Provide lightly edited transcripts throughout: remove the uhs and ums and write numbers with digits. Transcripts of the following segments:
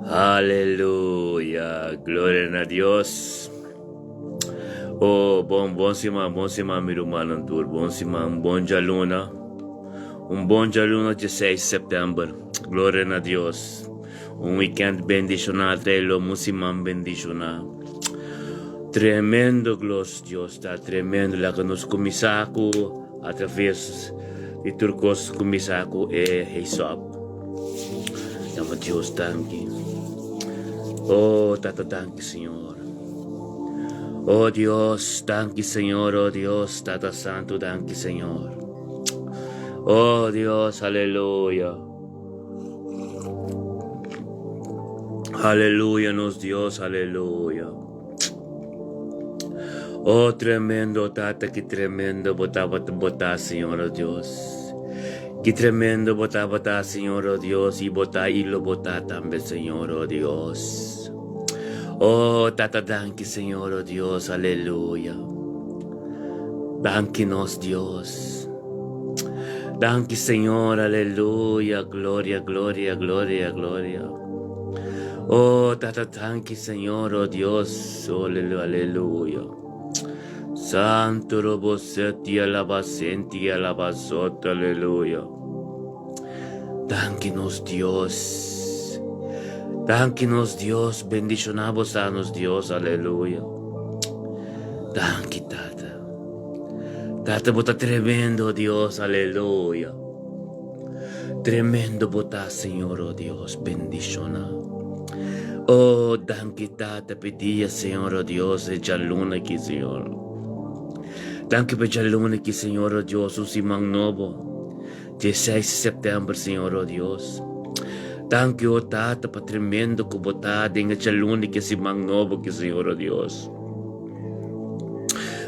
Aleluya, gloria na Dios. Oh, bon, bon siman, bon siman mi rumannan tur, bon siman, bon djaluna. Un bon djaluna 16 september. Gloria na Dios. Un weekend bendishoná trae lo un siman bendishoná. Tremendo glos Dios ta tremendo. Laga nos kuminsá ku atraves di tur kos kuminsá ku e hyssop. Dama Dios danki. Oh, Tata danki Señor. Oh Dios, danki Señor, oh Dios, Tata Santo, danki Señor. Oh Dios, aleluya. Aleluya, nos Dios, aleluya. Oh, tremendo, Tata, ki tremendo bo tabata bo ta, Señor, oh Dios. Ki tremendo bo tabata, Señor, oh Dios, i bo ta i lo bo ta tambe, Señor, oh Dios. Oh, Tata, danki, Señor, oh Dios, aleluya. Danki nos Dios. Danki, Señor, aleluya, gloria, gloria, gloria, gloria. Oh, Tata, danki, Señor, oh Dios, oh, aleluya, aleluya. Santo roboseti alabasenti alabasot, aleluya. Danki nos Dios. Danki nos Dios, bendishoná bo sa nos Dios, aleluya. Danki, Tata. Tata, bo ta tremendo, Dios, aleluya. Tremendo bo ta, Señor, oh Dios, bendishoná. Oh, danki, Tata, p'e dia, Señor, oh Dios, e djaluna aki, Señor. Danki p'e djaluna aki, Señor, oh Dios, un siman nobo. Dieseis di sèptèmber, Señor, oh Dios. Danki, oh Tata, pa tremendo ku bo ta den e djaluna ki e siman nobo aki, Señor, oh Dios.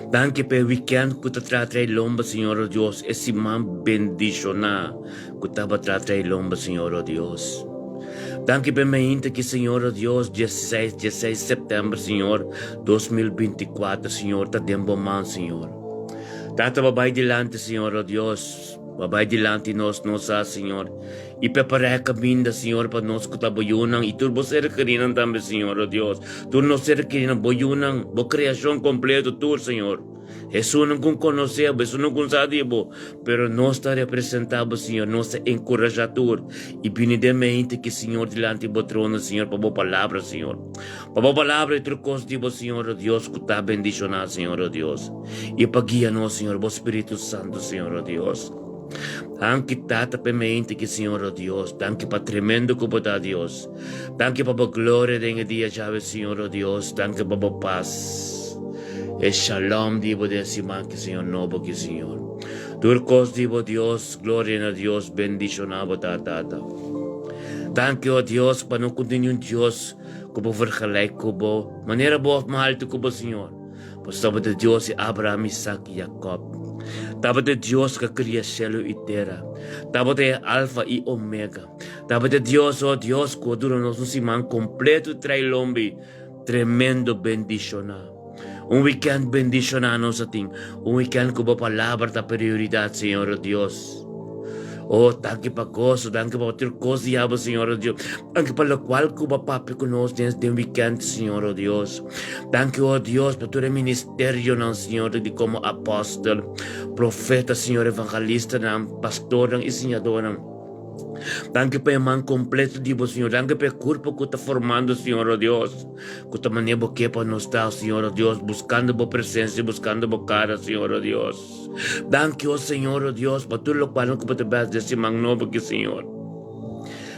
Danki pa e wikènt ku ta traha tra'i lomba, Señor, oh Dios, e siman bendishoná ku tabata traha tra'i lomba, Señor, oh Dios. Danki pa e mainta aki, Señor, oh Dios, dieseis, dieseis sèptèmber, Señor, 2024, Señor, ta den bo man, Señor. Tata, bo bai dilanti, Señor, oh Dios. Bo bai dilanti nos, nos sa, Señor, i prepará e kaminda, Señor, pa nos ku ta bo yunan i tur bo ser kerinan tambe, Señor, oh Dios. Tur nos ser kerinan, bo yunan, bo kreashon kompleto, tur, Señor. Esunnan ku konosé bo, esunnan ku sa di bo, pero nos ta representá bo, Señor, nos ta enkurashá tur i bini den mente ki, Señor, dilanti bo trono, Señor, pa bo palabra, Señor. Pa bo palabra i tur kos di bo, Señor, oh Dios, ku ta bendishoná, Señor, oh Dios. I pa guia nos, Señor, bo Spiritu Santu, Señor, oh Dios. Danki, Tata, p'e mente ki, Señor, oh Dios. Danki pa tremendo ku bo ta, Dios. Danki pa bo gloria den e dia djawe, Señor, oh Dios. Danki pa bo pas. E shalom di bo den siman ki, Señor, nobo ki, Señor. Tur kos di bo, Dios, gloria na Dios, bendishoná bo ta, Tata. Danki, oh Dios, pa no ku tin niun Dios ku bo vergelijk ku bo, manera bo òf mas haltu ku bo, Señor. Pasobra tabata Dios di Abraham, Isaac i Jacob. Tabata e Dios ku a kria shelu i tera. Tabata e Alfa i Omega. Tabata e Dios, oh Dios, ku a duna nos un siman kompleto di trai lombi tremendo bendishoná. Un wikènt bendishoná nos a tin, un wikènt ku bo palabra ta prioridat, Señor, oh Dios. Oh, danki pa goso, danki pa tur kos di abo, Señor, oh Dios. Danki pa lokual ku bo a papia ku nos den den wikènt, Señor, oh Dios. Danki, oh Dios, pa tur e ministerionan, Señor, di komo apòstel, profeta, Señor, evangelistanan, pastornan i siñadornan. Danki pa e man kompleto di bo, Señor. Danki pa e kurpo ku ta formando, Señor, oh Dios, ku ta manera bo ke pa nos ta, Señor, oh Dios, buskando bo presensia, buskando bo kara, Señor, oh Dios. Danki, o Señor, o Dios, pa tur lokual ku bo ta bes den siman nobo aki, Señor.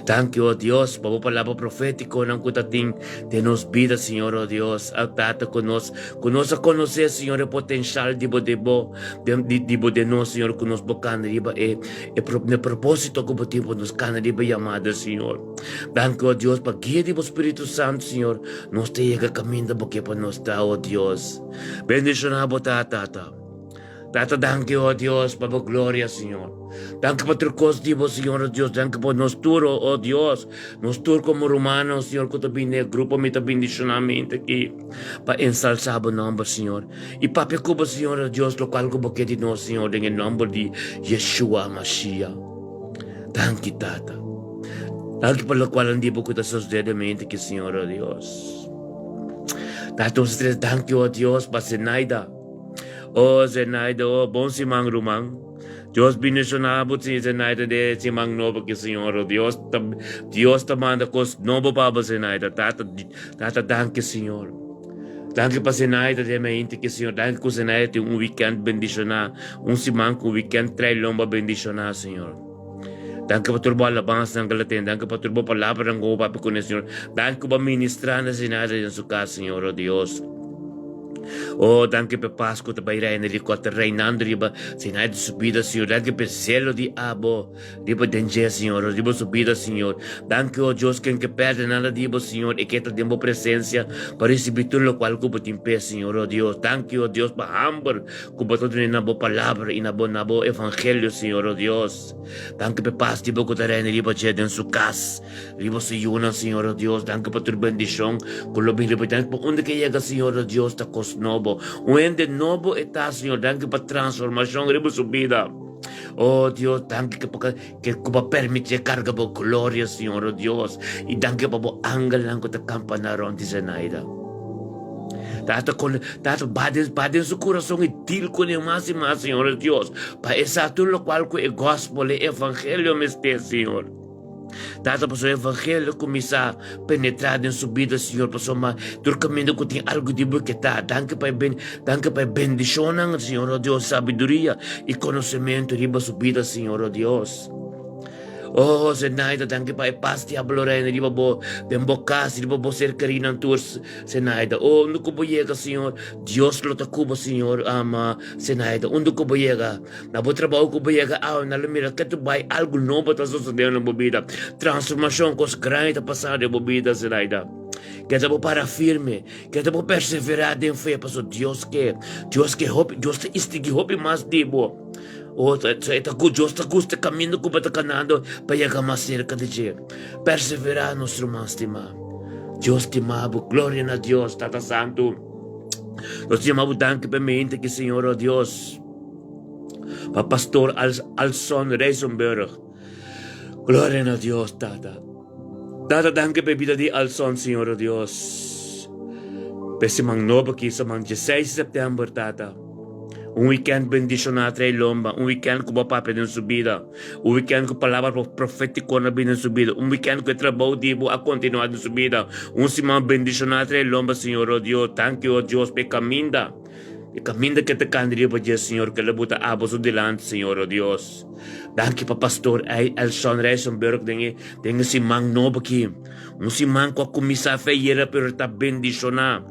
Danki, o Dios, pa bo palabra profétikonan ku ta tin den nos bida, Señor, o Dios. A Tata, ku nos, ku nos a konosé, Señor, e potenshal di bo, di bo, di, di bo den nos, Señor, ku nos bo kana riba e, e pro, e propósito ku bo tin pa nos kana riba e yamada, Señor. Danki, o Dios, pa guia di bo Spiritu Santu, Señor, nos ta yega kaminda bo ke pa nos ta, o Dios. Bendishoná bo ta, Tata. Tata, danki, oh Dios, pa bo gloria, Señor. Danki pa tur kos di bo, Señor, oh Dios. Danki pa nos tur, oh, oh Dios. Nos tur komo rumano, Señor, ku ta bini e grupo, mi ta bendishoná mente aki pa ensalsá bo nòmber, Señor. I papia ku bo, Señor, oh Dios, lokual ku bo ke di nos, Señor, den e nòmber di Yeshua Mashiach. Danki, Tata. Danki pa lokual nan di bo ku ta sosodé den mente ki Señor, o Dios. Tata nos tres danki, o Dios, pa Zenaida. O Zenaida, o bon siman ruman. Dios bendiciona bo Zenaida den e siman nobo ki Señor, o Dios ta Dios ta manda kos nobo pa bo Zenaida. Tata Tata danki Señor. Danki pa Zenaida den mente ki Señor. Danki ku Zenaida tin un weekend bendiciona, un siman ku weekend trae lomba bendiciona Señor. Danki pa tur bo alabansanan ku el a tene. Danki pa tur bo palabranan ku bo papia kuné, Señor. Danki ku bo a ministrá na Zenaida den su kas, Señor, o Dios. Oh, danki pa e pas ku ta bai reina di ku ta reinando riba Zenaida su bida, Señor. Danki pa e zelo di abo riba den dje, Señor, riba su bida, Señor. Danki, oh Dios, ken ke pèrdè nada di bo, Señor, i ke ta den bo presensia pa risibí tur lokual ku bo tin p'e, Señor, oh Dios. Danki, oh Dios, pa hamber Ku bo ta duna na bo palabra i na bo na bo evangelio, Señor, o Dios. Danki p'e pas di bo ku ta reina riba dje den su kas, riba su yunan, Señor, o Dios. Danki pa tur bendishon ku lo bin riba dje. Danki pa unda ke yega, Señor, o Dios, ta kos nobo. Un hende nobo e ta, Señor. Danki pa transformashon riba su bida. O Dios, danki ke pa ke ku bo a permiti e karga bo gloria, Señor, o Dios. I danki pa bo angelnan ku ta kampaná rònt di Zenaida. Tata con tata ba den ba den su corazón y deal con e mas y mas, Señor Dios, pa e sa tur locual cu e gospel, e evangelio mester, Señor. Tata, pasobra e evangelio cuminsa penetra den su bida, Señor, pasobra tur caminda cu tin algo di buketa. Danki pa e ben danki pa e bendicionnan, Señor, oh Dios, sabiduria y conocemento riba su bida, Señor, oh Dios. Oh, Zenaida, danki pa e pas di abo lo reina riba bo, den bo kas, riba bo ser kerinan tur, Zenaida. Oh, unda ku bo yega, Señor, Dios lo ta ku bo, Señor, ama, Zenaida. Unda ku bo yega, na bo trabou ku bo yega, awe nan lo mira ke tu bai, algu nobo ta sosodendo den bo bida. Transformashon, kos grandi ta pasando den bo bida, Zenaida. Keda bo para firme, keda bo perseverá den fe, pasobra Dios ke, Dios ke hopi, Dios ta istigí hopi mas di bo. Oh, ta, ta, ta, Dios ta gusta caminda cu bo ta canando pa yega mas cerca di dje. Persevera, nos ruman stima. Dios stima bo. Gloria na Dios, Tata Santo. Nos ta yama bo danki pa e mente ki, Señor, oh Dios. Pa Pastor Al, Alson Reisenburg. Gloria na Dios, Tata. Tata, danki pa e bida di Alson, Señor, oh Dios. Pa e siman nobo aki, siman 16 di september, Tata. Un weekend bendishoná trae lomba, un weekend ku bo papia den su bida, un weekend ku palabra profétiko na bini den su bida, un weekend ku e trabou di bo a kontinuá den su bida, un siman bendishoná trae lomba, Señor, oh Dios. Danki, oh Dios, pa e kaminda, e kaminda ke ta kanda riba dje, Señor, ke lo bo ta abo su dilanti, Señor, oh Dios. Danki pa Pastor Elson Rijsenburg den e den e siman nobo aki. Un siman ku a kuminsá fe ayera pero ta bendishoná.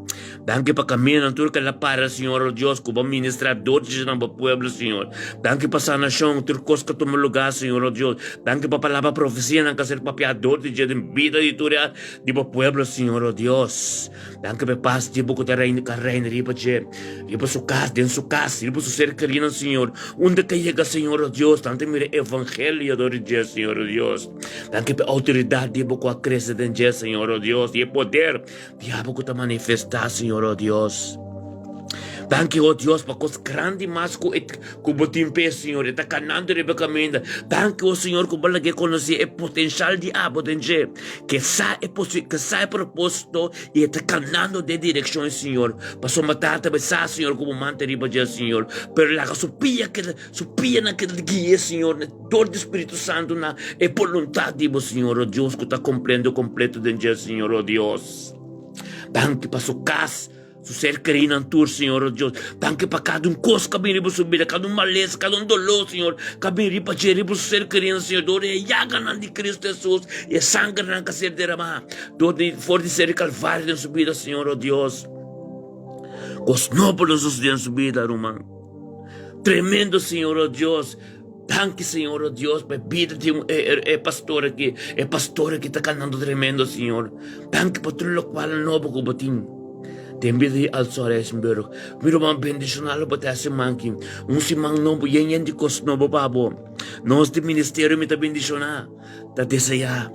Danki pa kamindanan tur ku el a para, Señor, oh Dios, ku bo a ministrá dor di nan bo pueblo, Señor. Danki pa sanashon, tur kos ku a tuma lugá, Señor, oh Dios. Danki pa palabra profesianan ku a ser papiá dor di dje den bida di tur e di bo pueblo, Señor, oh Dios. Danki pa e pas di bo ku ta reina, ku a reina riba dje, riba su kas, den su kas, riba su ser kerinan, Señor. Unda ku a yega, Señor, oh Dios, nan ta mira e evangelio dor di dje, Señor, oh Dios. Danki pa e outoridat di bo ku a krese den dje, Señor, oh Dios, i e poder Diabel ku ta manifestá, Señor, oh Dios. Danki, oh Dios, pa kos grandi mas ku e ku bo tin p'e, Señor. E ta kanando riba e kaminda. Danki, oh Señor, ku bo lag'é konosé e potenshal di abo den dje, ke sa e posi ke sa e propósito i e ta kanando den direkshon, Señor. Pasobra Tata, bo sa, Señor, ku bo manta riba dje, Señor. Pero laga su pia keda, su pianan keda gui'é, Señor, dor di Spiritu Santu na e boluntat di bo, Señor, oh Dios, ku ta komplendo kompleto den dje, Señor, oh Dios. Danki pa su kas, su ser kerinan tur, Señor, oh Dios. Danki pa kada un kos ku a bin riba su bida, kada un malesa, kada un doló, Señor, ku a bin riba dje, riba su ser kerinan, Señor, dor di e yaganan di Kristu Hesus i e sangernan ku a ser deramá dor di for di ser di Kalvario den su bida, Señor, oh Dios. Kos nobo lo sosodé den su bida, ruman. Tremendo, Señor, oh Dios. Danki Señor, oh Dios, pa e bida di un, e, e, e pastor aki. E pastor aki ta kanando tremendo, Señor. Danki pa tur lokual nobo ku bo tin den bida di Alson Rijsenburg. Mi ruman bendishonal bo ta e siman aki. Un siman nobo, yen yen di kos nobo pa bo. Nos di ministerio mi ta bendishoná, ta deseá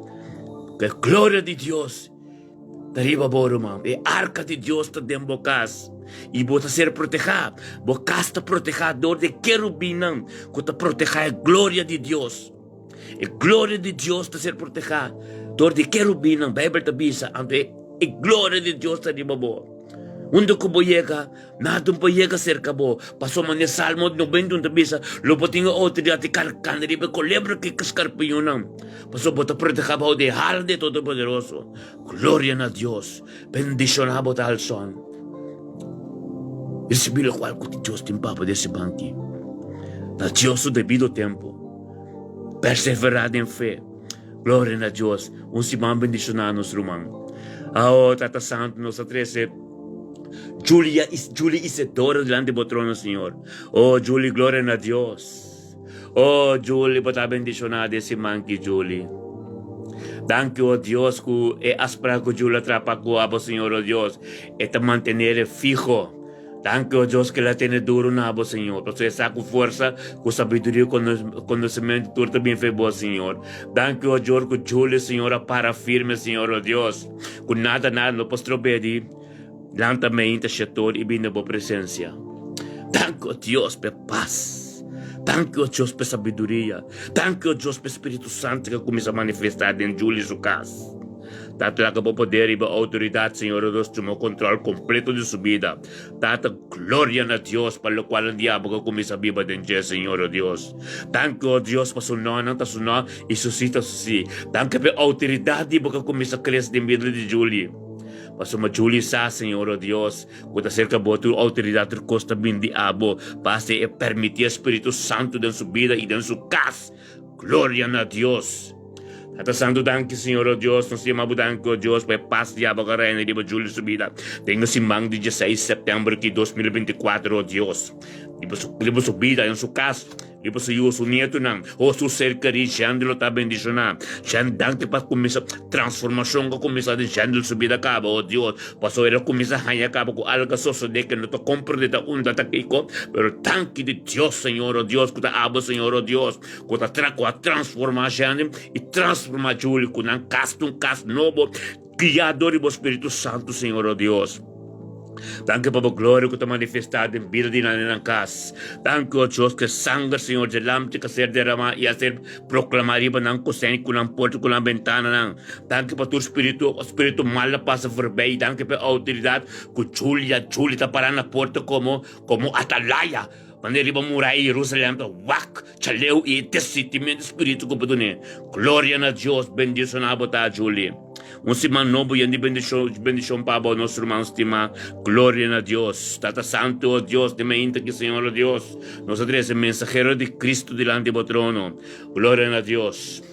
ku e gloria di Dios Ta riba bo, ruman. E arka di Dios ta den bo kas, i bo ta ser protehá. Bo kas ta protehá dor di e kerubinnan ku ta protehá e gloria di Dios. E gloria di Dios ta ser protehá. dor di kerubinnan, Beibel ta bisa, anto e gloria di Dios ta riba bo. Unda ku bo yega, nada no por yega serka bo. Pasobra manera Salmo 91 ta bisa, lo bo tin e outoridat di karkanda riba e kolebra ku e skarpiñonnan, pasobra bo ta protehá bou di e hala di e Todopoderoso. Gloria na Dios! Bendishoná bo ta Alson. Risibí lokual ku Dios tin pa bo den si banki. Na Dios su debido tempu. Perseverá den fe. Gloria na Dios. Un siman bendishoná nos ruman. Awo Tata Santu nos a trese Julia Julie Isidoro dilanti bo trono Señor. Oh Julie gloria na Dios. Oh Julie bo ta bendishoná den siman ki Julie. Danki oh Dios ku e afsprak ku Julie a trapa ku abo Señor oh Dios e ta mantenere fiho. Danki, o Dios, ku el a tene duru na bo, Señor. Pasobra e sa ku forsa, ku sabiduria i konosementu tur ta bin fe bo, Señor. Danki, o Dios, ku Julio, Señor, a para firme, Señor, o Dios, ku nada, nada no por strob'é di lanta meinta shetor i bin na bo presensia. Danki, o Dios, p'e pas. Danki, o Dios, p'e sabiduria. Danki, o Dios, p'e Spiritu Santu ku a kuminsá manifestá den Julio su kas. Tata laga bo poder i bo outoridat, Señor o Dios, tuma kontrol kompleto di su bida. Tata, gloria na Dios pa lokual un dia bo ka kuminsá biba den dje, Señor o Dios. Danki, o Dios, pa su nonan ta su no i su sí ta su sí. Danki pa e outoridat di bo ka kuminsá krese den bida di Julie. Pasobra Julie sa, Señor o Dios, ku ta serka bo tur outoridat, tur kos ta bin di abo. Basta e permití e Spiritu Santu den su bida i den su kas. Gloria na Dios! Tata Santu danki Señor o Dios, nos yama bo danki o Dios pa e pas di abo ka reina riba Julio su bida den e siman di dieseis september ki 2024 o Dios. Riba su riba su bida en su kas, riba su yu, su nietunan, o su ser kerí Jendel lo ta bendishoná. Jen danki pa kuminsa transformashon ku a kuminsa den Jendel su bida kaba o Dios, pasobra el a kuminsa haña kaba ku algu a sosodé ke no ta komprendé ta unda ta kiko, pero danki di Dios Señor o Dios ku ta abo Señor o Dios. Ku ta tra ku a transformá Shandy i transformá Julie ku nan kas ta un kas nobo guiá dor di bo Spiritu Santu, Señor o Dios. Danki pa bo gloria ku ta manifestá den bida di nan den nan kas. Danki, o Dios, ku e sanger, Señor, dje lamchi ku a ser deramá i a ser proklamá riba nan kosen, ku nan porta, ku nan bentananan. Danki pa tur spiritu, spiritu mal a pasa forbei. Danki pa e outoridat ku Julia, Julie ta pará na porta komo, komo atalaya. Manera riba muraya di Jerusalem ta wak chaleu i e desitimentu spiritu ku bo dun'é. Gloria na Dios! Bendishoná bo ta, Julie. Un siman nobo yen di bendishon bendishon pa bo, nos ruman stimá. Gloria na Dios! Tata Santu, o Dios, den mainta ki, Señor, o Dios, nos a trese mensahero di Cristo dilanti bo trono. Gloria na Dios!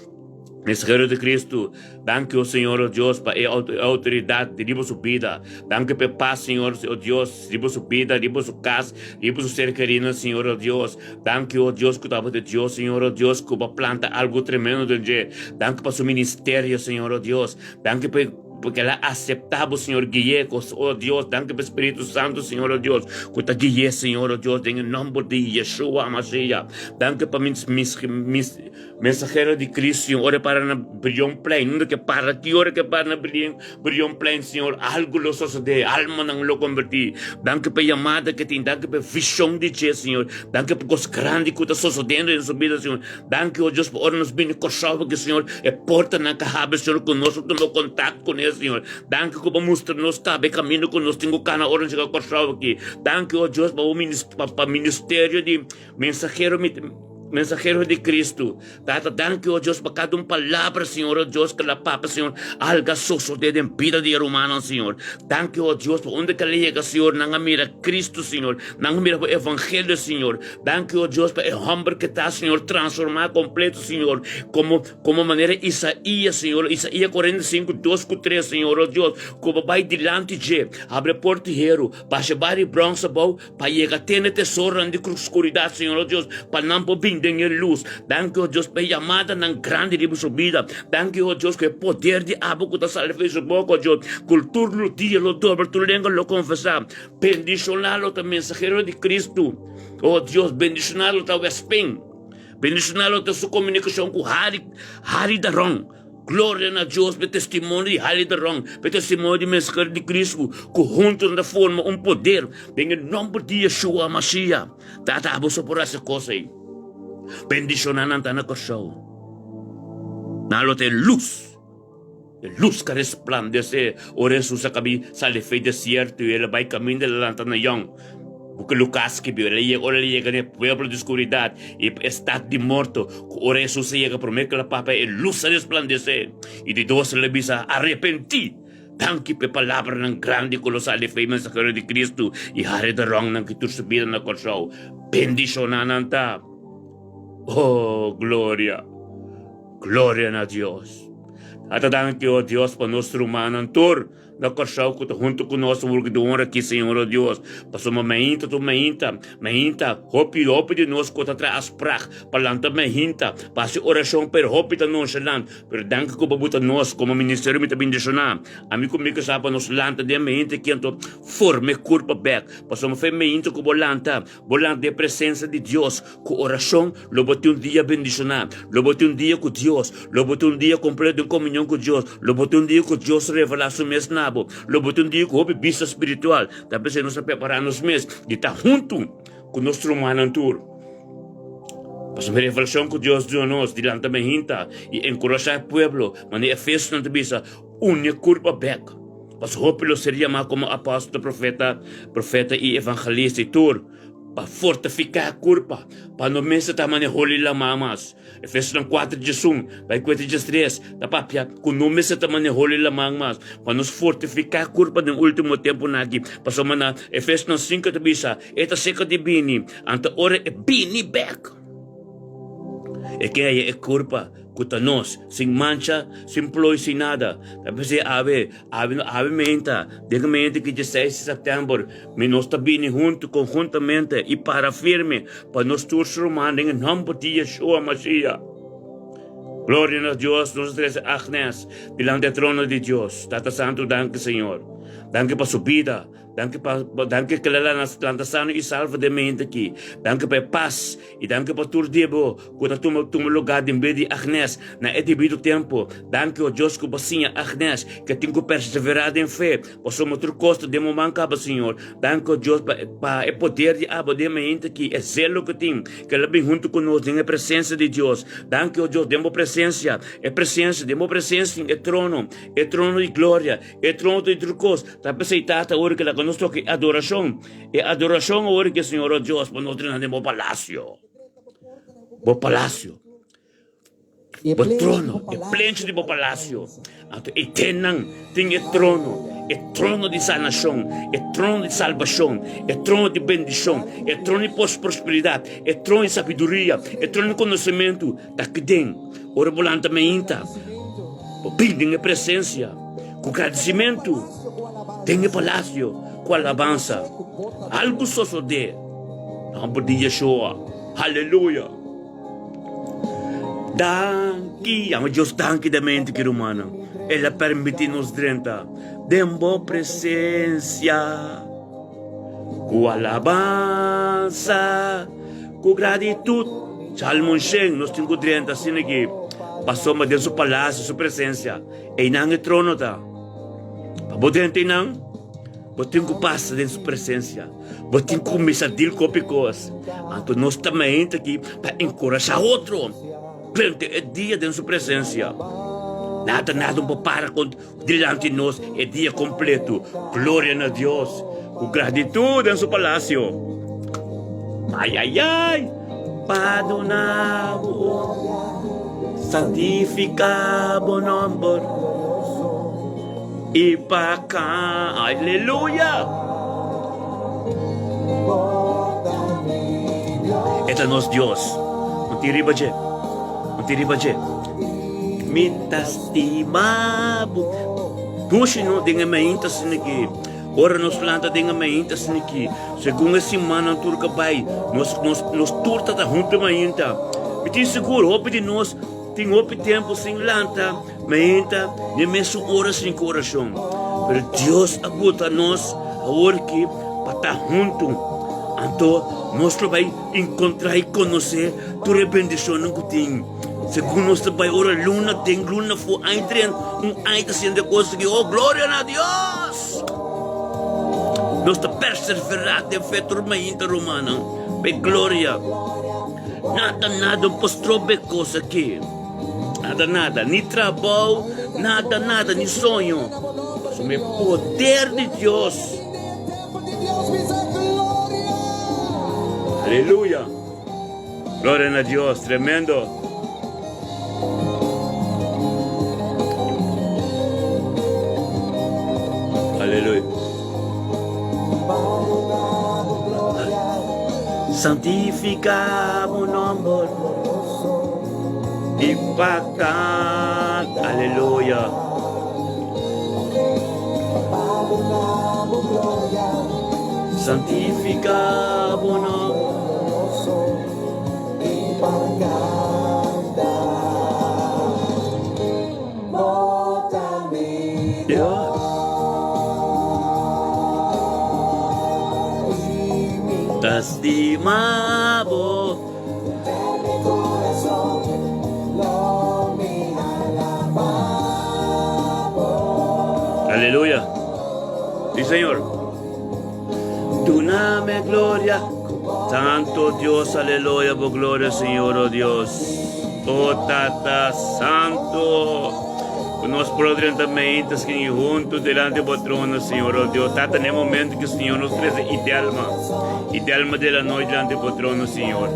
Mensahero di Cristo, danki o Señor o Dios pa e autoridad riba su bida. Danki pa e paz Señor o Dios riba su bida, riba su cas, riba su ser kerinan Señor o Dios. Danki o Dios cu tabata Dios Señor o Dios cu bo a planta algo tremendo den dje. Danki pa su ministerio Señor o Dios. Danki pa e Porque el a acepta bo, Señor, gui'é, oh Dios, danki pa Spiritu Santo, Señor, oh Dios, cu ta gui'é, Señor, oh Dios, den e nomber di Yeshua HaMashiach. Danki pa mis, mis, mis mensahero di Cristo, Señor, ora e para na Brionplein, unda ke para, ki ora ke para na Brion, Brionplein, Señor, algo lo sosode, almanan lo converti. Danki pa e yamada ke tin, danki pa e vision di dje, Señor, danki pa cos grandi cu ta sosodendo den su bida, Señor. Danki, o Dios, pa ora nos bini Kòrsou aki, Señor, e portanan ka habri, Señor, ku nos por tuma kontakto kuné, Señor. Danki ku bo mustra nos kaba e kaminda ku nos tin ku kana ora nos yega Kòrsou aki. Danki, o Dios, pa bo pa ministerio di mensahero mensahero di Kristu. Tata, danki, o Dios, pa kada un palabra, Señor, o Dios, ku el a papia, Señor, alga sosodé den bida di e rumannan, Señor. Danki, o Dios, pa unda ku el a yega, Señor, nan a mira Kristu, Señor. Nan a mira bo evangelio, Señor. Danki, o Dios, pa e homber ke ta, Señor, transformá kompleto, Señor, komo, komo manera Isaías, Señor, Isaías 45, 2 ku 3, Señor, o Dios, ku bo bai dilanti dje, habri e porta di heru, basha bari bròns abou, pa yega te na e tesoronan di skuridat, Señor, o Dios, pa nan por bin den e lus. Danki, o Dios, pa e yamadanan grandi riba su bida. Danki, o Dios, ku e poder di abo ku ta sali for di su boka, o Dios, ku tur dia lo dobla, tur lenga lo konfesá. Bendishoná lo ta mensahero di Kristu. O Dios, bendishoná lo ta Wespin. Bendishoná lo ta su komunikashon ku Harry, Harry Daron. Gloria na Dios p'e testimonio di Harry Daron, p'e testimonio di mensahero di Kristu, ku huntu nan ta forma un poder den e nòmber di Yeshua Mashiach. Tata, abo so por hasi e kos ei. Bendishoná nan ta na Kòrsou. Nan lo ta e lus. E lus ka resplandesé ora Hesus a kabi sali fei desierto i el a bai kaminda el a lanta na yon. Buki Lukas skibió, El a yega, ora el a yega na e pueblo di skuridat i e stat di morto, ku ora Hesus a yega promé ku el a papia, e lus a resplandesé. I di dos el a bisa, Arepentí! Danki pa e palabranan grandi ku lo sali fei mensahero di Kristu i Harry de Rongnan ki tur su bida na Kòrsou. Bendishoná nan ta! Oh, gloria! Gloria na Dios! Tata danki, o Dios, pa nos rumannan tur na Kòrsou ku ta huntu ku nos awor ku di ora aki, Señor, o Dios, pasobra mainta tur mainta, mainta, hopi, hopi di nos ku ta traha afsprak pa lanta mainta pa hasi orashon, pero hopi ta nonshalant. Pero danki ku bo buta nos komo ministerio mi ta bendishoná. Ami ku mi kasá pa nos lanta den mainta aki anto forma e kurpa bèk, pasobra fe mainta ku bo lanta, Bo lanta den presensia di Dios ku orashon, lo bo tin un dia bendishoná. Lo bo tin un dia ku Dios. Lo bo tin un dia kompleto den komunion ku Dios. Lo bo tin un dia ku Dios revelá su mes na bo. Lo bo tin un dia ku hopi bista spiritual. Ta p'esei nos ta prepará nos mes di ta huntu ku nos rumannan tur. Pasobra e revelashon ku Dios duna nos di lanta mehinta i enkurashá e pueblo, manera Efesonan ta bisa, Uni e kurpa bèk. Pasobra hopi lo ser yamá komo apòstel, profeta, profeta i evangelista i tur, pa fortifiká e kurpa, pa no mester ta manera holi lamá mas. Efesonan kuater diesun bai kuater diestres ta papia ku no mester ta manera holi lamá mas, pa nos fortifiká e kurpa den último tempunan aki. Pasobra na Efesonan sinku ta bisa, E ta seka di bini, anto ora e bini bèk, e ke haya e kurpa ku ta nos, sin mancha, sin plooi, sin nada. Ta p'esei awe, awe no, awe meinta, den e meinta ki dieseis di sèptèmber, mi nos ta bini huntu konhuntamente i para firme pa nos tur su ruman den e nòmber di Yeshua Mashiach. Gloria na Dios, nos a trese Agnes dilanti e trono di Dios. Tata Santu, danki Señor. Danki pa su bida. Danki pa danki ke la lanta sano i salvo den mente aki. Danki pa e pas i danki pa tur dia bo ku ta tuma tuma lugar den bida di Agnes na e debido tempo. Danki o Dios ku bo siña Agnes ke tin ku persevera den fe pasobra tur kos ta den bo man kaba Señor. Danki o Dios pa pa e poder di abo den mente aki e zelo ku tin ke la bin huntu ku nos den e presensia di Dios. Danki o Dios den bo presensia e presensia den bo presensia tin e trono e trono di gloria E trono ta di tur kos. Ta p'esei, Tata, ora ku laga nos toka e adorashon, e adorashon awor ke Señor o Dios pa nos drenta den bo palasio, bo palasio, bo trono, e plenchi di bo palasio. Anto e tennan tin e trono, e trono di sanashon, e trono di salbashon, e trono di bendishon, e trono di prosperidat, e trono di sabiduria, e trono di konosementu ta kiden. Ora bo lanta meinta, bo bin den e presensia ku gradisimentu den e palasio ku alabansa. Algu sosodé na nomber di Yeshua. Haleluya! Danki, yama Dios danki den mente ki rumannan. El a permití nos drenta den bo presensia ku alabansa. Ku gratitut, Salmon Shen, nos tin ku drenta asina ki pasobra den su palasio, su presensia, einan e trono ta. Pa bo drenta einan, bo tin ku pasa den su presensia, bo tin ku kuminsá dil ku hopi kos. Anto nos ta mainta aki pa enkurashá otro drenta e dia den su presensia. Nada, nada no por para dilanti nos e dia kompleto. Gloria na Dios! Ku gratitut den su palasio. Ai, ai, ai! Pa duna bo honor, santifiká bo nòmber i pa kan. Aleluya! E ta nos Dios. Un tin riba dje. Un tin riba dje. Mi ta stima bo. Dushi no den e mainta asina ki ora nos lanta den e mainta asina ki segun e simannan tur ka bai nos nos nos tur ta ta huntu e mainta. Mi tin sigur hopi di nos tin hopi tempu sin lanta mainta den mesun ora sin ku orashon. Pero Dios a buta nos awor ki pa ta huntu. Anto nos lo bai enkontra i konosé tur e bendishonnan ku tin. Segun nos ta bai ora luna den luna fu ai dren un ai ta siente kos aki oh gloria na Dios! Nos ta perseverá den fe tur mainta rumannan p'e gloria. Nada nada no por stroba e kos aki. Nada, nada. Ni trabou, nada, nada, ni soño. Suma e poder di Dios. Aleluya. Gloria na Dios. Tremendo. Aleluya. Santifica bo nomber y pa Aleluya. Santifica bo nomber. Dios. Ta stima bo. Aleluya. Sí, Señor. Duname gloria. Santo Dios, aleluya, bo gloria, Señor, oh Dios. Oh Tata Santo. Ku nos por drenta meintas kin i huntu delante bo trono, Señor, oh Dios. Tata, na e momento ku Señor nos trese Idelma, Idelma de la Noy delante bo trono, Señor.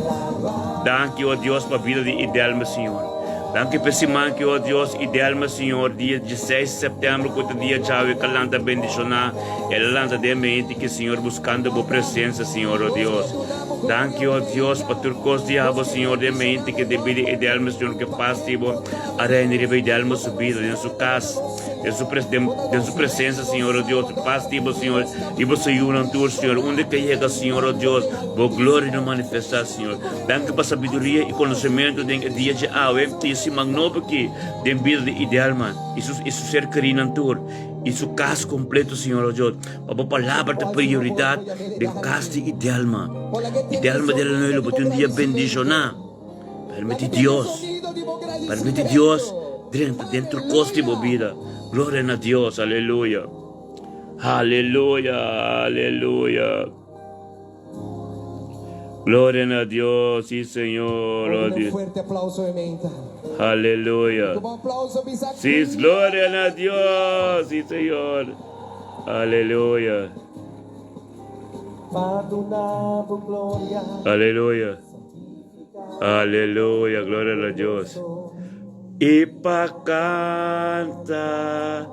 Danki, oh Dios, pa bida di Idelma, Señor. Danki pa e siman ki, oh Dios, Idelma, Señor, dia dieseis di sèptèmber ku ta dia djawe ka lanta bendishoná. El a lanta den meinti ki, Señor, buskando bo presensia, Señor, oh Dios. Danki, oh Dios, pa tur kos di abo, Señor, den meinti ki den bida Idelma, Señor, ku e pas di bo a reina riba Idelma su bida, den su kas, den su pres, den, den su presensia, Señor, oh Dios. Pas di bo, Señor, riba su yunan tur, Señor. Unda ke yega, Señor, oh Dios, bo gloria lo manifestá, Señor. Danki pa sabiduria i konosementu den e dia dje awe i e siman nobo aki den bida di Idelma i su, i su ser kerinan tur. I su kas kompleto, Señor, oh Dios. Pa bo palabra ta prioridat den kas di Idelma. Idelma de la Noy lo bo tin un dia bendishoná. Permiti Dios, permiti Dios drenta den tur kos di bo bida. Gloria na Dios, aleluya. Aleluya, aleluya. Gloria na Dios, sí Señor, oh Dios. Fuerte aplauso de menta. Aleluya. Como aplauso bisa. Sí, gloria na Dios, sí Señor. Aleluya. Perdona tu gloria. Aleluya. Aleluya, gloria na Dios. Y pa canta.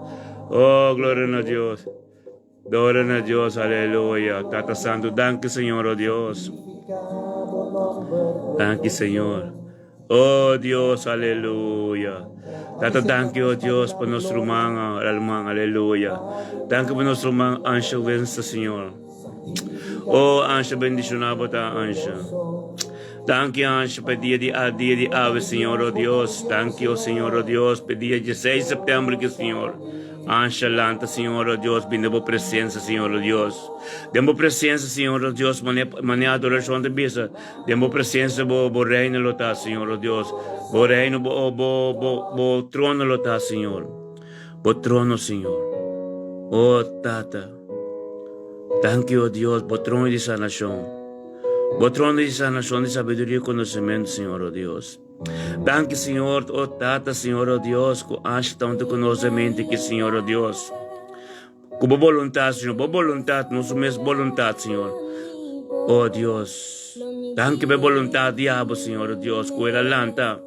Oh, gloria na Dios. Gloria na Dios, aleluya. Tata Santo, danki Señor, oh Dios. Danki Señor. Oh Dios, aleluya. Tata, danki, oh Dios, pa nos ruman, alman, aleluya. Danki pa nos ruman Ansha Wensa, Señor. Oh, Ansha, bendiciona bo ta, Ansha. Danki, Ansha, pa dia di a dia di awe, Señor, oh Dios. Danki, oh Señor, oh Dios, pa dia 16 september ki, Señor. Ansha lanta, Señor, oh Dios, bin den bo presencia, Señor, oh Dios. Den bo presencia, Señor, oh Dios, mane, mane adoracion ta bisa. Den bo presencia bo, bo reino lo ta, Señor, oh Dios. Bo reino, bo, bo, bo, bo trono lo ta, Señor. Bo trono, Señor. Oh, Tata. Danki, oh Dios, bo trono di sanacion. Bo trono di sanacion, di sabiduria y conocimento, Señor, oh Dios. Danki Señor, oh Tata, Señor, oh Dios, ku Asha ta huntu ku nos den mente ki, Señor, oh Dios. Ku bo boluntat, Señor, bo boluntat, no su mes boluntat, Señor. Oh Dios, danki pa e boluntat di abo, Señor, oh Dios, ku el a lanta.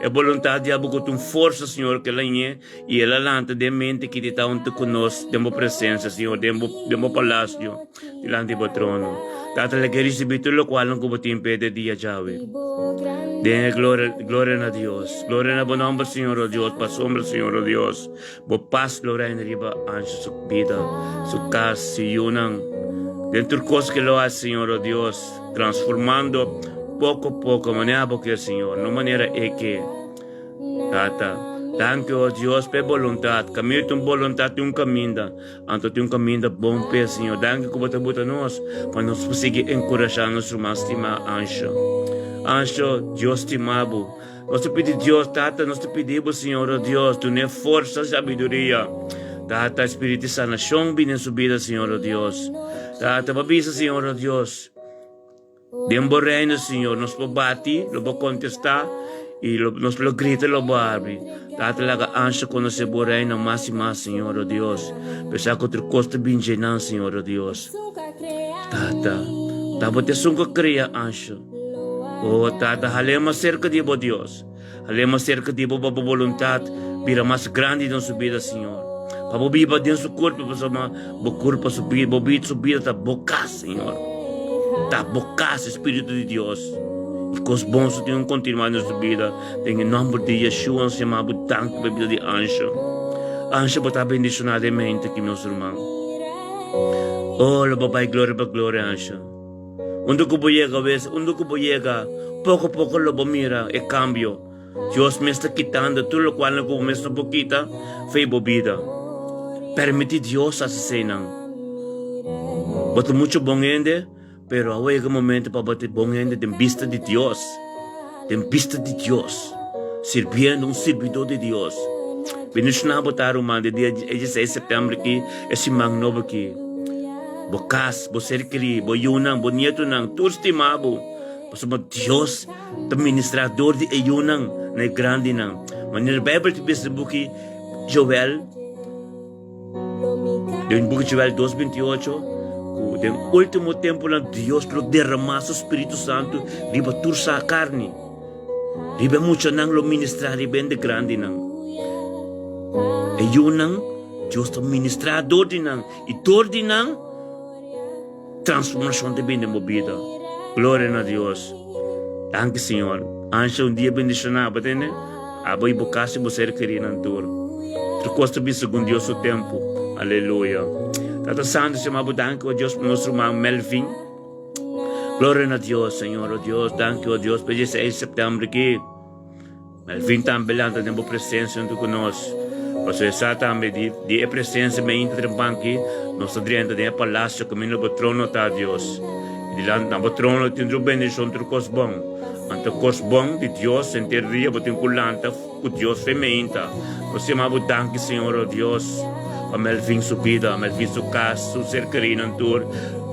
E boluntat di abo ku ta un forsa, Señor, ku el a ñe i el a lanta den mente ki di ta huntu ku nos den bo presensia, Señor, den bo, den bo palasio, dilanti bo trono. Tata, laga e risibí tur lokualnan ku bo tin p'e de dia djawe. Den e gloria, gloria na Dios. Gloria na bo nomber, Señor, oh Dios, pasobra, Señor, oh Dios, bo pas lo reina riba Ancho su bida, su kas, su yunan. Den tur kos ke lo hasi, Señor, oh Dios, transformando poko poko, manera bo ke, Señor, no manera e ke. Tata, danki, oh Dios, p'e boluntat. Kaminda tin un boluntat tin un kaminda. Anto tin un kaminda bon p'e, Señor. Danki ku bo ta buta nos pa nos por sigui enkurashá nos ruman stimá, Ansho. Ansho, Dios stima bo. Nos ta pidi Dios, Tata, nos ta pidi bo, Señor, oh Dios, dun'é forsa, sabiduria. Tata, spiritu di sanashon bini den su bida, Señor, oh Dios. Tata, bo a bisa, Señor, oh Dios, Den bo reino, Señor, nos por bati, lo bo contesta. I lo, nos lo grita lo bo habri. Tata laga ansha konosé bo reino mas i mas, Señor, o Dios. Pesa ku tur kos ta bin dje nan, Señor, o Dios. Tata, ta bo ta esun ku a kria ansha. O Tata, hal'é mas serka di bo, Dios. Hal'é mas serka di bo pa bo boluntat bira mas grandi den su bida, Señor. Pa bo biba den su kurpo, pasobra bo kurpo, su bida, bo bida, su bida ta bo kas, Señor. Ta bo kas, Spiritu di Dios. I kos bon su tin ku kontinuá den su bida. Den e nòmber di Yeshua nos yama bo danki pa e bida di Ansha. Ansha, bo ta bendishoná den mente aki, nos ruman. Oh, lo bo bai gloria pa gloria, Ansha. Unda ku bo yega wes, unda ku bo yega, poko poko lo bo mira e kambio. Dios mes ta kitando tur lokualnan ku bo mes no por kita for bo bida. Permití Dios hasi eseinan. Bo ta muchu bon hende, pero awe yega momento pa bo ta bon hende den bista di Dios. Den bista di Dios. Sirbiendo, un sirbidó di Dios. Bendishoná bo ta, ruman, di dia e dieseis sèptèmber aki, e siman nobo aki. Bo kas, bo ser kerí, bo yunan, bo nietonan, tur stima bo, pasobra Dios ta ministrá dor di e yunan na e grandinan. Manera Beibel ta bisa den buki Joel, den buki Joel dos binti ocho, ku den último tempunan Dios lo derramá su Spiritu Santu riba tur sa karni. Riba e muchanan lo ministrá riba hende grandinan. E yunan, Dios ta ministrá dor di nan, i dor di nan transformashon ta bini den bo bida. Gloria na Dios. Danki Señor. Ansha un dia bendishoná, bo tende? Abo i bo kas i bo ser kerínan tur. Tur kos ta bin segun Dios su tempu. Aleluya. Tata Santu, Señor, bo danki, o Dios, pa nos ruman Melvin. Gloria na Dios, Señor, o Dios, danki, o Dios, pa 16 september aki. Melvin tambe lanta den bo presencia hunto cu nos. Pasobra e sa tambe di, di e presencia meinta trempan aki, nos ta drenta den e palacio caminda bo trono ta, Dios. Y dilanti na bo trono tin tur bendicion, tur cos bon. Anto cos bon di Dios henter dia bo tin cu lanta cu Dios fe meinta. Nos yama bo danki, Señor, o Dios, pa Melvin su bida, Melvin su cas, su ser kerinan tur,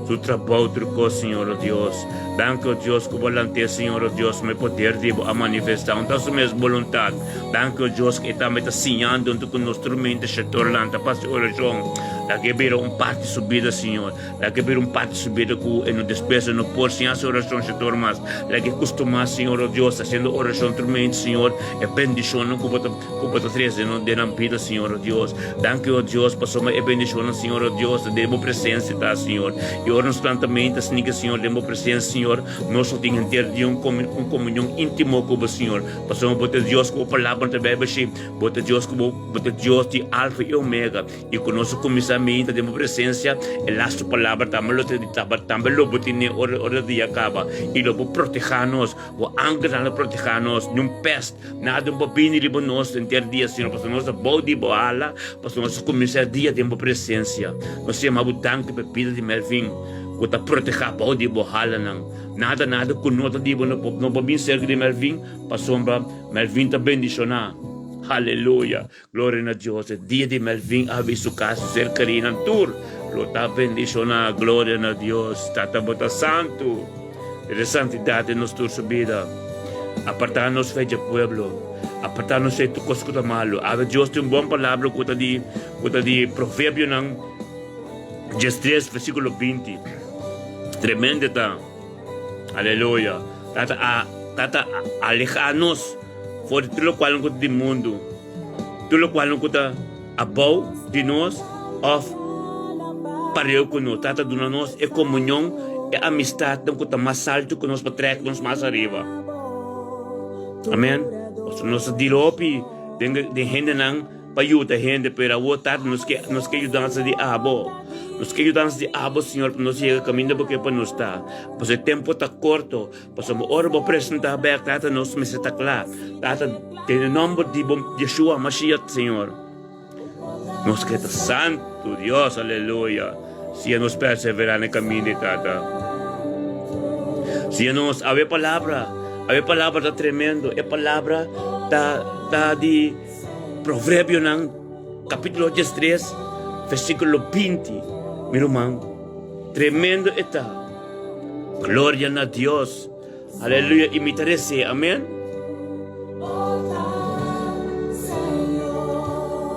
su trabou, tur cos, Señor, o Dios. Danki, o Dios, ku bo lant'é, Señor, o Dios, ma e poder di bo a manifestá un ta su mes boluntat. Danki, o Dios, ku e tambe ta siñando huntu ku nos tur mente shetor lanta pa hasi orashon. Laga e bira un parti di su bida, Señor. Laga e bira un parti di su bida ku e no despues e no por sin hasi orashon shetor mas. Laga e kustumá, Señor, o Dios, hasiendo orashon tur mente, Señor, e bendishonnan ku bo ta ku bo ta trese den nan bida, Señor, o Dios. Danki, o Dios, pasobra e bendishonnan, Señor, o Dios, ta den bo presensia ta, Señor. I ora nos planta mente asina ke, Señor, den bo presensia, Señor, nos lo tin henter dia un un komunion íntimo ku bo, Señor, pasobra bo ta Dios ku bo palabra ta bèbè shi. Bo ta Dios ku bo bo ta Dios di Alfa i Omega. I ku nos a kuminsá mente den bo presensia, e lastu palabra tambe lo ta tambe lo bo tene ora ora dia kaba. I lo bo protehá nos, bo angelnan lo protehá nos, niun pèst, Nada no por bini riba nos henter dia, Señor, pasobra nos ta bou di bo ala, pasobra nos a kuminsá e dia den bo presensia. Nos yama bo danki pa e bida di Melvin, ku ta protehá bou di bo halanan. Nada, nada ku no ta di bo no por bin serka di Melvin, pasobra Melvin ta bendishoná. Aleluya! Gloria na Dios! E dia di Melvin a habri su kas, su ser kerinan tur lo ta bendishoná. Gloria na Dios! Tata bo ta santu! Trese santidat den nos tur su bida. Apartá nos fe dje pueblo. Apartá nos fe tur kos ku ta malu. Awe Dios tin un bon palabra ku ta di ku ta di Proverbionan 13 versíkulo 20. Tremendo ta. Aleluya. Tata a tata alehá nos for di tur lokual ku ta di mundu. Tur lokual ku ta abou di nos òf pareu ku nos. Tata duna nos e komunion, e amistatnan ku ta mas altu ku nos pa trèk nos mas ariba. Amen. Pasobra nos ta dil hopi den den hendenan pa yuda hende, pero awor Tata nos ke nos ke yudansa di abo. Nos ke yudansa di abo, Señor, pa nos yega kaminda bo ke pa nos ta. Pasobra e tempu ta korto. Pasobra ora bo presentá bek, Tata, nos mester ta kla. Tata, den e nòmber di bo Yeshua Mashiach, Señor, nos ke ta santu, Dios, aleluya. Siña nos perseverá na e kaminda ei, Tata. Siña nos, awe e palabra, awe e palabra ta tremendo. E palabra ta, ta di Proverbionan, kapítulo diestres, versíkulo binti. Mi ruman, tremendo e ta. Gloria na Dios. Aleluya. I mi ta resea. Amen.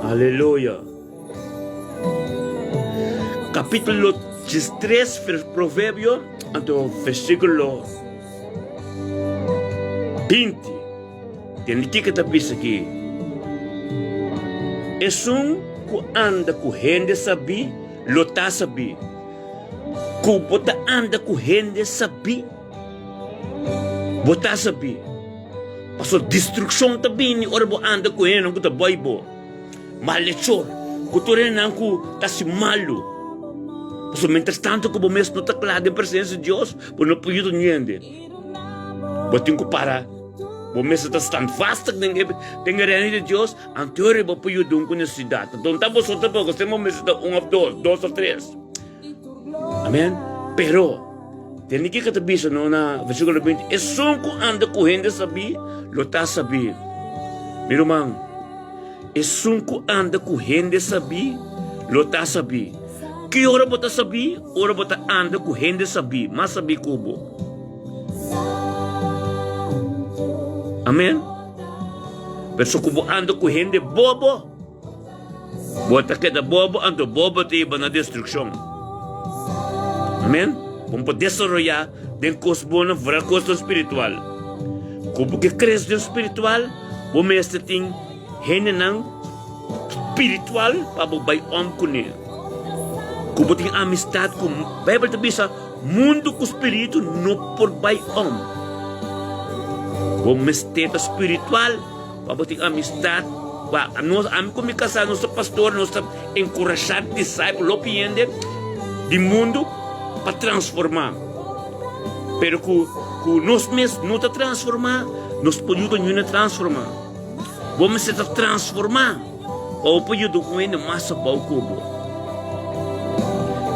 Aleluya. Capítulo 13, Proverbio, anto versículo 20. Tende kiko ta bisa aki. Esun ku anda ku hende sabí lo ta sabí. Ku bo ta anda ku hende sabí, bo ta sabí. Pasobra destrukshon ta bini ora bo anda ku hendenan ku ta bai bo, malechor, ku tur hendenan ku ta hasi malu. Pasobra mientrastantu ku bo mes no ta kla den presensia di Dios, bo no por yuda niende. Bo tin ku para, bo mester ta standvastig den e Reino di Dios, anto bo por yuda un ku nesesidat. Anto no ta boso tampoko, semper bo mester ta un òf dos, dos òf tres. Amen. Pero, tende kiko ta bisa no na versíkulo 20, esun ku anda ku hende sabí lo ta sabí. Mi ruman, esun ku anda ku hende sabí lo ta sabí. Ki ora bo ta sabí? Ora bo ta anda ku hende sabí, mas sabí ku bo. Amen. Pero so ku bo anda ku hende bobo, Bo ta keda bobo, anto bobo ta hiba na destrukshon. Amen. Bo por desaroyá den kos bon, foral kosnan spiritual. Ku bo ke krese den spiritual, bo mester tin hendenan spiritual pa bo bai om kuné. Ku bo tin amistat ku, Beibel ta bisa, mundu ku spiritu no por bai om. Bo mester ta spiritual. Pa bo tin amistad pa nos, ami ku mi kasá nos ta pastor, nos ta enkurashá disipel hopi hende di mundu pa transformá. Pero ku ku nos mes no ta transformá, nos por yuda niun a transformá. Bo mester ta transformá pa bo por yuda un hende mas abou ku bo.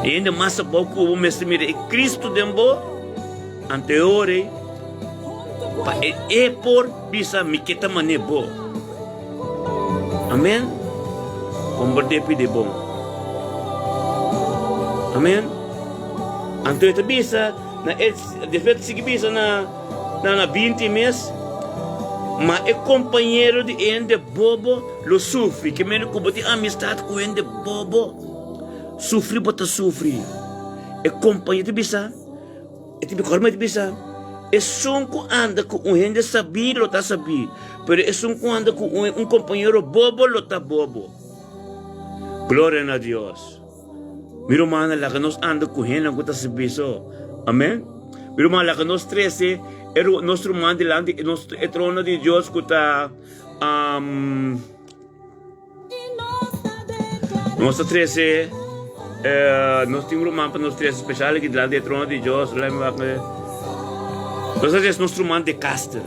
E hende mas abou ku bo mester mira e Kristu den bo, anto e ora ei pa e e por Bisa mi ke ta mane bo. Amen. Komprendé pidi bon. Amen. Anto e ta bisa na e despues ta sigui bisa na na na 20 mes ma e kompañero di hende bobo lo sufri. Ke mende ku bo tin amistat ku hende bobo, sufri bo ta sufri. E kompañero ta bisa. E tin mihor mester bisa, Esun ku anda ku un hende sabí lo ta sabí, pero esun ku anda ku un kompañero bobo lo ta bobo. Gloria na Dios! Mi rumannan, laga nos anda ku hendenan ku ta sabí so. Amèn. Mi ruman, laga nos trese e nos ruman dilanti e trono di Dios ku ta. Nos ta trese, nos tin un ruman pa nos trese special aki dilanti e trono di Dios. Let me wak. Nos ta trese nos ruman de Caster.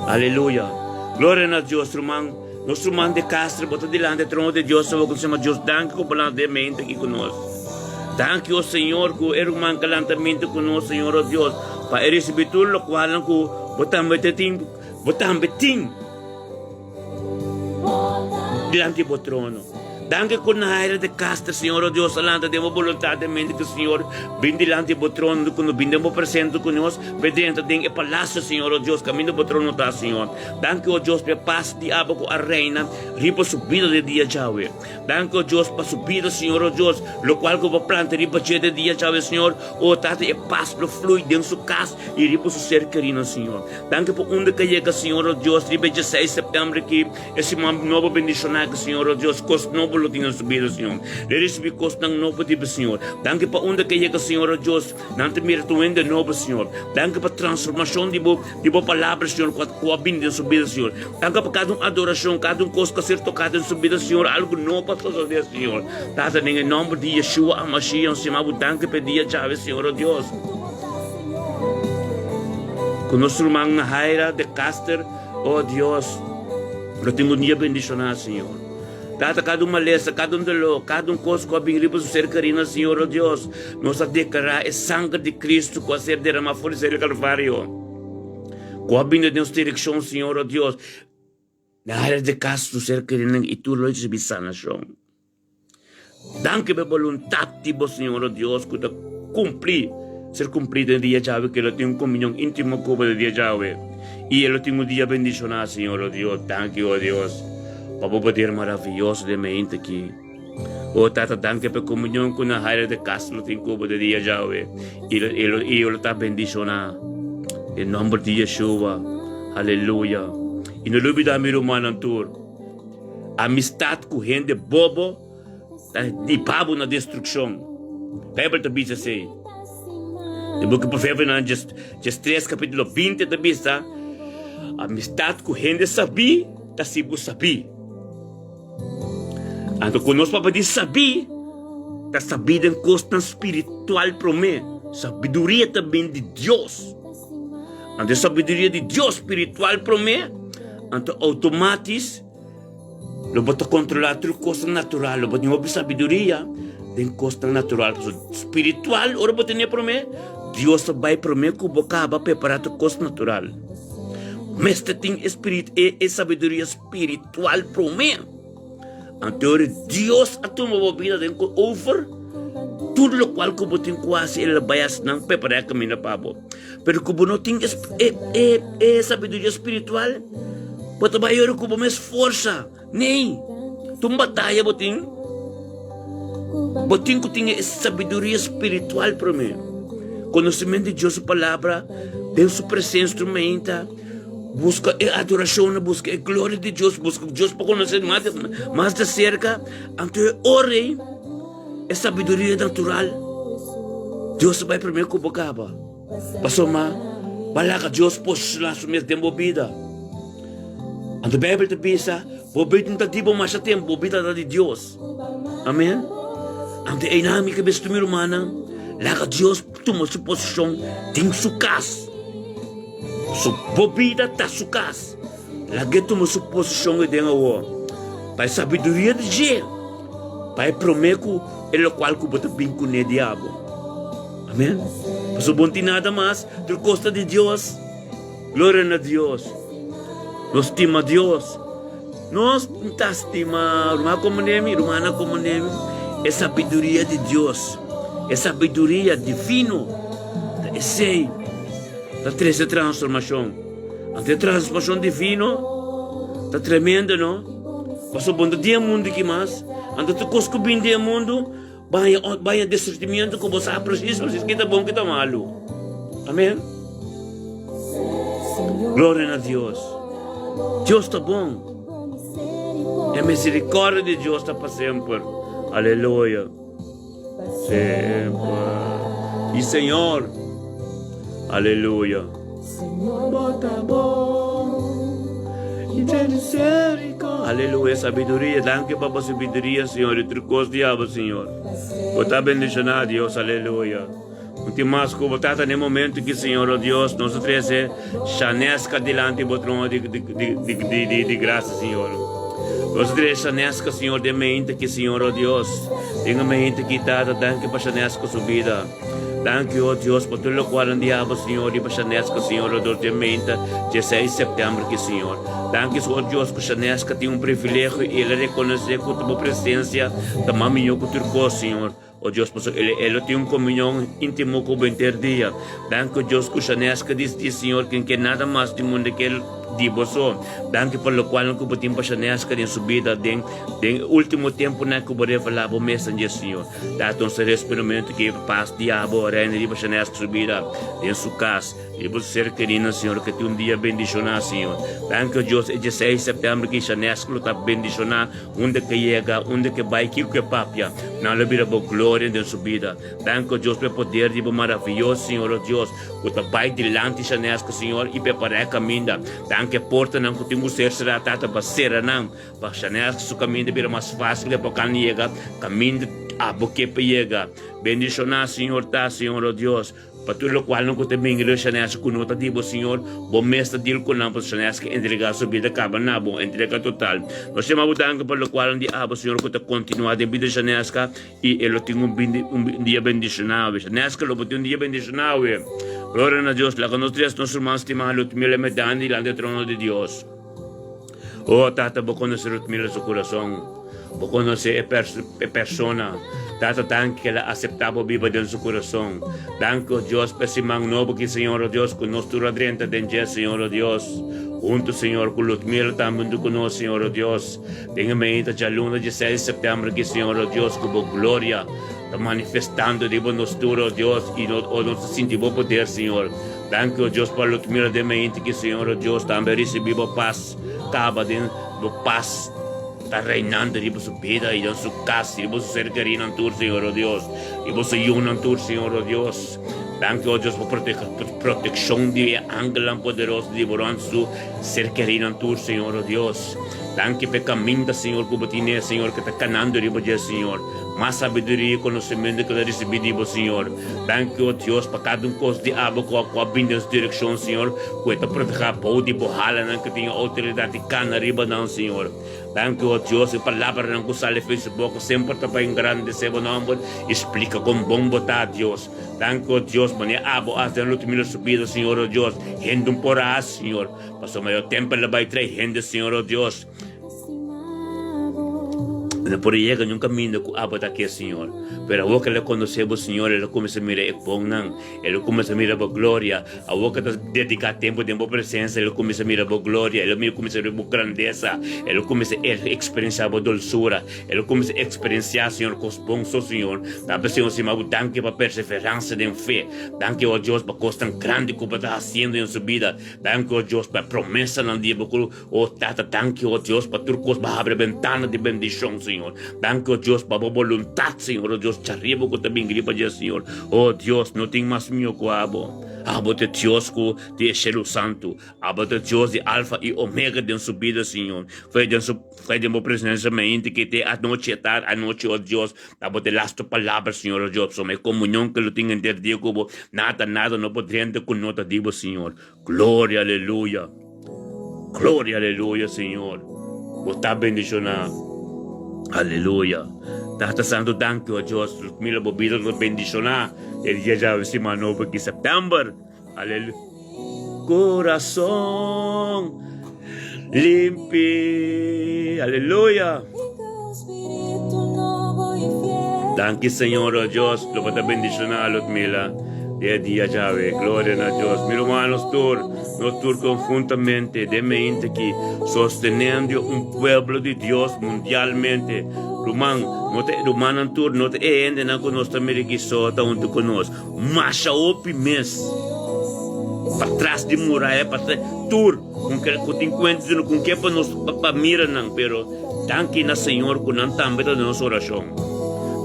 Aleluya. Gloria na Dios, ruman. Nos ruman de Caster, bo ta dilanti e trono di Dios, bo ku sema Dios, danki ku bo lanta e mente aki ku nos. Danki, o Señor, ku e ruman ka lanta mente ku nos, Señor, o Dios, pa e risibi tur lokualnan ku bo tambe ta tin, bo tambe tin. Dilanti bo trono. Danki ku Naira de Castro, Señor, o Dios, a lanta den bo boluntat den mente ku Señor bin dilanti bo trono, ku no bin den bo presente ku nos, pe drenta den e palacio, Señor, o Dios, kaminda bo trono ta, Señor. Danki, o Dios, p'e pas di abo ku a reina riba su bida den dia djawe. Danki, o Dios, pa su bida, Señor, o Dios, lokual ku bo planta riba dje den dia djawe, Señor, o Tata, e pas lo flui den su kas i riba su ser kerinan, Señor. Danki pa unda ka yega Señor o Dios riba e dieseis september aki e siman nobo bendiciona aki Señor o Dios cos nobo lo tin na su bida Señor lo ricibi cosnan nobo di bo Señor danki pa unda ka yega Señor o Dios nan ta mira tur hende nobo Señor danki pa transformacion di bo di bo palabra Señor cu a cu a bini den su bida Señor danki pa cada un adoracion cada un cos cu a ser toca den su bida Señor algo nobo a sosode Señor Tata den e nomber di Yeshua Hamashiach nos yama bo danki pa e dia djawe Señor o Dios. Ku nos ruman Nahaira de Caster, oh Dios, lo tin un dia bendishoná, Señor. Tata, kada un malesa, kada un doló, kada un kos ku a bin riba su ser kerina, Señor, oh Dios, nos a deklará e sanger di Cristo ku a ser deramá for di ser di Kalvario, ku a bini den nos direkshon, Señor, oh Dios. Nahaira de Castro, su ser kerinan i tur lo risibi sanashon. Danki pa e boluntat di bo, Señor, o Dios, ku ta kumplí, ser kumplí den dia djawe, ku e lo tin un komunion íntimo ku bo den dia djawe, i e lo tin un dia bendishoná, Señor, o Dios. Danki, o Dios. Pa bo poder maraviyoso den mente aki. O Tata, danki pa e komunion ku na Jairo de Castro lo tin ku bo de dia djawe. I lo, i lo, i lo ta bendishoná. Den nomber di Yeshua. Aleluya. I no lubidá mi rumannan tur. Amistat ku hende bobo ta hiba bo na destrukshon. Beibel ta bisa esei. Den buki Proverbionan djes tres kapítulo 20 ta bisa, Amistat ku hende sabí ta hasi bo sabí. Anto ku nos papia di sabí, ta sabí den kosnan spiritual promé. Sabiduria ta bin di Dios. Anto e sabiduria di Dios spiritual promé, anto outomatis lo bo ta kontrolá tur kosnan natural. Lo bo tin hopi sabiduria den kosnan natural. Pasobra spiritual, ora bo tene promé, Dios ta bai promé ku bo kaba prepará tur kos natural. Mester tin e spirit, e, e sabiduria spiritual promé. Anto ora Dios a tuma bo bida den ku over, tur lokual ku bo tin ku hasi, el a bai hasi nan prepará e kaminda pa bo. Pero ku bo no tin e, e, e sabiduria spiritual, bo ta bai ora ku bo mes forsa. Nee, ta un bataya bo tin. Bo tin ku tin e sabiduria spiritual promé. Konosementu di Dios su palabra den su presensia tur meinta. Buska e adorashon, buska e gloria di Dios, buska Dios pa konosé mas de, mas de serka. Anto e ora ei, e sabiduria natural, Dios ta bai promé ku bo kaba. Pasobra bo a laga Dios posishoná su mes den bo bida. Anto Beibel ta bisa, bo bida no ta di bo masha tempu, bo bida ta di Dios. Amen. Anto einan mi ke bisa tur mi rumannan, laga Dios tuma su posishon den su kas. Su bo bida ta su kas. Lag'é tuma su posishon ei den awor. Pa e sabiduria di dje, pa e promé ku e lokual ku bo ta bin kuné di abo. Amen. Pasobra bo no tin nada mas, tur kos ta di Dios. Gloria na Dios. Nos stima Dios. Nos ta stima ruman komo nemi, rumannan komo nemi. E sabiduria di Dios, e sabiduria divino, ta esei ta trese transformashon. Anto e transformashon divino ta tremendo, no? Pasobra bo no ta di e mundu aki mas. Anto tur kos ku bin di e mundu, baña, baña desertimiento ku bo sa presis presis ki ta bon, ki ta malu. Amen. Gloria na Dios. Dios ta bon. E misericordia di Dios ta pa semper. Aleluya. Semper. Y Señor. Aleluya. Señor, bo ta bon. Y ten misericordia. Aleluya, sabiduria. Danki pa bo sabiduria, Señor. Y tur cos di abo, Señor. Bo ta bendiciona, Dios. Aleluya. Un tin mas ku bo tata den momento ki Señor o Dios nos a trese Shaneska dilanti bo trono di di di di di di gracia Señor. Nos a trese Shaneska Señor den mente ki Señor o Dios. Den e mente ki tata danki pa Shaneska su bida. Danki o Dios pa tur lokual nan di abo Señor riba Shaneska Señor o Dios den mente dje seis september ki Señor. Danki o Dios ku Shaneska tin un privilegio i el a rekonosé ku ta bo presencia ta mas mihó ku tur kos Señor. O Dios, pasobra el, el lo tin un komunion íntimo ku bo henter dia. Danki, o Dios, ku Shaneska disidi, Señor, ken ke nada mas di mundu ke el di bo so. Danki pa lokualnan ku bo tin pa Shaneska den su bida den, den e último tempunan ku bo revelá bo mes na dje, Señor. Tata, nos ta resa pa e momento ku e pas di abo reina riba Shaneska su bida, den su kas. Riba su ser kerinan, Señor, ke tin un dia bendishoná, Señor. Danki, o Dios, e dieseis sèptèmber ku Shaneska lo ta bendishoná. Unda ke yega, unda ke bai, kiko ke papia, nan lo bira bo gloria den su bida. Danki, o Dios, pa e poder di bo maraviyoso, Señor, o Dios, ku ta bai dilanti Shanesco, Señor, i prepará e kaminda. Danki e portanan ku tin ku ser será, Tata, pa sera nan, pa Shanesco su kaminda bira mas fásil e por kan yega kaminda abo ke pa yega. Bendishoná, Señor, ta, Señor, o Dios. Pa tur lokualnan ku ta bin riba Shanesca ku no ta di bo, Señor, bo mes ta dil ku nan, pasobra Shanesca entregá su bida kaba na bo, entrega total. Nos yama bo danki pa lokualnan di abo, Señor, ku ta kontinuá den bida Shanesca i e lo tin un un dia bendishoná awe. Shanesca lo bo tin un dia bendishoná awe. Gloria na Dios. Laga nos tres nos ruman stimá Lutmila Medani dilanti e trono di Dios. Oh, Tata, bo konosé Lutmila su kurason. Bo konosé e e persona. Tata, danki ke el a aseptá bo biba den su kurason. Danki, oh Dios, pa e siman nobo ki, Señor, oh Dios, ku nos tur a drenta den dje, Señor, oh Dios. Huntu, Señor, ku Ludmila tambe huntu ku nos, Señor, o Dios. Den e meinta djaluna dieseis di sèptèmber aki, Señor, o Dios, ku bo gloria ta manifestando riba nos tur, o Dios, i nos, o nos ta sinti bo poder, Señor. Danki, o Dios, pa Ludmila den meinta aki, Señor, o Dios, tambe a risibí bo pas kaba den bo pas ta reinando riba su bida i den su kas, riba su ser kerinan tur, Señor, o Dios, riba su yunan tur, Señor, o Dios. Danki, o Dios, pa protekshon di e angelnan poderoso di bo rònt su ser kerinan tur, Señor, o Dios. Danki pa e kaminda, Señor, ku bo tine, Señor, ku ta kanando riba dje, Señor. Mas sabiduria i konosementu ku el a risibí di bo, Señor. Danki, o Dios, pa kada un kos di abo ku a bini den su direkshon, Señor, ku e ta protehá bou di bo halanan ku tin e outoridat di kana riba nan, Señor. Danki, o Dios, e palabranan ku sali for su boka semper ta pa engrandesé bo nòmber i splika kon bon bo ta, Dios. Danki, o Dios, manera abo a hasi den lo mira su bida, Señor, o Dios. Hende un por a hasi, Señor, pasobra mayor tempu el a bai trae hende, Señor, o Dios. No por a yega niun kaminda ku abo ta ke, Señor. Pero awor ku el a konosé bo, Señor, el a kuminsá mira e bonnan, el a kuminsá mira bo gloria. Awor ku el ta dediká tempu den bo presensia, el a kuminsá mira bo gloria, el a kuminsá mira bo grandesa, el a kuminsá eksperensiá bo dolsura, el a kuminsá eksperensiá, Señor, kos bon so, Señor. Ta p'esei nos stima bo danki pa perseveransia den fe. Danki, o Dios, pa kosnan grandi ku bo ta hasiendo den su bida. Danki, o Dios, pa e promesanan di bo ku O Tata, danki, o Dios, pa tur kos bo habri bentana di bendishon, Señor. Danki, o Dios, pa bo boluntat, Señor, o Dios, djariba ku ta bin riba dje, Señor. O Dios, no tin mas mihó ku abo. Abo ta e Dios ku di e shelu santu. Abo ta e Dios di Alfa i Omega den su bida, Señor. Fe den su, fe den bo presensia mainti ki te anochi e tar anochi, o Dios, abo ta e lastu palabra, Señor, o Dios, pasobra e komunion ku lo tin henter dia ku bo, nada, nada no por drenta ku no ta di bo, Señor. Gloria, aleluya. Gloria, aleluya, Señor. Bo ta bendiciona. Aleluya. Tata Santo, danki, oh Dios. Mira bo bida ta bendiciona. E dia djawe siman nobo ki september. Aleluya. Corazón limpi. Aleluya. Danki Señor, oh Dios, lo bo ta bendiciona Ludmila di e dia djawe. Gloria na Dios. Mi rumannos tur, nos tur conjuntamente den meinte aki sostenendo un pueblo di Dios mundialmente. Ruman, no ta rumannan tur, no ta e hendenan cu nos ta mira aki so ta hunto cu nos. Masha hopi mes patras di muraya, patras, tur. Con ke cu tin cuenta di no con ke pa nos pa mira nan, pero danki na Señor cu nan tambe ta den nos oracion.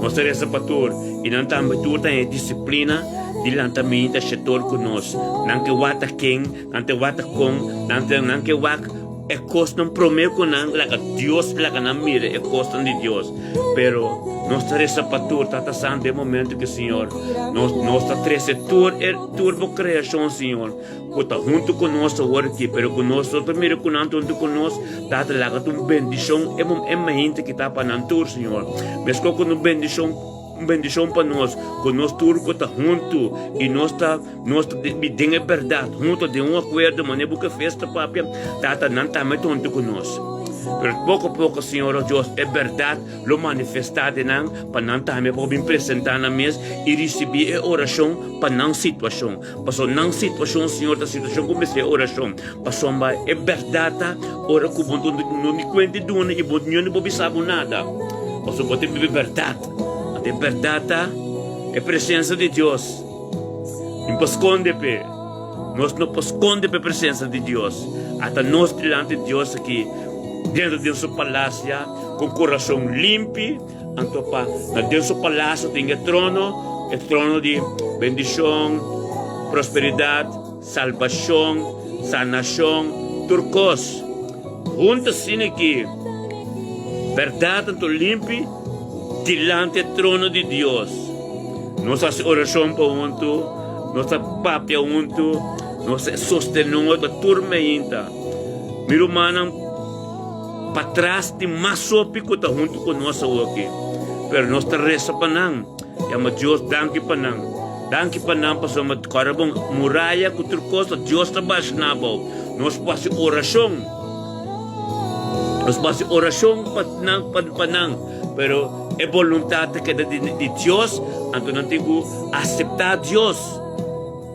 Nos ta reza pa tur y nan tambe tur ta e disciplina di lanta minta shetor cu nos. Nan ke wak ta ken, nan te wak ta con, nan te nan ke wak e cosnan prome cu nan laga Dios laga nan mira e cosnan di Dios. Pero nos ta reza pa tur, Tata Santo, den momento ki Señor nos nos ta trece tur e tur bo creacion Señor. Ku ta huntu ku nos awor aki, pero ku nos no ta mira ku nan ta huntu ku nos, Tata, laga ta un bendishon e e mainta ki ta pa nan tur, Señor. Meskos ku un bendishon, un bendishon pa nos, ku nos tur ku ta huntu i nos ta, nos ta den e bèrdat, huntu den un akuerdo, manera bo ke festa papia, Tata, nan tambe ta huntu ku nos. Pero poko poko, Señor, oh Dios, e bèrdat lo manifestá den nan, pa nan tambe por bin presentá nan mes i risibí e orashon pa nan situashon. Pasobra nan situashon, Señor, ta situashon ku mester orashon. Pasobra e bèrdat ta, ora ku bo no ni kuenta di duna i bo no por bisa bo nada. Pasobra bo ta biba e bèrdat. Anto e bèrdat ta e presensia di Dios. No por skonde p'e. Nos no por skonde p'e presensia di Dios. Ata nos dilanti Dios aki, dentro den su palasia, ku kurason limpi. Anto pa na den su palacio tin e trono, e trono di bendicion, prosperidad, salbacion, sanacion, tur cos. Hunto asina aki, berdad anto limpi dilanti e trono di Dios. Nos haci oracion pa hunto, nos ta papia hunto, nos ta sostene otro tur meinta. Mi rumannan. Patras tin mas hopi ku ta huntu ku nos awoki, pero nos ta resa pa nan. Yama Dios danki pa nan. Danki pa nan pasobra kòrda bon, muraya ku tur kos ta Dios ta basha nan abou. Nos por hasi orashon, nos por hasi orashon pa nan, pa nan, pero e boluntat ta keda di Dios, anto nan tin ku aseptá Dios.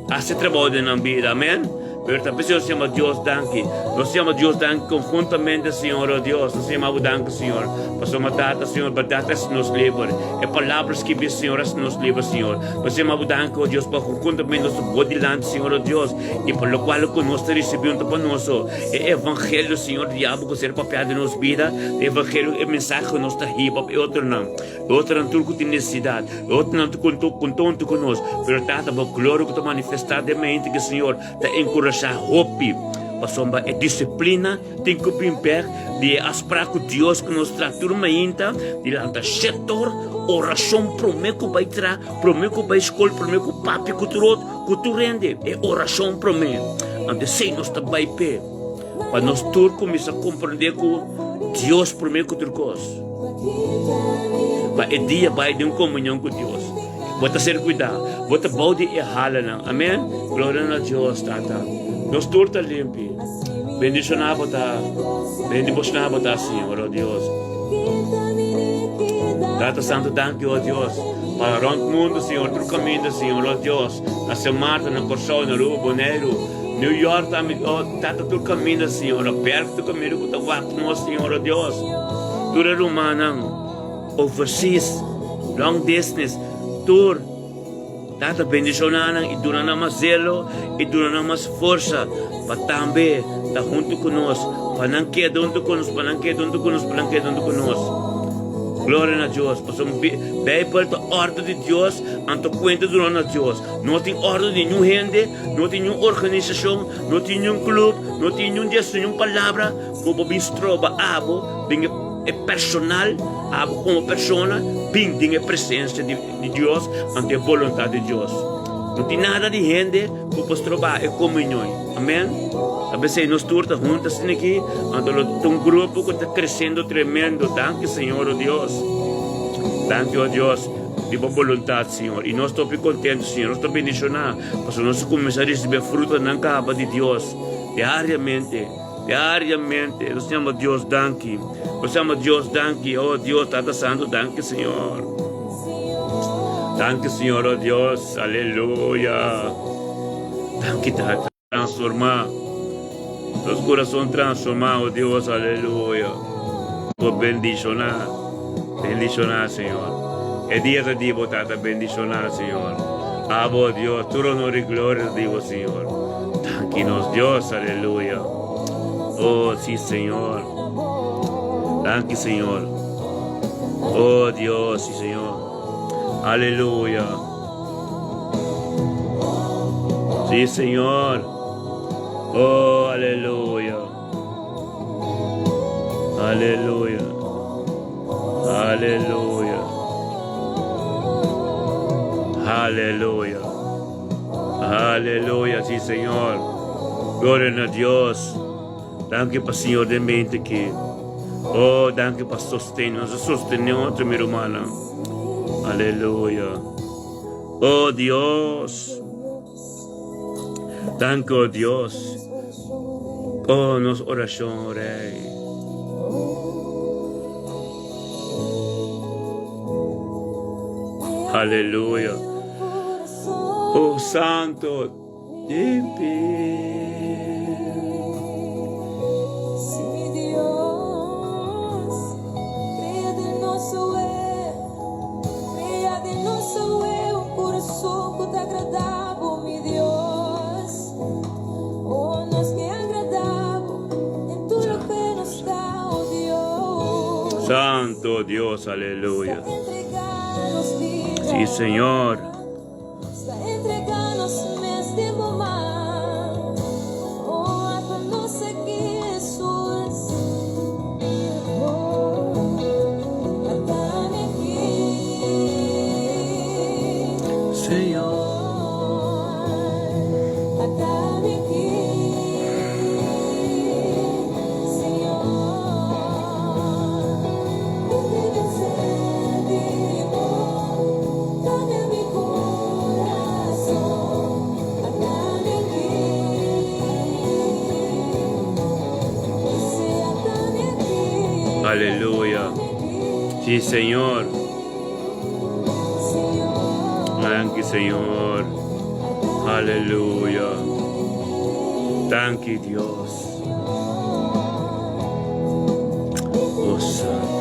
Hasi trabou den nan bida, amen. Pero ta p'esei nos yama Dios danki. Nos yama Dios danki konhuntamente, Señor, o Dios. Nos yama Bo danki, Señor, pasobra Tata, Señor, bèrdat ta hasi nos liber. E Palabra skibí, Señor, hasi nos liber, Señor. Nos yama Bo danki, o Dios, pa konhuntamente nos ta Bo dilanti, Señor, o Dios, i pa lokual ku nos ta risibí un ta pa nos. E evangelio, Señor, di Abo ku ser papiá den nos bida, e evangelio, e mensahe ku nos ta hiba pa e otronan. E otronan tur ku tin nesesidat, e otronan tur ku kontontu ku nos. Pero Tata, Bo gloria ku ta manifestá den mente ku Señor ta enkurashá hopi. Pasobra e disiplina tin ku bin bèk di e afsprak ku Dios ku nos traha tur mainta, di lanta shetor, orashon promé ku bai traha, promé ku bai skol, promé ku papia ku tur otro, ku tur hende, e orashon promé. Anto esei nos ta bai p'e, pa nos tur kuminsá komprendé ku Dios promé ku tur kos. Pa e dia bai den komunion ku Dios. Bo ta ser kuidá. Bo ta bou di e halanan. Amen. Gloria na Dios, Tata. Nos tur ta limpi. Bendishoná bo ta. Bendiboshoná bo ta, Señor, oh Dios. Tata Santo, danki, oh Dios, pa rònt mundu, Señor, tur kaminda, Señor, oh Dios, na Sint Maarten, na Kòrsou, na Aruba, Boneiru, New York tambe, oh Tata, tur kaminda, Señor, oh bèrg tur kaminda ku ta wak nos, Señor, oh Dios. Tur e rumannan overseas, long distance, tur, Tata bendiciona nan y duna nan mas zelo y duna nan mas forsa pa tambe ta hunto cu nos, pa nan keda hunto cu nos, pa nan keda hunto cu nos, pa nan keda hunto cu nos. Gloria na Dios, pasobra Bijbel ta ordo di Dios, anto cuenta duna na Dios. No tin ordo di niun hende, no tin niun organisacion, no tin niun club, no tin niun des, niun palabra cu bo bin stroba abo den e personal, abo como persona bin den e presencia di di Dios anto e boluntad di Dios. No tin nada di hende cu por stroba e comunion. Amen. Ta pesey nos tur ta hunto asina aki, anto lo ta un grupo cu ta creciendo tremendo. Danki Señor, oh Dios. Danki, oh Dios, di bo boluntad, Señor. Y nos ta hopi contento, Señor. Nos ta bendiciona pasobra nos a cuminsa ricibi e frutanan caba di Dios diariamente. Diariamente. Nos yama Dios danki. Nos yama Dios danki. Oh Dios, Tata Santo, danki, Señor. Danki, Señor, oh Dios. Aleluya. Danki, Tata. Transforma. Nos corazón transforma, oh Dios, aleluya. Por bendicionar. Bendicionar, Señor. E dia ta di bo, Tata, bendicionar, Señor. Abo, Dios, tur honor y gloria ta di bo, Señor. Danki nos Dios, aleluya. Oh, sí, Señor. Danki, Señor. Oh, Dios, sí, Señor. Aleluya. Sí, Señor. Oh, aleluya. Aleluya. Aleluya. Aleluya. Aleluya, sí, Señor. Gloria na Dios. Danki pa Señor den mente aki. Oh, danki pa sosten. Nos a sostene otro, mi rumannan. Aleluya. Oh, Dios. Danki, oh Dios. Oh, nos oracion, Rey. Aleluya. Oh, Santo. Santo Dios, aleluya. Sí, Señor. Aleluya. Sí, Señor. Danki, Señor. Aleluya. Danki Dios. Oh Santo.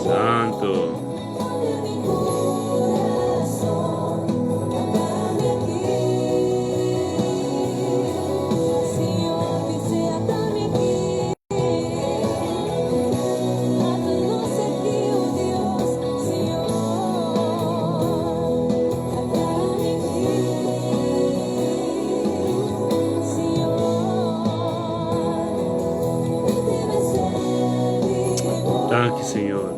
Santo. Danki Señor.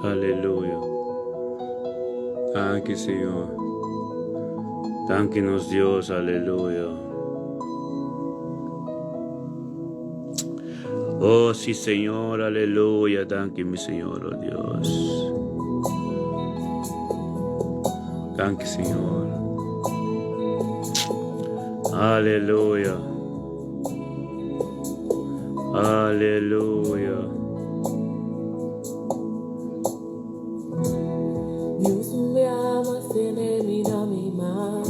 Aleluya. Danki, Señor. Danki nos Dios, aleluya. Oh, sí, Señor, aleluya. Danki, mi Señor, oh Dios. Danki, Señor. Aleluya. Aleluya. Dios me ama, se me mira mi man.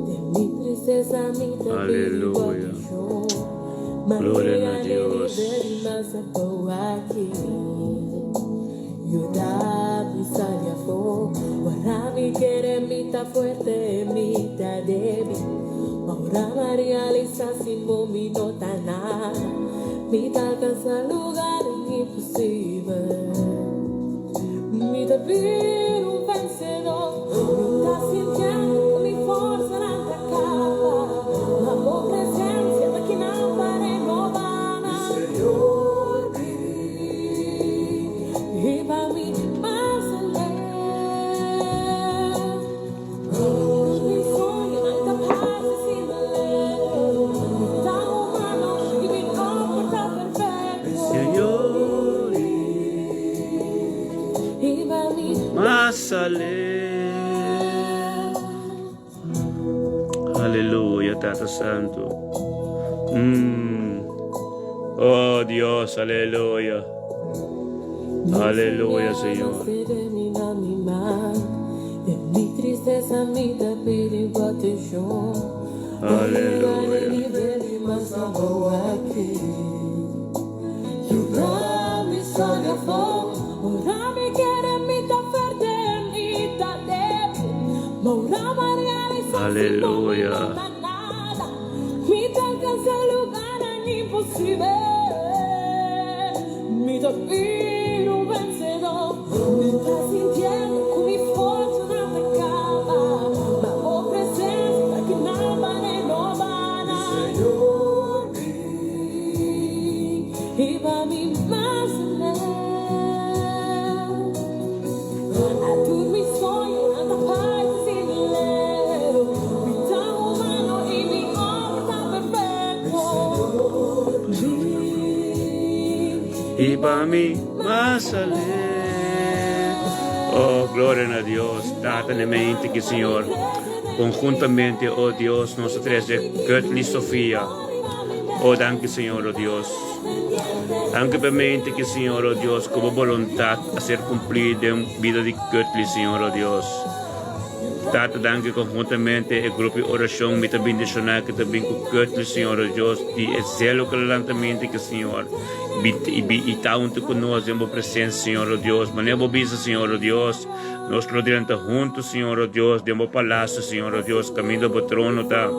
De mi tristeza, mi Aleluya. Gloria a Dios. Fuerte, mi ta débil. Ora Maria Lisa sin mi no ta nada. Mi ta alcanza lugar imposible. Mi ta bira un vencedor. Mi ta sintiendo mi forza atacada. Ma bo presencia ta kinan pa renoba nan. Hiba mi mas aleu. Mi soñonan ta parce sin leu. Mi ta humano y mi no por ta perfecto. Señor. Hiba mi Mas aleu. Aleluya, Tata Santo. Oh Dios, aleluya. Aleluya, Señor. De mi tristeza, mi ta pidi atencion. Aleluya. Yuda mi sali afo. Ora mi kere mi ta fuerte, mi ta debil. Ma ora Maria Aleluya. Mi ta alcanza lugar imposible. Mi ta bira un vencedor. Mi ta sintiendo cu mi forza atacada. Ma bo presencia ta kinan pa renoba nan. Hiba mi mas aleu. Tur mi soñonan ta parce sin leu. Mi ta humano y mi no ta perfecto. Hiba mi mas aleu. Oh, gloria na Dios. Tata na mente ki Señor. Conjuntamente, oh Dios, nos a trece Curtly Sofia. Oh, danki Señor, oh Dios. Danki pa mente ki Señor, oh Dios, ku bo voluntad a ser cumplí den bida di Curtly, Señor, oh Dios. Tata, danki conjuntamente e grupo di oracion mi ta bendiciona ki ta bin ku Curtly, Señor, oh Dios, di e zelo ku lanta mente ki Señor. I ta huntu ku nos den bo presensia, Señor, oh Dios. Manera bo bisa, Señor, oh Dios, nos lo drenta huntu, Señor, oh Dios, den bo palasio, Señor, oh Dios, kaminda bo trono ta.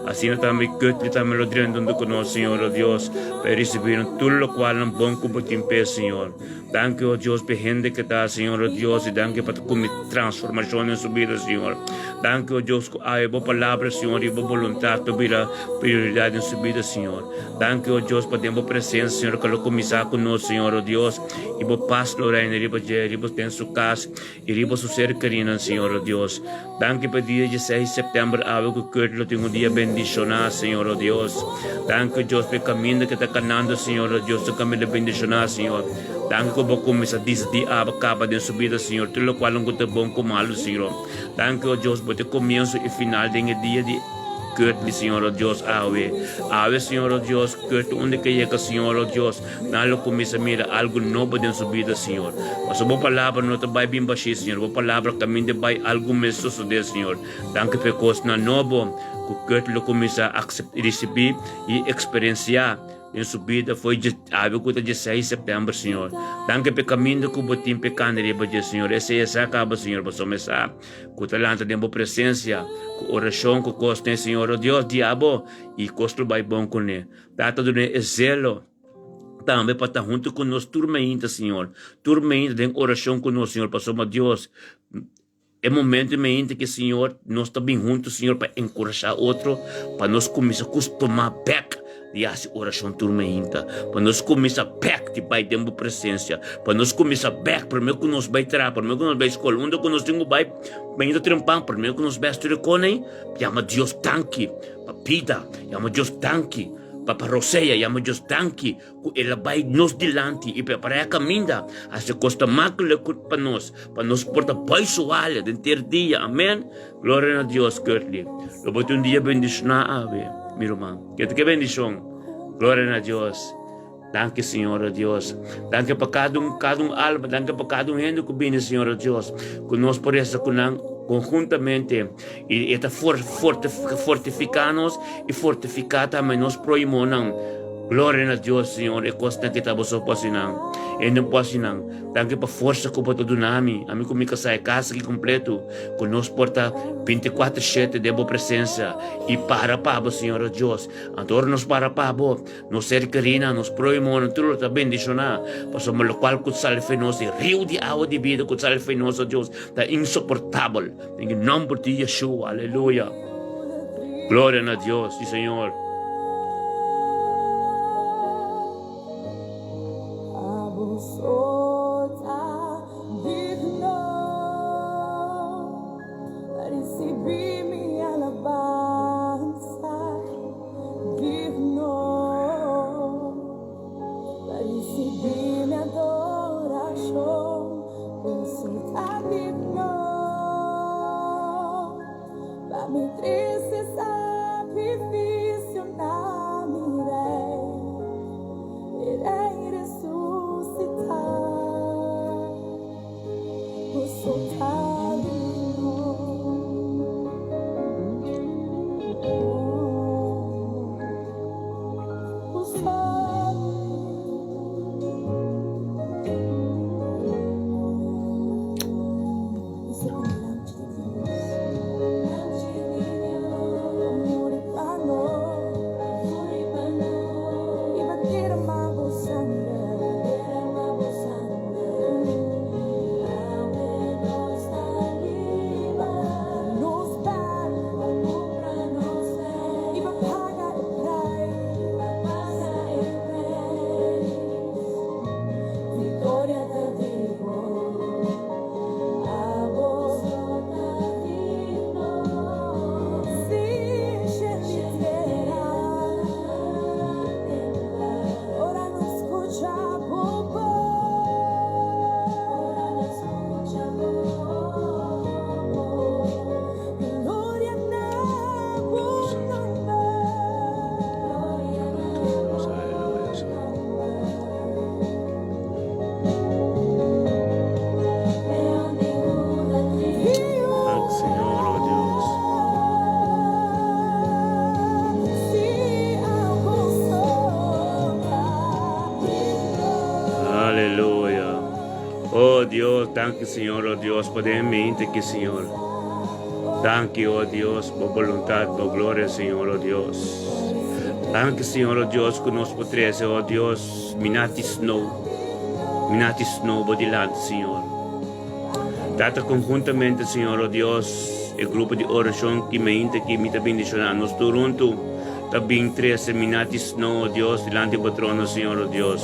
Asina tambe Kutli tambe lo drenta huntu ku nos, Señor, oh Dios, pa e risibí nan tur lokualnan bon ku bo tin p'e, Señor. Danki, oh Dios, p'e hende ke ta, Señor, oh Dios, i danki pa ta kumi transformashon den su bida, Señor. Danki, oh Dios, ku awe bo palabra, Señor, i bo boluntat lo bira prioridat den su bida, Señor. Danki, o Dios, pa den bo presencia, Señor, cu lo cuminsa cu nos, Señor, o Dios, y bo paz lo reina riba dje, riba den su cas, y riba su ser querinan, Señor, o Dios. Danki pa e dia dieseis di september awe cu Kurt lo tin un dia bendiciona, Señor, o Dios. Danki, o Dios, pa e caminda cu e ta canando, Señor, o Dios, ta un caminda bendiciona, Señor. Danki cu bo cuminsa disdi aba caba den su bida, Señor, tur locual cu ta bon cu malo, Señor. Danki, o Dios, bo ta e comienso y final den e dia di. Kurt mi Señor o Dios awe. Awe Señor o Dios, Kurt unda ke yega Señor o Dios, nan lo kuminsa mira algu nobo den su bida Señor. Pasobra bo palabra no ta bai bin bashí Señor, bo palabra kaminda bai algu mes sosodé Señor. Danki pa e kosnan nobo ku Kurt lo kuminsa risibí i eksperensiá. Den su bida foi dje awe ku ta dje seis september Señor. Danki p'e kaminda ku bo tin p'e kanda riba dje Señor. Esei a sa kaba Señor pasobra mi sa ku ta lanta den bo presensia ku orashon ku kos den Señor o Dios di abo i kos lo bai bon kuné. Tata dun'é e zelo tambe pa ta huntu ku nos tur mainta Señor. Tur mainta den orashon ku nos Señor pasobra Dios E momento mainta ke Señor nos ta bin hunto Señor pa enkurashá otro pa nos kuminsá kustumá bèk di hasi orashon tur mainta, pa nos kuminsá bèk di bai den bo presensia, pa nos kuminsá bèk promé ku nos bai traha, promé ku nos bai skol, unda ku nos tin ku bai mainta trempan, promé ku nos bai studia konai, yama Dios danki pa bida, yama Dios danki pa pa rosea, yama Dios danki. Ku el a bai nos dilanti i prepará e kaminda, hasi kos ta maklik pa nos, pa nos por ta bai su wale den ter dia. Amen. Gloria na Dios, Curtly. Lo bo tin un dia bendishoná awe, mi ruman. Ke ta ke bendishon. Gloria na Dios. Danki, Señor, o Dios. Danki pa kada un, kada un alma. Danki pa kada un hende ku bini, Señor, o Dios. Ku nos por resa ku nan konhuntamente. I e ta fortifiká nos i fortifiká tambe nos próhimonan. Gloria na Dios, Señor, e kosnan ke ta boso por hasi nan. E no por hasi nan. Danki pa forsa ku bo ta duna mi, ami ku mi kasá e kas aki kompleto, ku nos por ta bintikuater shete den bo presensia i para pa bo, Señor o Dios. Anto ora nos para pa bo, Nos ser kerina, nos próhimonan tur lo ta bendishoná, pasobra lokual ku sali fe nos, e riu di awa di bida ku sali fe nos, o Dios, ta insoportabel. Den e nòmber di Yeshua, aleluya. Gloria na Dios, si Señor. Digno pa ricibi mi adoracion, Boso ta digno pa mi triste sacrificio. Dios, danki Señor, oh Dios, pa den mente aki, Señor. Danki, oh Dios, bo boluntad, bo gloria, Señor, oh Dios. Danki, Señor, oh Dios, ku nos por trese, oh Dios, minati snow, minati snow bo dilanti, Señor. Tata, konhuntamente, Señor, oh Dios, e grupo di orashon ki mainta aki mi ta bendishoná nos tur huntu, ta bin trese minati snow, oh Dios, dilanti bo trono, Señor, oh Dios.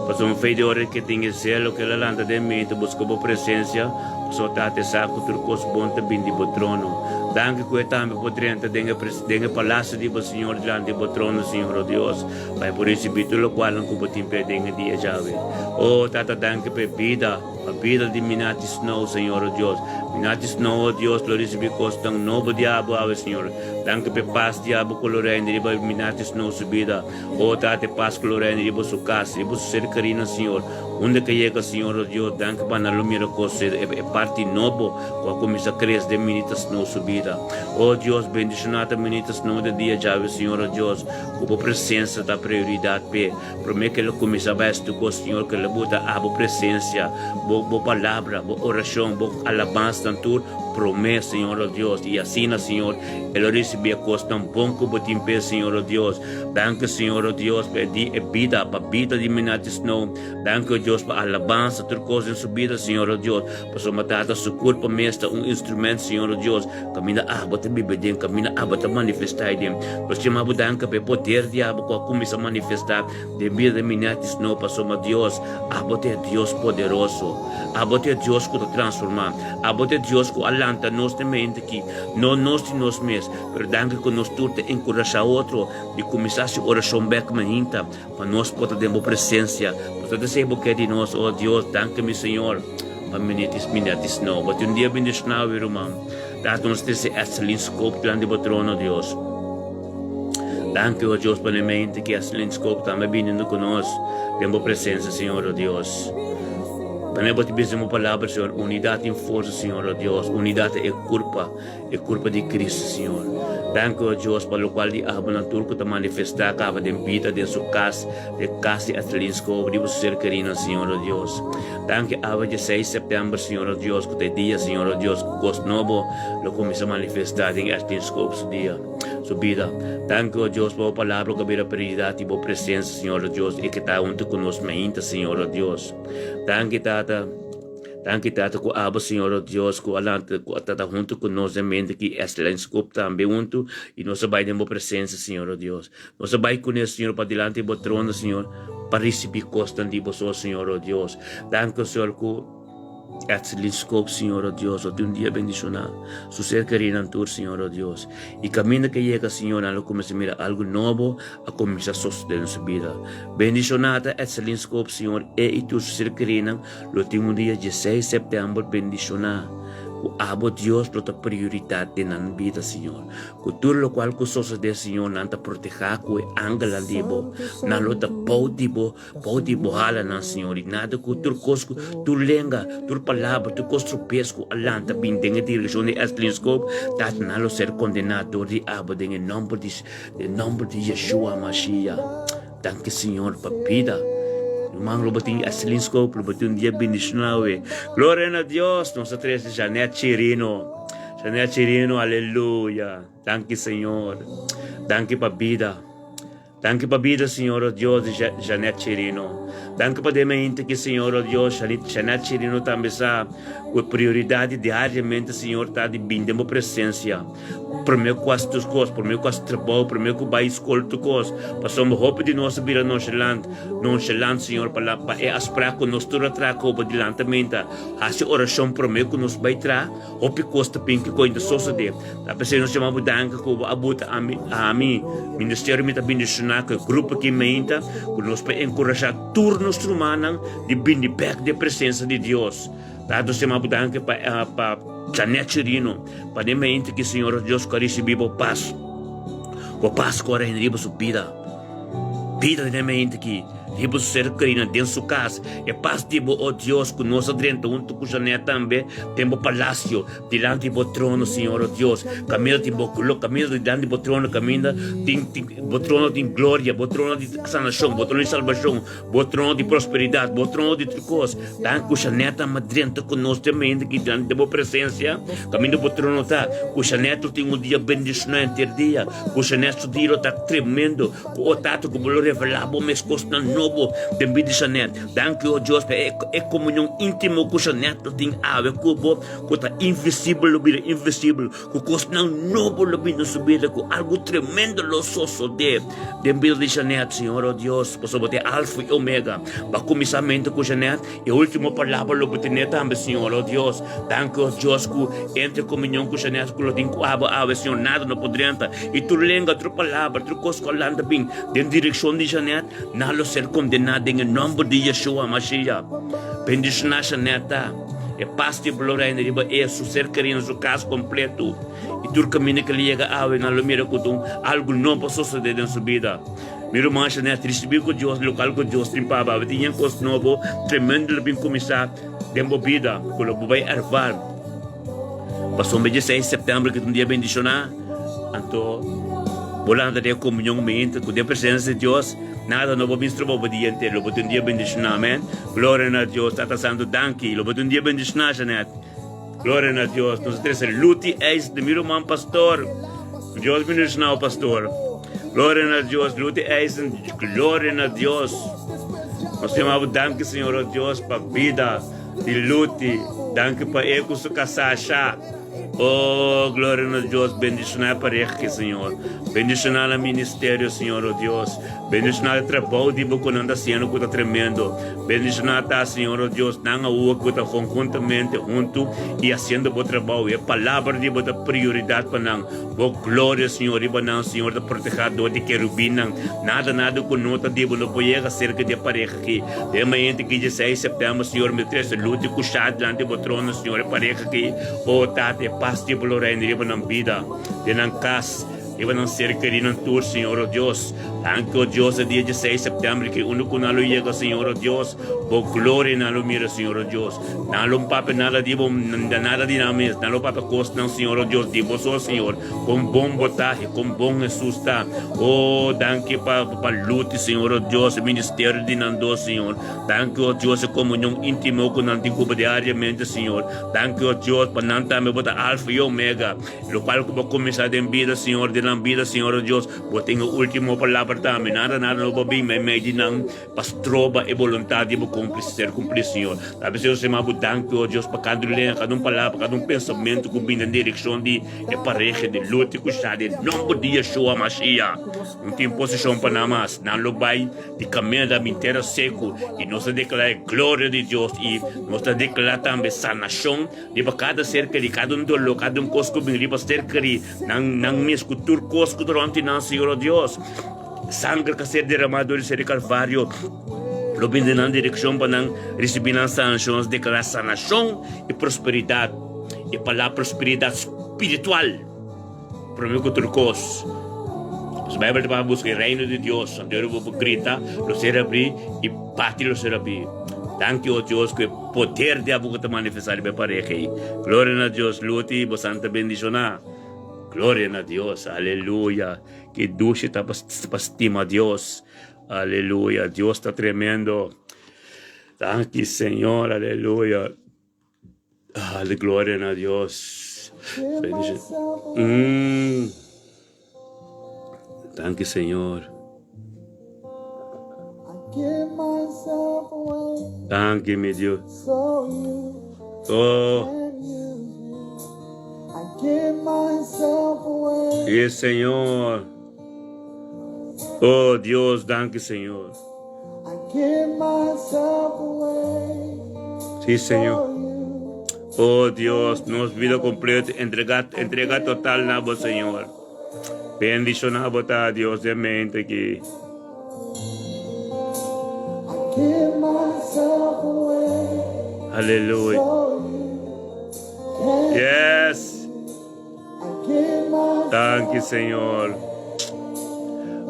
Pasobra un fe di ora ke tin e zelo ke el a lanta den mi ta buska bo presensia, pasobra Tata e sa ku tur kos bon ta bin di bo trono. Danki ku e tambe por drenta den e den e palasio di bo, Señor, dilanti bo trono, Señor, oh Dios, pa e por risibí tur lokualnan ku bo tin p'e den e dia djawe. Oh, Tata, danki pa e bida. Pa bida di Minati Snow, Señor, o Dios. Minati Snow, o Dios, lo ricibi cosnan nobo di Abo awe, Señor. Danki p'e pas di Abo cu lo reina riba Minati Snow su bida. O Tata, e pas cu lo reina riba su cas, riba su ser kerinan, Señor. Unda ke yega, Señor, o Dios, danki pa nan lo mira cos e e parti nobo cu a cuminsa crece den Minita Snow su bida. O Dios, bendiciona ta Minita Snow den dia djawe, Señor, o Dios, cu Bo presencia ta prioridad p'e. Promé ke lo kuminsá bai hasi tur kos, Señor, ke lo bo ta a bo presensia, bo bo palabra, bo orashon, bo alabansnan tur promé, Señor, o Dios. I asina, Señor, e lo risibí e kosnan bon ku bo tin p'e, Señor, o Dios. Danki, Señor, o Dios, pa e di e bida, pa bida di Minati Snow. Danki, o Dios, pa alabansa tur kos den su bida, Señor, o Dios. Pasobra Tata, su kurpo mes ta un instrument, Señor, o Dios, Kaminda abo ta biba den, kaminda abo ta manifestá ei den. Nos yama bo danki pa e poder di abo ku a kuminsá manifestá den bida di mi netis no, pasobra Dios, abo ta e Dios poderoso. Abo ta e Dios ku ta transformá. Abo ta e Dios ku a lanta nos den mente aki, no nos di nos mes, pero danki ku nos tur ta enkurashá otro di kuminsá hasi orashon bèk mainta pa nos por ta den bo presensia. Pasobra ta esei bo ke di nos, o Dios. Danki mi Señor. Pa minitis miniatis no. Bo tin un dia bendishonado wi ruman. Tata nos trese Estelin Scope dilanti bo trono Dios. Danki o Dios pa ne mente ki Estelin Scope tambe biniendo ku nos den bo presensia Señor o Dios. Wanneer bo ta bisa den bo palabra Señor unidat tin forsa Señor o Dios. Unidat ta e kurpa. E kurpa di Cristo, Señor. Danki, o Dios, pa lokual di abo nan tur ku ta manifestá kaba den bida, den su kas, den kas di Atlinsko, riba su ser kerinan, Señor, o Dios. Danki, awe dje seis sèptèmber, Señor, o Dios, ku ta e dia, Señor, o Dios, ku kos nobo lo kuminsá manifestá den Atlinsko su dia, su bida. Danki, o Dios, pa bo palabra ku a bira prioridat i bo presensia, Señor, o Dios, i ke ta huntu ku nos mainta, Señor, o Dios. Danki, Tata. Danki Tata ku abo Señor o Dios ku a lanta ku a tata huntu ku nos den mente ki Estelijn Scoop tambe huntu i nos a bai den bo presensia Señor o Dios. Nos a bai kuné Señor pa dilanti di bo trono Señor pa risibí kosnan di bo so Señor o Dios. Danki Señor ku Estelijn Scoop Señor o Dios lo tin un dia bendishoná su ser kerinan tur Señor o Dios i kaminda ke yega Señor nan lo kuminsá mira algu nobo a kuminsá sosodé den su bida. Bendishoná ta Estelijn Scoop Señor e i tur su ser kerinan Lo tin un dia dieseis sèptèmber bendishoná ku abo Dios lo ta prioridat den nan bida Señor. Ku tur lokual ku sosodé Señor nan ta protehá ku e angelnan di bo. Nan lo ta bou di bo, bou di bo halanan Señor i nada ku tur kos ku tur lenga, tur palabra, tur kos tropes ku a lanta bin den e direkshon di Estlin Scope, Tata nan lo ser kondená dor di abo den e nòmber di den nòmber di Yeshua Mashiach. Danki Señor pa bida. Ruman lo bo tin Estelin Scope, lo bo tin un dia bendiciona awe. Gloria na Dios! Nos ta trece Janet Chirino. Janet Chirino, aleluya. Danki Señor. Danki pa bida. Danki pa bida, Señor, oh Dios, di Janet Chirino. Danki pa den mente ki, Señor, oh Dios, Janet Chirino tambe sa ku e prioridad diariamente, Señor, ta di bin den bo presencia. Promé ku hasi tur kos, promé ku hasi trabou, promé ku bai skol tur kos. Pasobra hopi di nos a bira nonchalant, nonchalant, Señor, pa pa e afsprak ku nos tur a traha koba dilanti menta. Hasi orashon promé ku nos bai traha, hopi kos ta pinki ku ainda sosodé. Ta p'esei nos yama bo danki ku bo a buta ami, ami, ministerio mi ta bendishoná ku e grupo aki meinta, ku nos por enkurashá tur nos rumannan di bini bèk den presensia di Dios. Tata nos yama bo danki pa pa Janet Chirino, pa den mente ki Señor Dios ku a risibí bo pas, bo pas ku a reina riba su bida. Bida den mente ki. Riba su ser kerinan den su kas. E pas di bo, o Dios, ku nos a drenta huntu ku Janet tambe den bo palasio, dilanti di bo trono, Señor, o Dios. Kaminda tin bo glo, kaminda dilanti di bo trono, kaminda tin, tin, bo trono tin gloria, bo trono di sanashon, bo trono di salbashon, bo trono di prosperidat, bo trono di tur kos. Danki ku Janet a drenta ku nos den mente aki dilanti di bo presensia, kaminda bo trono ta. Ku Janet lo tin un dia bendishonal henter dia. Ku Janet su dia lo ta tremendo. Ku o Tata ku bo lo revelá bo mes kosnan nobo den bida di Janet. Danki, o Dios, pa e komunion íntimo ku Janet lo tin awe ku bo, ku ta invisibel lo bira invisibel, ku kosnan nobo lo bini na su bida, ku algu tremendo lo sosodé den bida di Janet, Señor, o Dios, pasobra bo ta e Alfa i Omega. Bo a kuminsá mente ku Janet, e último palabra lo bo tene tambe, Señor, o Dios. Danki, o Dios, ku entre komunion ku Janet ku lo tin ku abo awe, Señor, nada no por drenta, i tur lenga, tur palabra, tur kos ku a lanta bin den direkshon di Janet, nan lo ser kondená den e nòmber di Yeshua Mashiach. Bendishoná Janet ta. E pas di bo lo reina riba e, su ser kerí na su kas kompletu. I tur kaminda ku el yega awe, nan lo mira ku ta un algu nobo a sosodé den su bida. Mi ruman Janet, risibí ku Dios lokal ku Dios tin pa bo. Awe tin yen kos nobo tremendo lo bin kuminsá den bo bida ku lo bo bai ervar. Pasobra dieseis sèptèmber ku ta un dia bendishoná, anto bo lanta den e komunion mente ku den presensia di Dios, nada no bo bin stroba bo dia entero. Lo bo tin un dia bendishoná, amèn. Gloria na Dios. Tata Santu, danki. Lo bo tin un dia bendishoná, Janet. Gloria na Dios. Nos a trese Luti Eis di mi ruman pastor. Dios bendishoná bo, pastor. Gloria na Dios. Luti Eisen, gloria na Dios. Nos ta yama bo danki, Señor, oh Dios, pa bida di Luti. Danki pa e ku su kasá sha. Oh, gloria na Dios. Bendishoná e pareha aki, Señor. Bendishoná nan ministerio, Señor, oh Dios. Bendishoná e trabou di bo ku nan ta hasiendo ku ta tremendo. Bendishoná ta, Señor, oh Dios, nan awor ku ta konhuntamente huntu i hasiendo bo trabou. E palabra di bo ta prioridat pa nan. Bo gloria, Señor, riba nan, Señor, ta protehá dor di kerubinnan. Nada, nada ku no ta di bo no por yega serka di e pareha aki. Den mainta ki dieseis sèptèmber, Señor, mi trese luta i kushá dilanti bo trono, Señor, e pareha aki. O Tata, e pas di bo lo reina riba nan bida, den nan kas, riba nan ser kerí, nan tur, Señor, o Dios. Danki, o Dios, e dia dieseis sèptèmber ki unda ku nan lo yega, Señor, o Dios, bo gloria nan lo mira, Señor, o Dios. Nan lo papia nada di bo, nada di nan mes. Nan lo papia kosnan, Señor, o Dios, di bo so, Señor. Kon bon bo ta i kon bon Hesus ta. O, danki pa pa Luti, Señor, o Dios, e ministerio di nan dos, Señor. Danki, o Dios, e komunion íntimo ku nan tin ku bo diariamente, Señor. Danki, o Dios, pa nan tambe bo ta Alfa i Omega. Lokual ku bo kuminsá den bida, Señor, den nan bida, Señor, o Dios, bo tin e último palabra tambe. Nada, nada no por bin meimei di nan. Pa stroba e boluntat di bo kumpli ser kumpli, Señor. Ta p'esei nos yama bo danki, o Dios, pa kada un lenga, kada un palabra, kada un pensamentu ku bini den direkshon di e pareha di Lot i Kusha, den nomber di Yeshua Mashiach. No tin posishon pa nan mas. Nan lo bai di kaminda bin tera seku, i nos ta deklará e gloria di Dios, i nos ta deklará tambe sanashon riba kada ser kerí, kada un doló, kada un kos ku bin riba ser kerí, nan nan mes ku tur kos ku ta rònt di nan, Señor, o Dios. Sanger ka ser deramá dor di ser di Kalvario lo bin den nan direkshon pa nan risibí nan sanashon. Nos deklará sanashon i prosperidat. E palabra prosperidat spiritual promé ku tur kos. Pasobra Beibel ta papia buska e reino di Dios, anto ora bo por grita lo ser abrí i parti lo ser abrí. Danki o Dios ku e poder di abo ku ta manifestá riba e pareha ei. Gloria na Dios. Luti bo santa bendishoná. Gloria na Dios. Aleluya. Ki dushi ta pa stima Dios. Aleluya. Dios ta tremendo. Danki Señor. Aleluya. Ah, gloria na Dios. Bendición. Danki Señor. Danki mi Dios. Oh. Sí, Señor. Oh, Dios, danki, Señor. Sí, Señor. Oh, Dios, nos vida completo, entrega, entrega total na bo, Señor. Bendiciona bo ta, Dios, de mente aquí. Aleluya. Yes. Danki, Señor.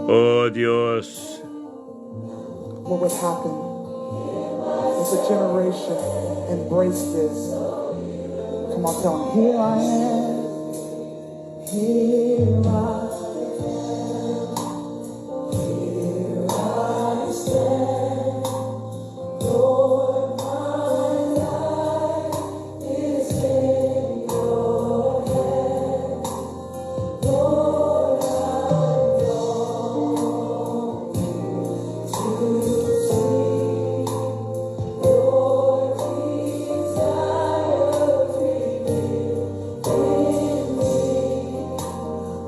Oh, Dios. What would happen if a generation embraced this? Come on, tell 'em, here I am, here I here I stand, Lord, my life is in your hands. Lord, I long to see your desires revealed in me.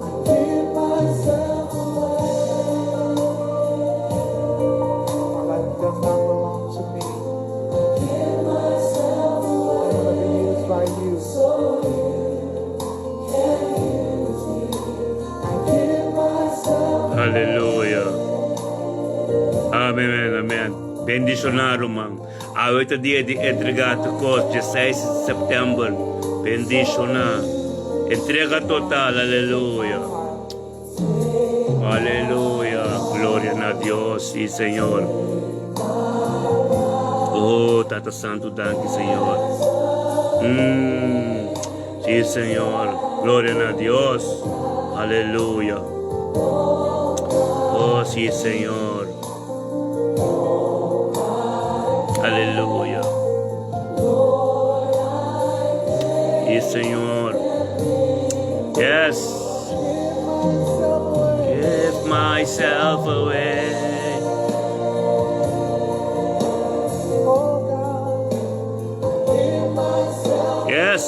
I give myself away. My life does not belong to me. I give myself away. I want to be used by you. So you can use me. I give myself Aleluya. Amen, amen. Bendishoná, ruman. Awe ta dia di entregá tur kos, 16 di sèptèmber. Bendishoná. Entrega total, aleluya. Aleluya. Gloria na Dios, sí, Señor. Oh, Tata Santu, danki, Señor. Sí, Señor. Gloria na Dios. Aleluya. Oh, sí, Señor. Aleluya. Sí, Señor. Yes. Give myself away. Oh God, give myself Yes.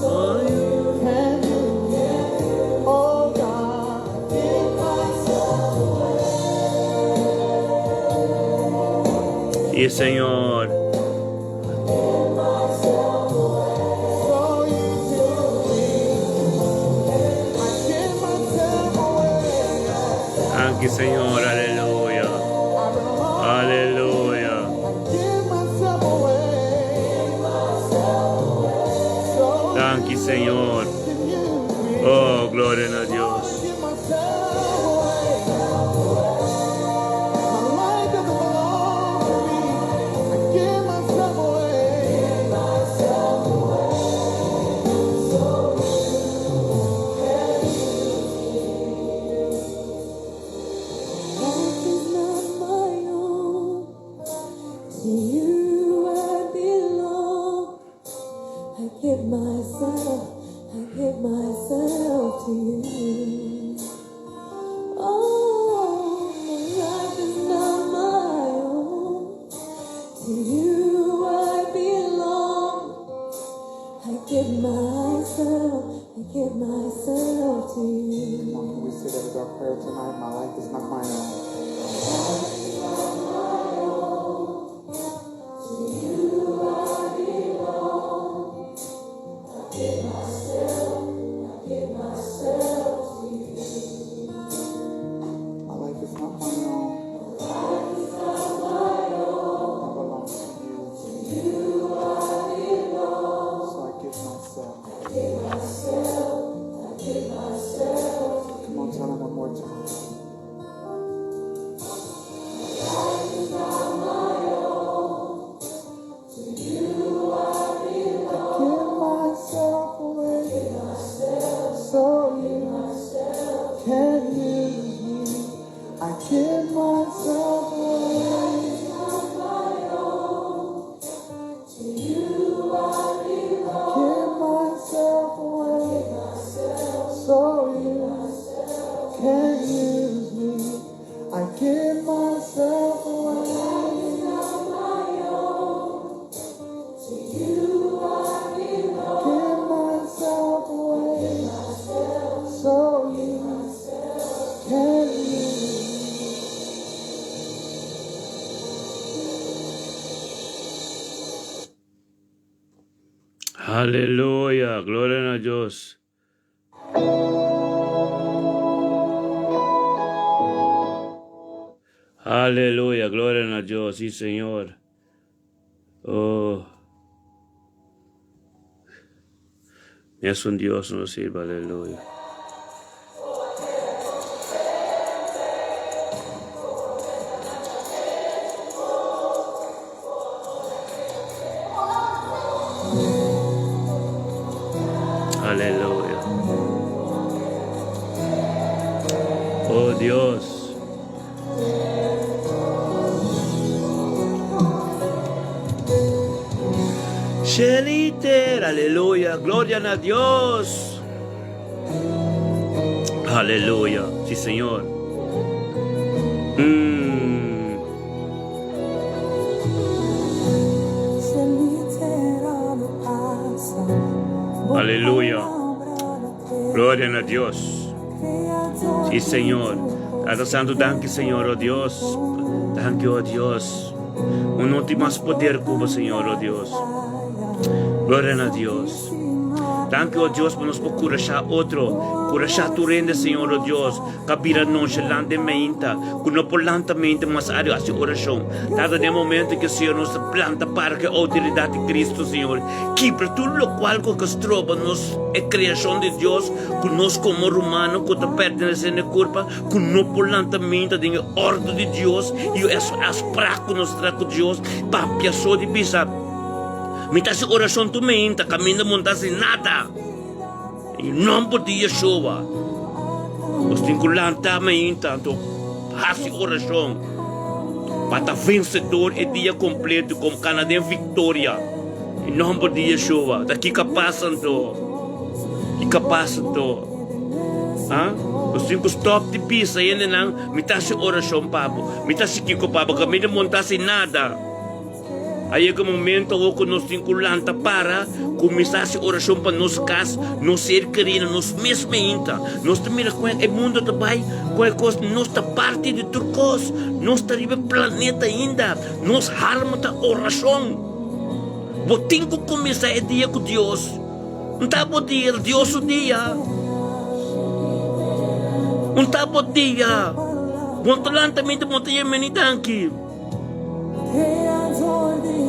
so you can use me. Oh God, give myself away. Sí, Señor. Give myself away. So you can use me. I give myself away. Danki, Señor. Aleluya. I belong. Aleluya. I give myself away. So Danki, Señor. you can use me. Oh, gloria na Dios. I give myself away. My life doesn't belong to me. I give myself away. Myself away. So you can use me. Life is not my own. To you I belong. I give myself, I give myself to you. Oh, my life is not my own. To you I belong. I give myself, I give myself to you. Come on, can we say that as our prayer tonight? My life is not my own. To you I belong. I give myself, I give myself to you. My life is not my own. Life is not my own. I belong to you. To you I belong. So I give myself. I give myself, I give myself to Come on, tell him one more time. Life is not my own. To you I belong. Give myself away. Give myself, So you myself. can use me. I give myself away. Not my own. To you I belong. Give myself away. Myself, So you can use me. I give myself away. not my own. To you I belong. Give myself away. Myself, So you can use me. Aleluya. Gloria na Dios. Aleluya. Gloria na Dios. Sí, Señor. Oh. Es un Dios nos sirva. Aleluya. Aleluya. Oh Dios. Sheliter, aleluya. Gloria na Dios. Aleluya. Sí, Señor. Mm. Aleluya. Gloria na Dios. Sí, Señor. Tata Santo, danki, Señor, oh Dios. Danki, oh Dios. Un no tin mas poder ku bo, Señor, oh Dios. Gloria na Dios. Danki, oh Dios, pa nos por kurashá otro. Kurashá tur hende, Señor, oh Dios. Ka bira nonchalant den meinta, ku no por lanta mente mas ario hasi orashon. Tata, den momento ke, Señor, nos ta planta para ku e outoridat di Cristo, Señor, kibra tur lokual ku a stroba nos e kreashon di Dios, ku nos komo rumano ku ta pertenesé na e kurpa, ku no por lanta meinta den e òrdu di Dios i e afsprak ku nos tra ku Dios, papia so di bisa, Mi ta hasi orashon tur meinta, kaminda bo no ta hasi nada. E nomber di Yeshua. Nos tin ku lanta mainta anto hasi orashon pa ta vensedor e dia kompleto kom kana den viktoria. E nomber di Yeshua. Ta kiko a pasa anto? Kiko a pasa anto? Ha? Nos tin ku stop di bisa hendenan mi ta hasi orashon pa bo, mi ta hasi kiko pa bo, kaminda bo no ta hasi nada. A yega momento awor ku nos tin ku lanta para, kuminsá hasi orashon pa nos kas, nos ser kerí na nos mes meinta. Nos ta mira kon e mundu ta bai, kon e kos, nos ta parti di tur kos. Nos ta riba e planeta ainda. Nos harma ta orashon. Bo tin ku kuminsá e dia ku Dios. Un ta bo dia, ta Dios su dia. Un ta bo dia. Bo no ta lanta meinta, bo no ta yama ni danki.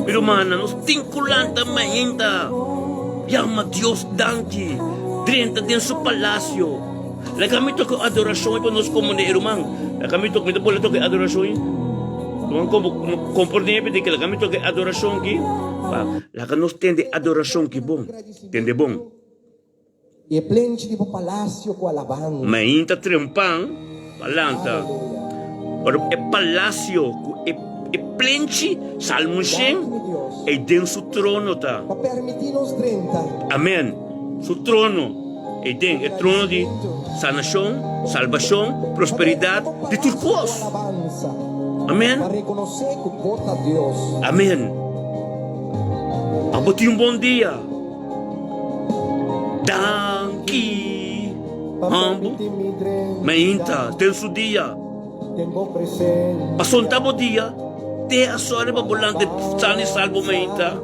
Mi rumannan, nos tin ku lanta mainta, yama Dios danki, drenta den su palasio. Laga mi toka adorashon ei pa nos komprendé, e ruman. Laga mi toka, mi ta pone toka e adorashon ei. Ruman komprendé mi di ke laga mi toka e adorashon aki. Pa laga nos tende adorashon aki bon. Tende bon. I e plenchi di bo palasio ku alabansa. Mainta trempan pa lanta. Ora e palasio ku e e plenchi, Salmo shen, ei den su trono ta. Pa permití nos drenta. Amen. Su trono, ei den e trono di sanashon, salbashon, prosperidat, di tur kos. Amen. Pa rekonosé ku bo ta Dios. Amen. Abo tin un bon dia. Danki Hambo Mainta den su dia Pasonta bo dia Te a sori pa bo lanta san i salbo mainta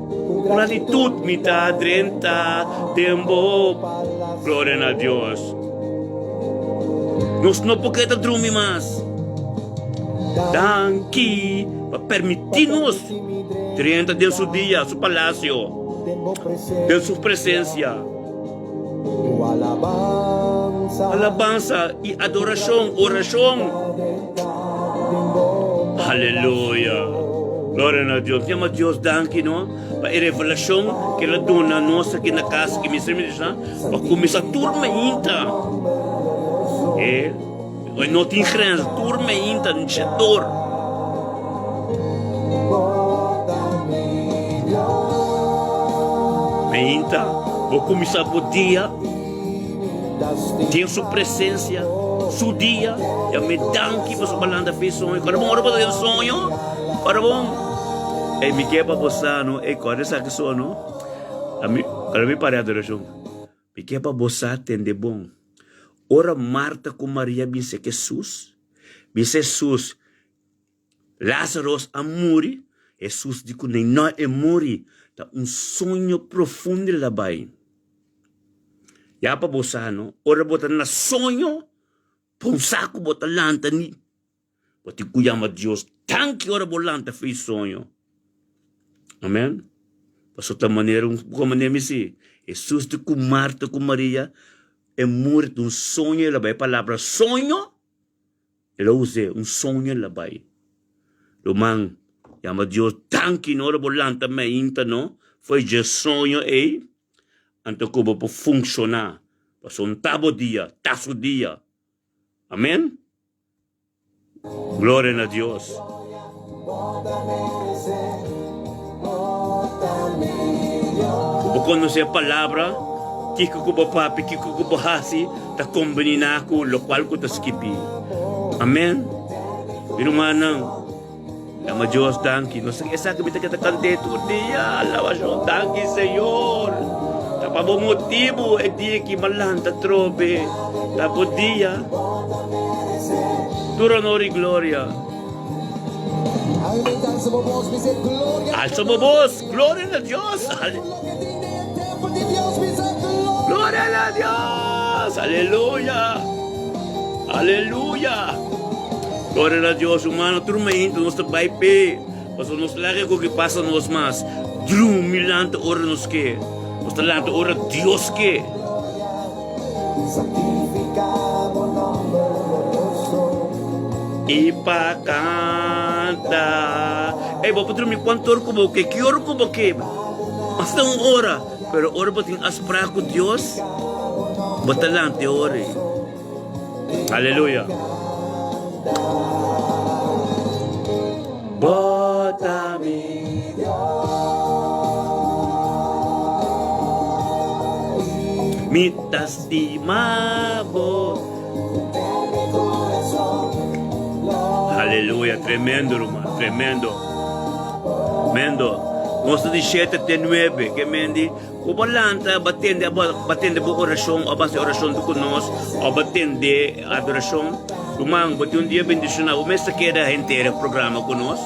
Ku gratitud mi ta drenta den bo Gloria na Dios Nos no por keda drumi mas Danki pa permiti nos drenta den su dia, su palacio. Den su presencia. Alabansa y adoracion, oracion. Aleluya. Gloria na Dios. Yama Dios danki no pa e revelacion ke el a duna nos aki na casa ki mi sa pa cuminsa tur mainta. E no tin grens, tur mainta, nchedor. Mainta, bo kuminsá bo dia den su presensia, su dia, yam'é danki pasobra bo lanta fe soño. Ora bon ora bo ta den soño, ora bon, ey mi ke pa bo sa no, ey kòrda esaki so no, ami, ora mi para e adorashon, mi ke pa bo sa tende bon. Ora Marta ku Maria bin seka Hesus, bisa Hesus, Lázaros a muri, Hesus di ku nei no e muri, ta un soño profundo el a bai. Ya pa bo sa no, ora bo ta na soño, pon sa ku bo ta lanta ni. Bo tin ku yama Dios danki ora bo lanta for e soño. Amen. Pasobra ta manera un ku manera mi si, Hesus di ku Marta ku Maria e muri ta un soño el a bai. E palabra soño El a us'é, un soño el a bai. Ruman, yama Dios danki no ora bo lanta mainta no, fo'i dje soño ei. anto ku bo por funshoná. Pasobra un ta bo dia, ta su dia. Amen. Gloria na Dios. Ku bo konosé e palabra, kiko ku bo papia, kiko ku bo hasi ta kombini na ku lokual ku ta skibí. Amen. Mi rumannan, dama Dios danki. Nos esaki mi ta keda kant'é tur dia. Alaba Dios. Danki, Señor. Ta pa bo motibu e dia ki mi a lanta atrobe. Ta bo dia. Tur honor i gloria. Alsa bo bos, gloria na Dios. Gloria na Dios. Aleluya. Aleluya. Gloria na Dios, humano, tur mainta nos ta bai p'e. Pasobra nos laga ku ke pasa nos mas. Drumi lanta ora nos ke. Nos ta lanta ora Dios ke. I pa kanta. Ey, bo por drumi kuantu ora ku bo ke, ki ora ku bo ke. Basta un ora. Pero ora bo tin aspra ku Dios, bo ta lanta e ora ei. Aleluya. Bo ta mi Mi ta stima bo. Aleluya, tremendo ruman, tremendo. Tremendo. Nos ta di shete te nuebe, ke mendi Ku bo lanta bo tende bo tende bo orashon o basa orashon tu ku nos o bo tende adorashon. Ruman, bo tin un dia bendishoná. Bo mester keda henter e programa ku nos.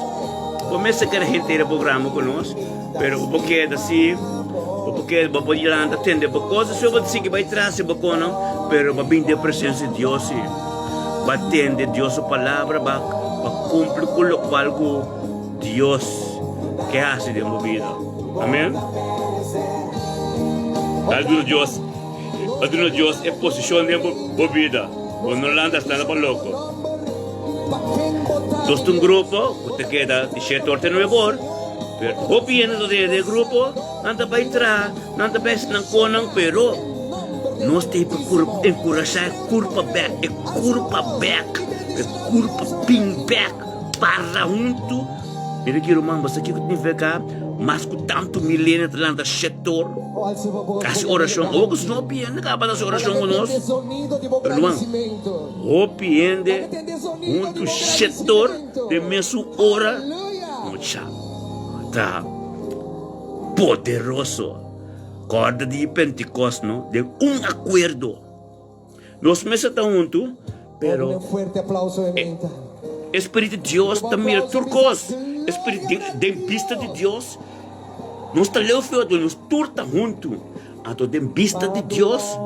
Bo mester keda henter e programa ku nos. Pero bo por keda si, bo por keda, bo por lanta tende bo kos, despues bo ta sigui bai tras di bo konan, pero bo bin den presensia di Dios si. Bo a tende Dios su palabra, bo a kumpli ku lokual ku Dios ke hasi den bo bida. Amen. Al duna Dios, al duna Dios e posishon den bo bida. Bo no lanta standa pa loko. Nos ta un grupo ku ta keda di shete or te nuebe or, pero hopi hende ta den e grupo, nan ta bai traha, nan ta bai hasi nan konan, pero nos tin ku enkurashá e kurpa bèk, e kurpa bèk, e kurpa bin bèk. Para huntu. Mira ki ruman, bo sa kiko tin fe ka? Mas ku tantu milenia ta lanta shetor hasi orashon. Awor ku no hopi hende kaba ta hasi orashon ku nos. Pero ruman, hopi hende huntu shetor den mesun ora, mucha ta poderoso. Kòrda di Pentikòst, no? Den un akuerdo. Nos mester ta huntu, pero e Spiritu di Dios ta mira tur kos. E Spiritu den bista di Dios, nos ta leu for di otro, nos tur ta huntu. Anto den bista di Dios,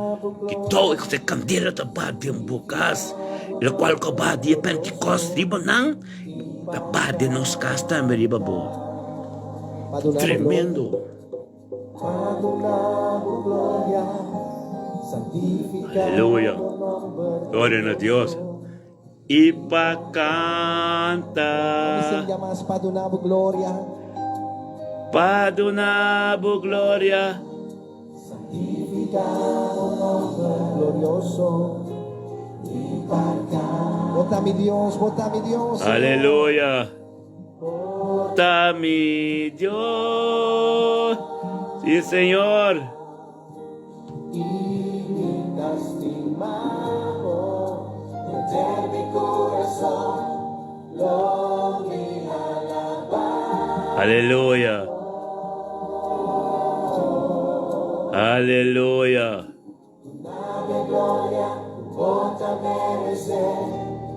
ki tou e kandela ta ba den bo kas, lokual ku a ba di e Pentikòst riba nan, ta ba den nos kas tambe riba bo. Tremendo! Aleluya. Gloria na Dios. I pa canta. Pa duna bo gloria. Aleluya. Ta mi Dios. Sí, Señor. Aleluya. Aleluya.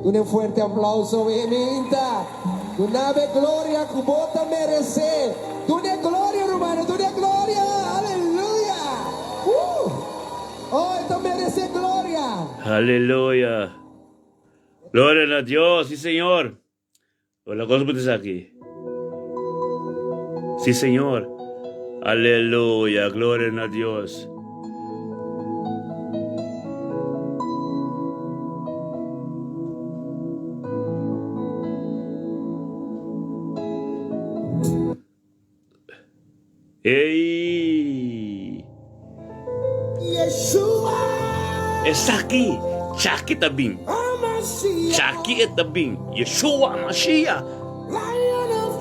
Duna un fuerte aplauso vehemente. Duna gloria ku bo ta meresé. Duna gloria, rumannan. Duna gloria. Aleluya. Uh! Oh, e ta meresé gloria. Aleluya. Gloria na Dios. Sí, Señor. Hola, cosa bo ta aki? Sí, Señor. Aleluya, gloria na Dios. Ey! Esaki, chaki ta bin. Chaki e ta bin. Yeshua Mashiach.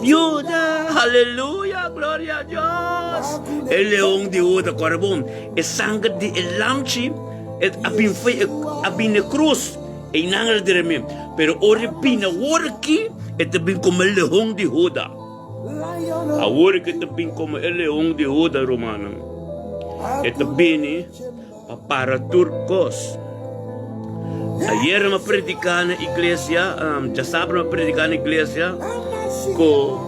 Juda, haleluya, gloria a Dios. E leon di Juda, kore bon. E sanger di e lamchi e a bin foi a bin na krus. Einan el a dremi. Pero ora e bin awor aki, e ta bin komo e leon di Juda. Awor ke ta bin komo e leon di Huda, rumannan, e ta bini pa para tur kos. Ayer mi a prediká na iglesia, djasabra mi a prediká na iglesia ku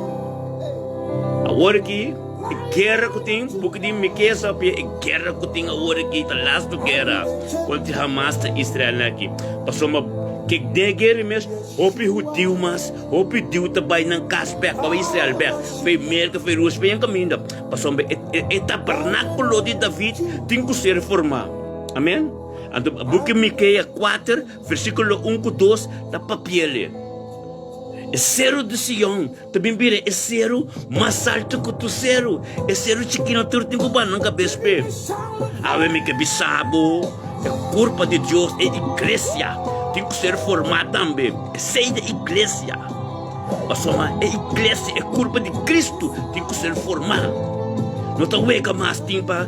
awor aki e guera ku tin, buki di Miqueas a papia e guera ku tin awor aki ta lastu guera kontra Hamas ta Israel aki. Pasobra ke den e guera mes hopi hudiu mas. Hopi diu ta bai nan kas bek, pa bai Israel bek, fei Merka, fei Rusia, fei yan kaminda. Pasobra e tabernákulo di David tin ku ser formá. Amen. Anto buki Mikea kuater, versíkulo un ku dos ta papi'el. E seru di Sion ta bin bira e seru mas altu ku tur seru. E seru chikino tur tin ku ba nan kabes p'e. Awe mi ke bisa bo, e kurpa di Dios, e iglesia, tin ku ser formá tambe. Esei ta iglesia. Pasobra e iglesia, e kurpa di Kristu, tin ku ser formá. No ta wega mas tin pa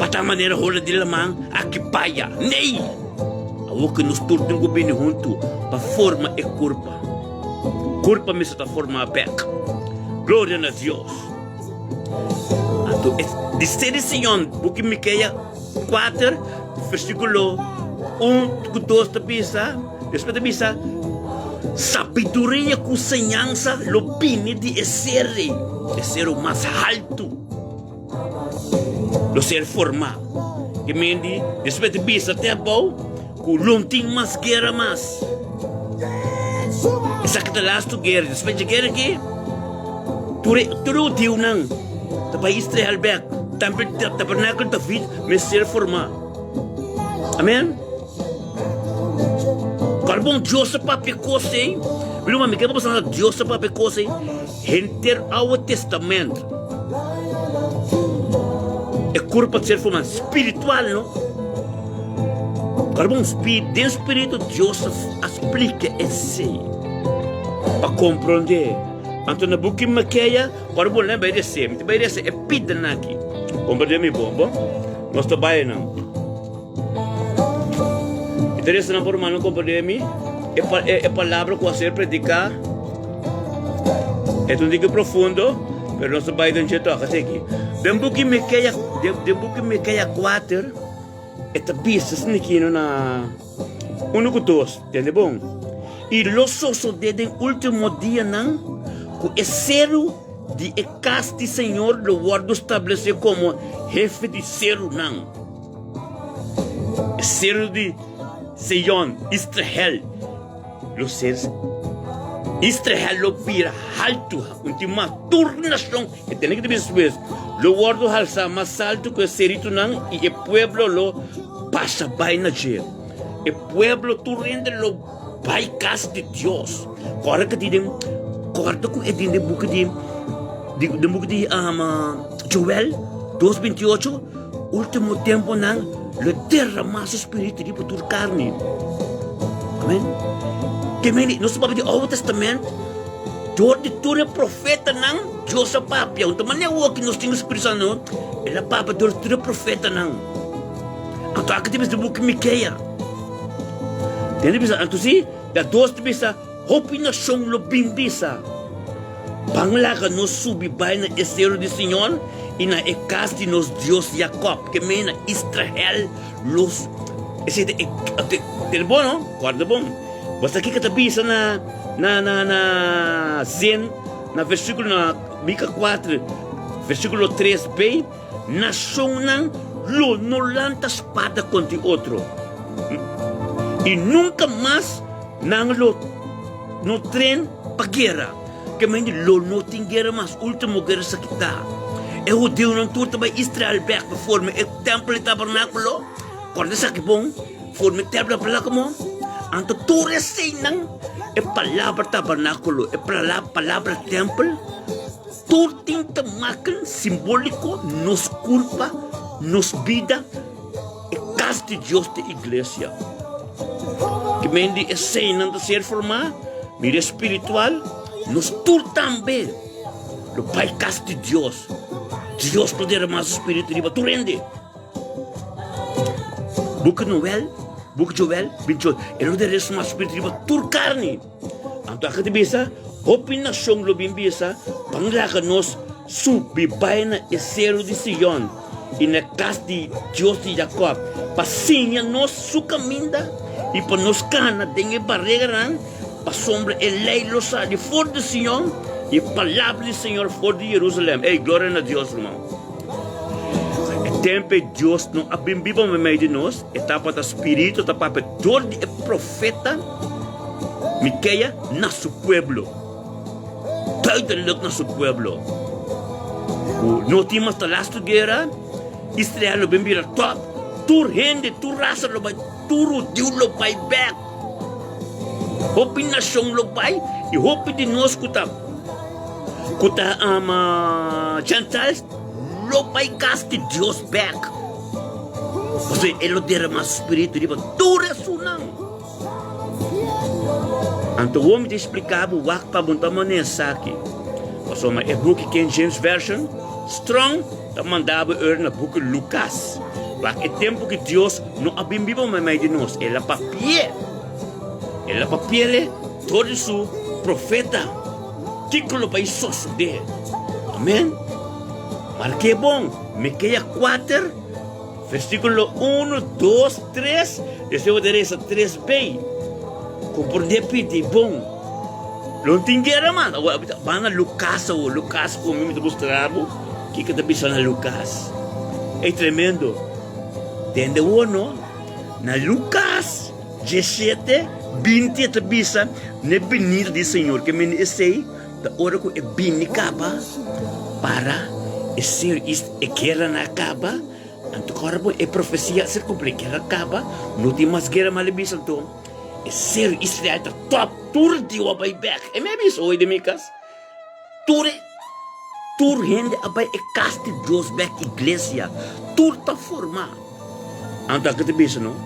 pa ta manera hola di laman aki paya. Nee! Awor ku nos tur tin ku bini huntu pa forma e kurpa. Kurpa mester ta formá bèk. Gloria na Dios! Anto e di ser di Sion, buki Mikea 4, versíkulo 1 ku 2 ta bisa, despues ta bisa, Sabiduria ku señansa lo bini di e ser ei, e seru mas haltu lo ser formá. Ke men di, despues ta bisa te abou ku lo no tin mas guera mas. Esaki ta lastu guera. Despues dje guera aki, tur e tur e hudiunan ta bai Israel bek. Tambe tabernakel David mester formá. Amen. Kòrda bon Dios ta papia kos ei. Mi ruman, mi ke pa bo sa Dios ta papia kos ei henter Oude Testament. E kurpa ta ser formá spiritual, no? Kòrda bon, den spiritu Dios a splika esei pa komprondé. Anto na buki Makea, kòrda bon, lei bai resé, mi ta bai resé e pidanan aki. Komprondé mi bon, bon? Nos ta bai nan. Mi ta resa nan pa rumannan komprendé mi e palabra ku a ser prediká. E ta un tiki profundo, pero nos ta bai den dje tòg. Así aki. Den buki Mikea, den buki Mikea kuater, e ta bisa esaki na unu ku dos, tende bon. I lo sosodé den último dianan ku e seru di e kas di Señor lo wòrdu stablesé komo hefe di serunan. E seru di Sion, Israel, lo ser Israel lo bira haltu un tin mas tur nashon e tene ki ta bisa despues lo wòrdu halsá mas altu ku e seritunan i e pueblo lo pasa bai na dje. E pueblo tur hende lo bai kas di Dios. Kòrda ku tin den kòrda ku e tin den buki di den buki di Joel dos 28 último temponan lo derramá su spiritu riba tur karni. Amen. Ke mende nos ta papia di Oude Testament dor di tur e profetanan Dios a papia. Un ta manera awor ki nos tin e Spiritu Santo el a papia dor di tur e profetanan. Anto aki ta bisa buki Mikea. Den ta bisa, anto si, da dos ta bisa, hopi nashon lo bin bisa, Ban laga nos subi bai na e seru di Señor i na e kas di nos Dios Jakòb, ke mei na Israel los. Esei ta e, tende bon no, kòrda bon. Bo sa kiko ta bisa na, na, na, na zin, na versíkulo, na Mika 4, versíkulo 3 b? Nashonnan lo no lanta spada kontra otro, i nunka mas nan lo no tren pa guera. Ke mende lo no tin guera mas. Ultimo guera sa kita. E hudiunan tur ta bai Israel bek pa forma e tempel i tabernakulo. Kòrda esaki bon, forma e tempel i tabernakulo. Anto tur eseinan, e palabra tabernakulo, e palabra tempel, Tur tin ta maken simbóliko nos kurpa, nos bida. Kas di Dios ta iglesia. Ki men di eseinan ta ser formá, mira espiritual, nos tur tambe lo bai kas di Dios. Dios lo derama su spiritu riba tur hende. Buki Noel, buki Joel, 28, e lo derama su spiritu riba tur karni. Anto aki ta bisa, hopi nashon lo bin bisa, Ban laga nos subi bai na e seru di Sion i na e kas di Dios di Jakòb, pa siña nos su kaminda i pa nos kana den e bareganan, pasobra e lei lo sali for di Sion i e palabra di Señor for di Jerusalèm. Ey, gloria na Dios, ruman! E tempu ei Dios no a bin biba meimei di nos, e tabata Spiritu ta papia dor di e profeta. Mikea na su pueblo, duidelijk na su pueblo, ku no tin mas ta lastu guera, Israel lo bin bira top, tur hende, tur rasa lo bai, tur hudiu lo bai bek, hopi nashon lo bai, i hopi di nos ku ta ku ta gentiles lo bai kas di Dios bek, pasobra e lo derama su spiritu riba tur esunnan. Anto wou mi ta explica bo wak pa bo no ta mane esaki. Pasobra e buki King James Version, Strong, ta manda bo eur na buki Lucas. Wak e tempo ki Dios no a bin biba meimei di nos, el a papi'e. El a papi'ele dor di su profeta kiko lo bai sosode. Amen. Mark'e bon, Miquea kuater. Versíkulo unu, dos, tres, Despues bo ta resa tres bei. Komprondé pidi bon. Lo no tin guera mas. Awor ba na Lukas awor. Lukas ku mi mi ta mustra bo kiko ta bisa na Lukas. Ey tremendo. Tende awor no. Na Lukas diesshete, binti e ta bisa na e binida di Señor. Ke mende esei ta ora ku e bini kaba para e ser e gueranan a kaba. Anto ora bo e profesia a ser kumpli, guera a kaba, no tin mas guera mas. Bisa anto e ser Israel ta top, tur diu a bai bek. E mi a bisa hoy den mi kas, tur e tur hende a bai e kas di Dios bek, iglesia, tur ta forma. Anto aki ta bisa no,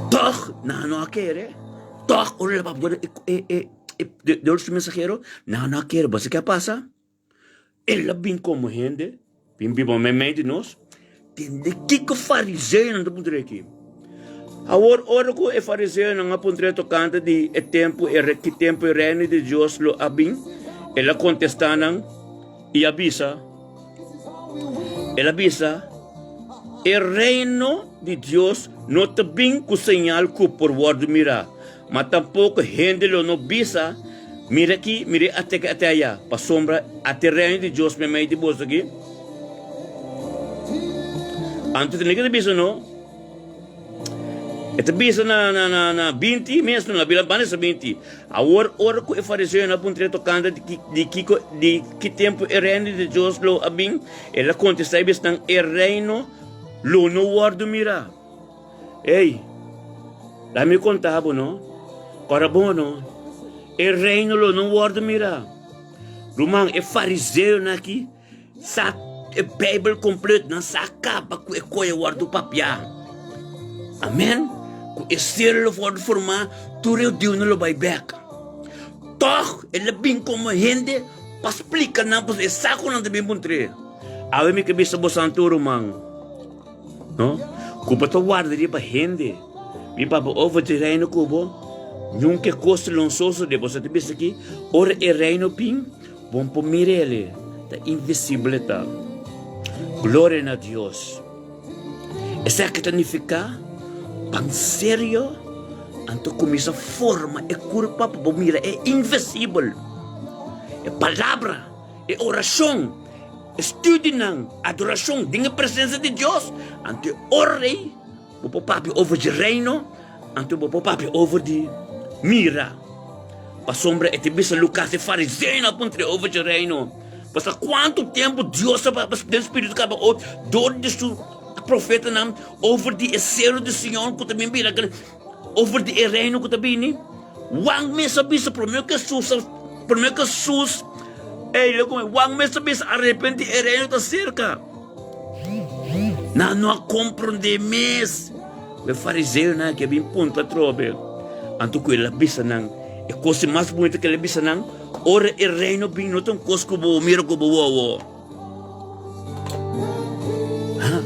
tog nan no a kere, tog ora lo papia e e e Dios su mensahero, nan no a kere. Bo sa ke a pasa? El a bin komo hende, bin biba meimei di nos. Tende kiko fariseonan ta puntra aki. Awor, ora ku e fariseonan a puntr'é tokante di e tempu e ki tempu e Reino di Dios lo a bin, el a kontestá nan i a bisa, El a bisa, E Reino di Dios no ta bin ku señal ku por wòrdu mirá, Ma tampoko hende lo no bisa, Mira aki, mira ate aki, ate aya, pasobra ate Reino di Dios meimei di boso aki. Anto tene ke ta bisa no? E ta bisa na na na na binti mes no, na bila banda sa binti. Awor ora ku e fariseonan a puntr'é tokante di ki di kiko di ki tempu e Reino di Dios lo a bin, el a kontestá i bisa nan, E Reino lo no wòrdu mirá. Ey, laga mi konta bo no, ora bo no, e reino lo no wòrdu mirá. Ruman, e fariseonan aki sa e Beibel kompleto, nan sa kaba ku e koe wòrdu papiá. Amen. Ku e selo lo wòrdu formá, tur e hudiunan lo bai bèk. Tòg, el a bin komo hende pa splika nan, pasobra e sa ku nan ta bin puntr'é. Awe mi ke bisa boso anto, ruman. No, ku bo ta warda riba hende. Mi papia over di reino ku bo, nunca e kos lo sosode. Boso ta bisa aki, ora e reino bin, bo no por mira el, ta invisible e ta. Gloria na Dios. Esaki ta nifiká, ban serio, anto kuminsá forma e kurpa pa bo mira e invisibel. E palabra, e orashon. Studinan adorashon den e presensia di Dios, anto e ora ei bo por papia over dje reino, anto bo por papia over di mira. Pasobra e ta bisa Lukas e fariseonan a puntra over dje reino. Pasobra kuantu tempu Dios a papia den spiritu kaba dor di su profetanan over di e seru di Sion ku ta bin bira Over di e reino ku ta bini. Juan mes a bisa promé ku Hesus a promé ku Hesus ey lo kome Juan mes a bisa arepentí e reino ta serka. Nan no a komprondé mes. Ku e fariseonan aki a bin puntra atrobe. Anto ku el a bisa nan e kos di mas bunita ku el a bisa nan, Ora e Reino bin no ta un kos ku bo mira ku bo wowo. Ha?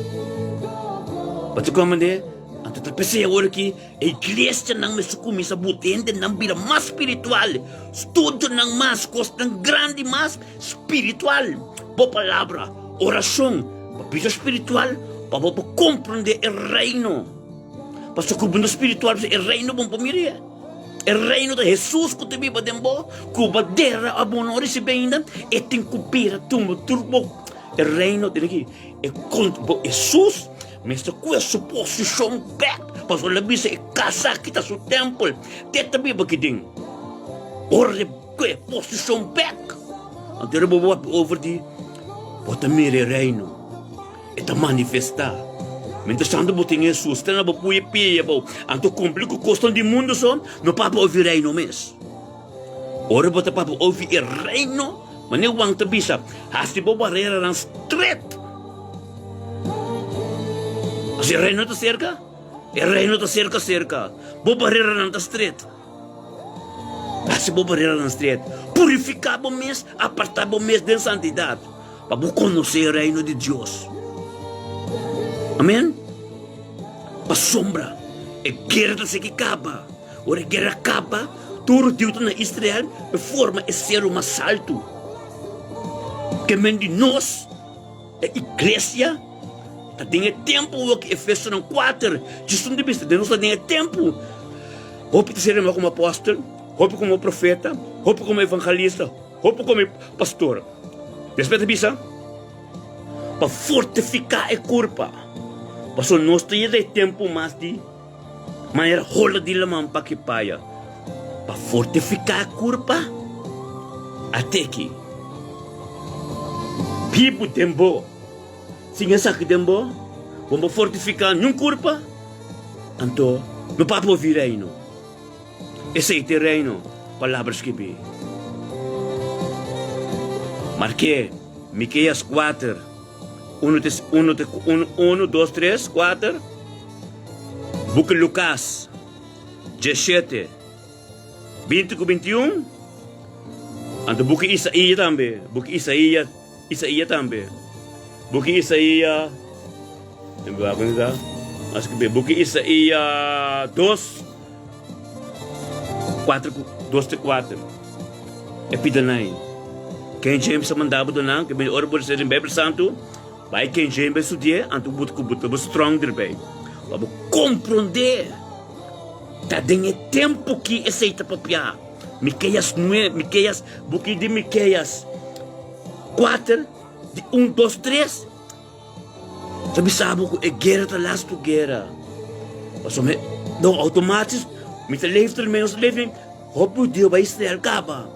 Bo ta komprendé? Anto ta p'esei awor aki e iglesianan mester kuminsá buta hendenan bira mas spiritual, studionan mas, kosnan grandi mas spiritual. Bo palabra, orashon, pa bida spiritual, pa bo por komprendé e Reino. Pasobra ku bo no spiritual, e Reino bo no por mir'é. E Reino ta Hesus ku ta biba den bo, ku bo dera òf bo no risibí ainda, e tin ku bira tumba tur bo. E Reino tin aki, e kont bo Hesus mester kue su posishon bèk, pasobra el a bisa e kas aki ta su tèmpel, te ta biba aki den. Ora e kue posishon bèk, anto ora bo wak over di bo ta mira e Reino. E ta manifestá. Mientrastanto bo tin Hesus ta na bo pui e pia abou, anto kumpli ku kosnan di mundu so, no papia ofi Reino mes. Ora bo ta papia ofi e Reino, manera Juan ta bisa, hasi bo bareranan stret. Pasobra e Reino ta serka, e Reino ta serka serka, bo bareranan ta stret. Hasi bo bareranan stret. Purifiká bo mes, apartá bo mes den santidat, pa bo konosé e Reino di Dios. Amen. Pasobra e guera ta sigui kaba. Ora e guera kaba, tur hudiu ta na Israel pa forma e seru mas altu. Ke men di nos, e iglesia, ta den e tempu awor ki Efesonan kuater, djis un di bisa, den nos ta den e tempu. Hopi ta ser yamá komo apòstel, hopi komo profeta, hopi komo evangelista, hopi komo pastor. Despues ta bisa, Pa fortifiká e kurpa, pasobra nos ta yega e tempu mas di manera hola di laman pa ki paya. Pa fortifiká e kurpa, a teki bibu den bo. Sin esaki den bo, bo no por fortifiká niun kurpa. Anto, no papia ovi Reino. Esei ta e Reino, palabra skibí. Mark'é, Mikeas kuater, unu te unu te unu, unu, dos, tres, kuater. Buki Lukas, dieshete, 20 ku 21. Anto buki Isaia tambe, buki Isaia, Isaia tambe. Buki Isaia. Buki Isaia 2, 4, 2 te 4. E pida nai. Ken James a manda bo donan, ke ora bo recibe den Bijbel Santu, bai Ken James bai studi'e, anto bo ku bo ta bo strong derbij. Pa bo kompronde ta den e tempo ki esei ta papia. Miqueas 9, Miqueas, buki di Miqueas 4, di 1, 2, 3. Ta bisa bo ku e guera ta lastu guera. Pasobra mi no outomatis mi ta leef tur mi nos ta leef den hopi hudiu bai Israel kaba.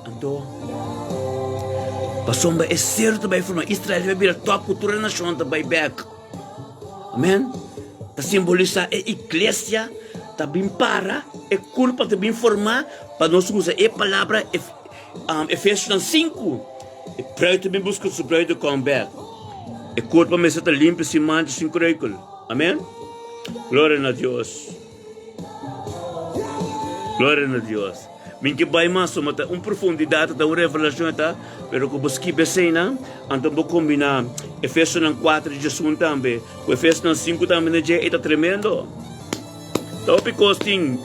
Anto pasobra e seru ta bai forma Israel ta bai bira top ku tur e nashon ta bai bek. Amen. Ta simbolisa e iglesia ta bin para e kurpa ta bin forma pa nos usa e palabra Efesionan sinku. E bruid ta bin buska su bruidegom bek. E kurpa mester ta limpi sin mancha sin kruikel. Amen. Gloria na Dios. Gloria na Dios. Min ke bai mas suma ta un profundidat ta un revelashon ta, pero ku bo skip eseinan, anto bo kombina Efesonan 4 djesun tambe ku Efesonan 5 tambe na dje, e ta tremendo. Ta hopi kos tin.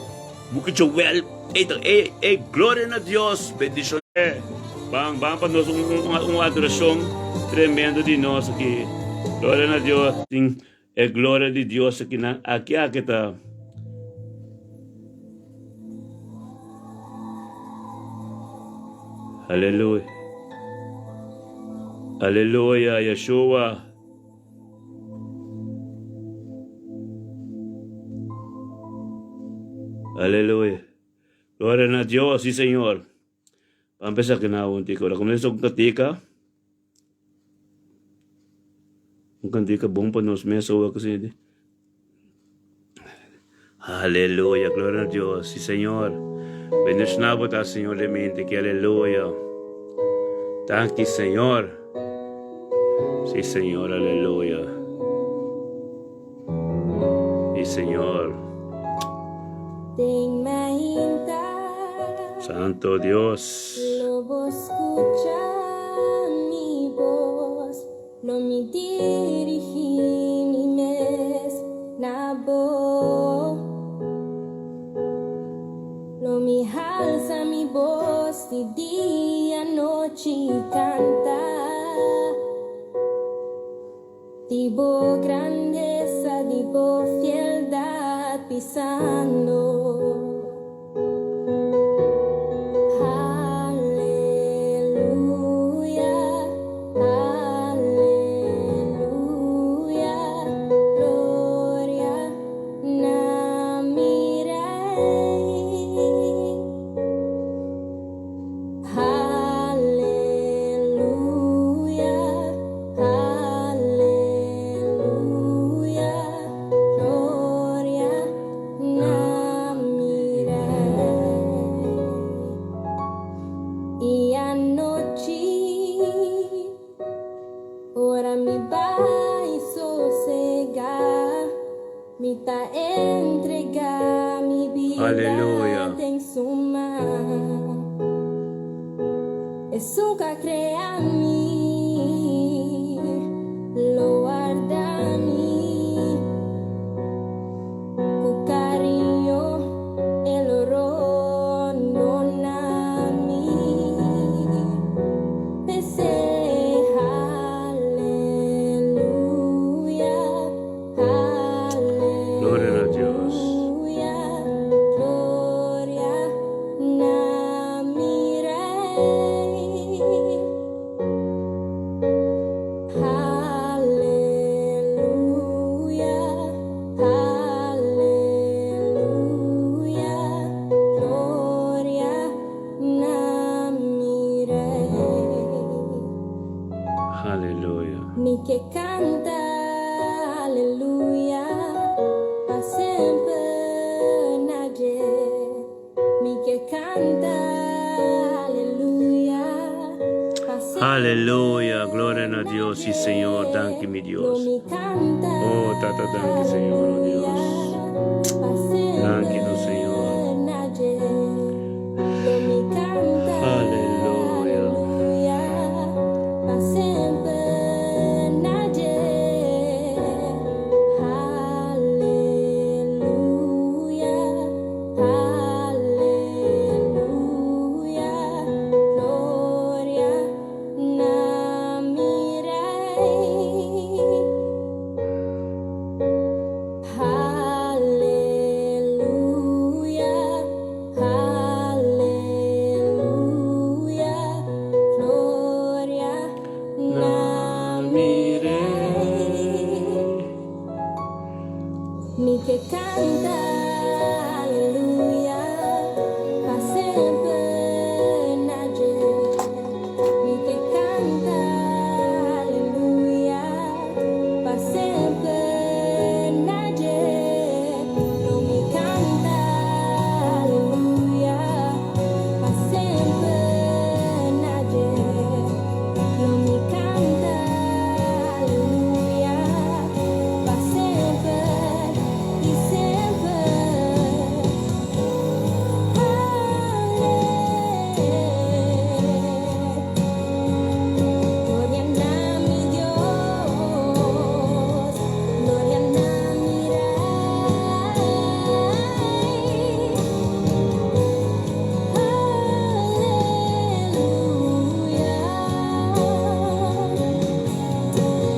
Buki Joel, ey ta ey ey gloria na Dios bendicion. Ban ban pa nos un un adoracion tremendo di nos aki gloria na Dios. Tin e gloria di Dios aki nan aki aki ta. Aleluya Aleluya Yeshua. Aleluya. Gloria na Dios, sí Señor. Pa empezar que na un tico. Ora comienza un cantica. Un cantica bom pa nos mes o que se Aleluya, gloria na Dios, sí Señor. Bendicionado ta Señor de mente, que aleluya. Danki Señor. Sí Señor, aleluya. Sí, Señor. Santo Dios. Di bo grandesa, di bo fieldad bisando. Aleluya, aleluya, gloria na mi Rey. Aleluya, aleluya, gloria na mi Rey. I anochi, ora mi bai sosegá, mi ta entregá mi bida Aleluya. Den su man. Esun ku a krea mi, lo warda mi. Ku kariño e lo rondoná mi. P'esei, aleluya, Gloria na Dios. aleluya, gloria na mi Rey. Aleluya, aleluya, gloria na mi Rey. Aleluya. Mi ke kanta aleluya pa semper na dje. Mi ke kanta aleluya pa semper Aleluya. Gloria na Dios sí Señor. Danki mi Dios. Mi kanta Oh, Tata, danki Señor, oh Dios. pa semper Danki no Señor. na dje. Lo mi kanta Aleluya. aleluya pa semper na dje. Aleluya, aleluya, gloria na mi Rey. Aleluya, aleluya, gloria na mi Rey. Mi ke kanta aleluya pa semper na dje. Mi ke kanta aleluya pa semper na dje. Lo mi kanta aleluya pa semper na dje. Lo mi kanta aleluya pa semper i semper. Ale. Gloria na mi Dios, gloria na mi Rey. Aleluya,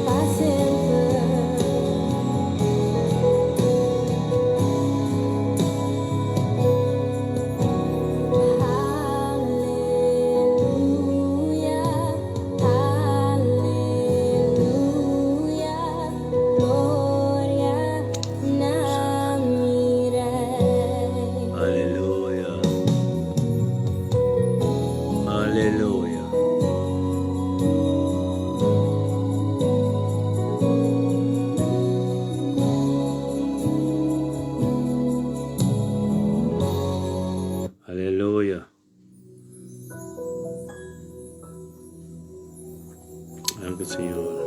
pa semper. Aleluya, aleluya, gloria na mi Rey. Aleluya. Aleluya. Aleluya. Danki Señor.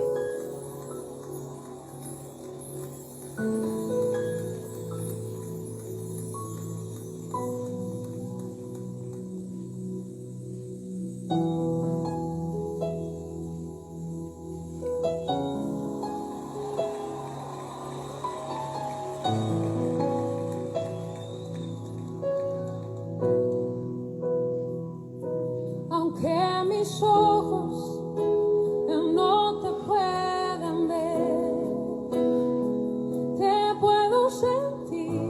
mis ojos no te puedan ver, te puedo sentir.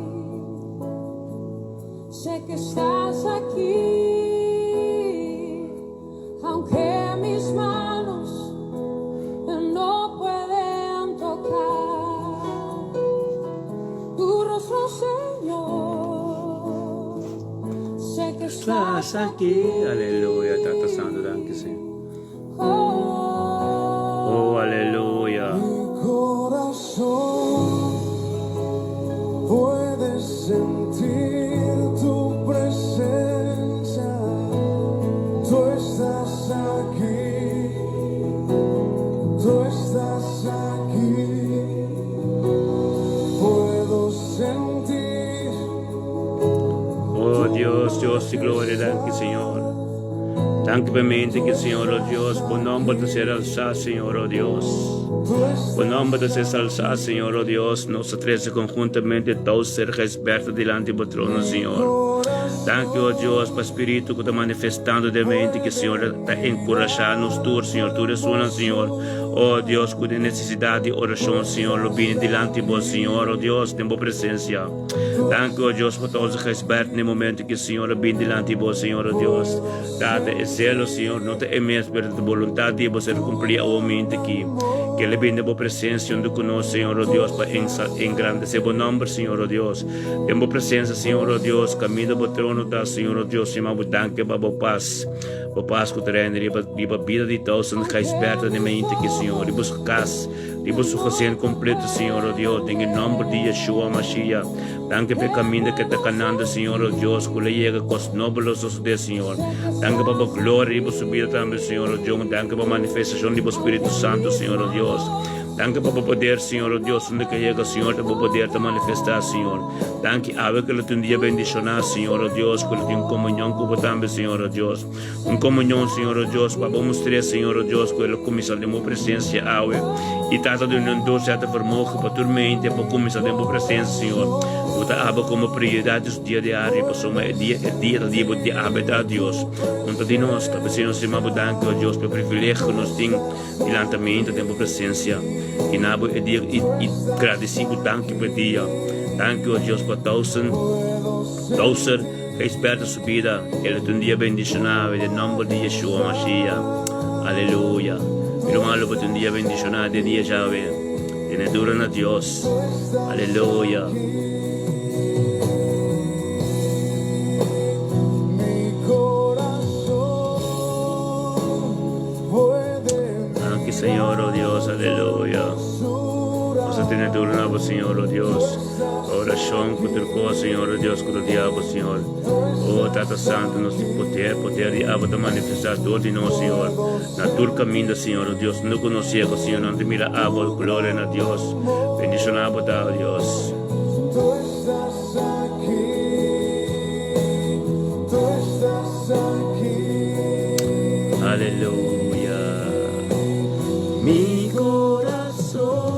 Sé que estás aquí, aunque mis manos no pueden tocar tu rostro, Señor. Sé que estás Estás aki. Aleluya, Tata Santu, danki, Señor. Oh, Oh, aleluya. Mi corazón puede sentir tu presencia. Tú estás aquí, tú estás aquí. Puedo sentir Oh, Dios, Dios di gloria, danki, Señor. Danki pa mente ku Señor, oh Dios, bo nòmber ta ser alsá, Señor, oh Dios. Tu Bo nòmber ta ser alsá, Señor, oh Dios. Nos ta trese konhuntamente Towser Gijsbertha dilanti bo trono, Señor. Danki, oh Dios, pa Spiritu ku ta manifestando den mente ku Señor ta enkurashá nos tur, Señor, tur esunnan, Señor, oh Dios, ku den nesesidat di orashon, Señor, lo bini dilanti bo, Señor, oh Dios, den bo presensia. Danki, oh Dios, pa Towser Gijsbertha den e momento ku Señor a bini dilanti bo, Señor, oh Dios. Tata, e zelo, Señor, no ta e mes, pero ta boluntat di bo ser kumplí awo mente aki. Ke el a bini den bo presensia huntu ku nos, Señor, oh Dios, pa engrandesé bo nòmber, Señor, oh Dios. Den bo presensia, Señor, oh Dios, kaminda bo trono ta, Señor, oh Dios, yama bo danki pa bo pas, bo pas ku ta reina riba, riba bida di Towson Gijsbertha den mente aki, Señor, riba su kas, riba su gezin kompleto, Señor, oh Dios, den e nòmber di Yeshua Mashiach. Danki pa e kaminda ke ta kanando, Señor, oh Dios, ku lo yega kos nobo lo sosodé, Señor. Danki pa bo gloria riba su bida tambe, Señor, oh Dios. Danki pa manifestashon di bo Spiritu Santu, Señor, oh Dios. Danki pa bo poder, Señor, oh Dios, unda ke yega, Señor, ta bo poder ta manifestá, Señor. Danki awe ke lo tin un dia bendishoná, Señor, oh Dios, ku lo tin un komunion ku bo tambe, Señor, oh Dios. Un komunion, Señor, oh Dios, ku abo mustr'é, Señor, oh Dios, ku el a kuminsá den bo presensia awe. I Tata duna un doorzettervermogen pa tur mente por kuminsá den bo presensia, Señor. Bo ta aba komo prioridat di su dia diario, pasobra e dia e dia ta dia bo di awe ta, Dios. Un ta di nos, ta p'esei nos stima bo danki, oh Dios, pa e privilegio ku nos tin di lanta mente den bo presensia. I na bo e dia i i gradisí bo danki pa e dia. Danki, oh Dios, pa Towson, Towser. Gijsbertha su bida, el ta un dia bendishoná den nomber di Yeshua Mashiach. Aleluya. Mi ruman lo bo ta un dia bendishoná den dia djawe. Tene duro na Dios. Aleluya. Danki Señor, oh Dios, aleluya. Nos ta tene duro na bo Señor, oh Dios. Orashon ku tur kos, Señor, oh Dios, ku ta di abo, Señor. Oh, Tata Santu, nos tin poder, poder di abo ta manifestá dor di nos, Señor. Na tur kaminda, Señor, oh Dios, no ku nos ciego, Señor, nan ta mira abo, gloria na Dios. Bendishoná bo ta, oh Dios. Aleluya. Mi corazón.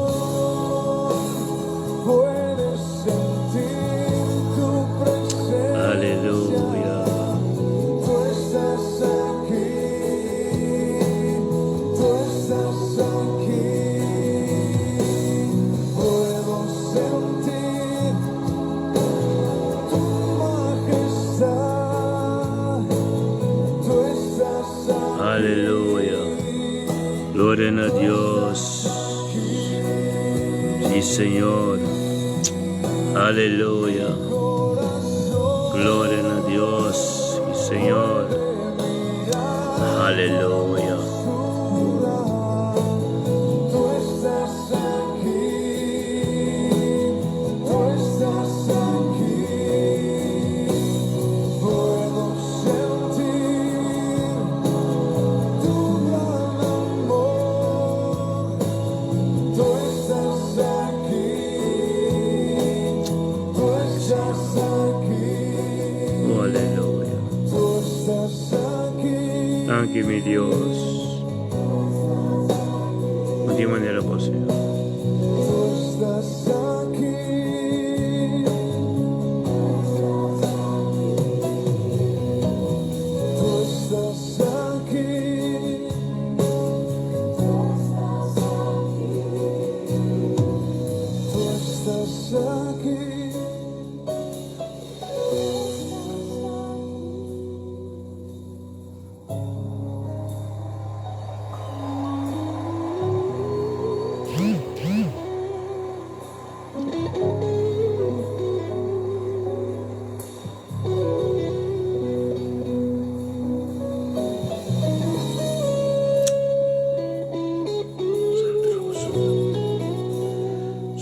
Aleluya. Aleluya. Gloria na Dios. Sí, Señor. Aleluya. Gloria na Dios. Sí, Señor. Aleluya. Oh, aleluya. Danki, mi Dios. Di manera bo, Señor.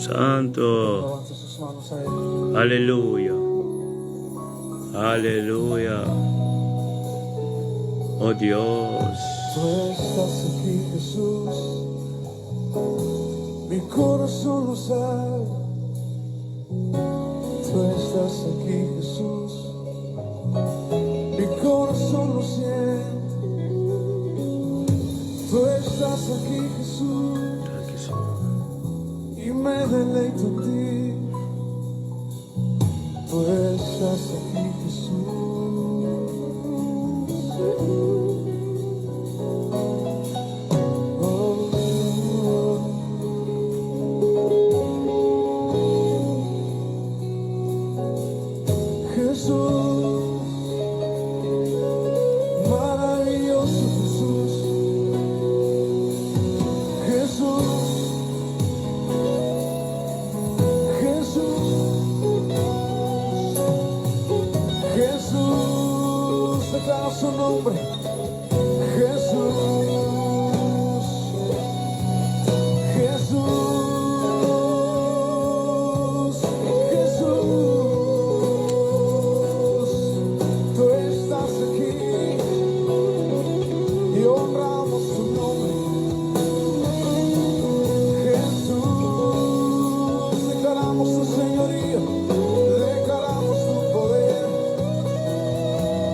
Santo. Levanta sus manos a Él. Aleluya. Aleluya. Oh Dios. Tú estás aquí, Jesús. Mi corazón lo sabe. Tú estás aquí, Jesús. Mi corazón lo siente. Tú estás aquí, Jesús. Danki, Señor. Y me deleito en ti. Tú estás aquí, Jesús. Oh, oh. Jesús, maravilloso Jesús. Jesús, Jesús, Jesús, declara su nombre. Jesús, Jesús, Jesús, tú estás aquí y honramos tu nombre. Jesús, declaramos tu señorío, declaramos tu poder.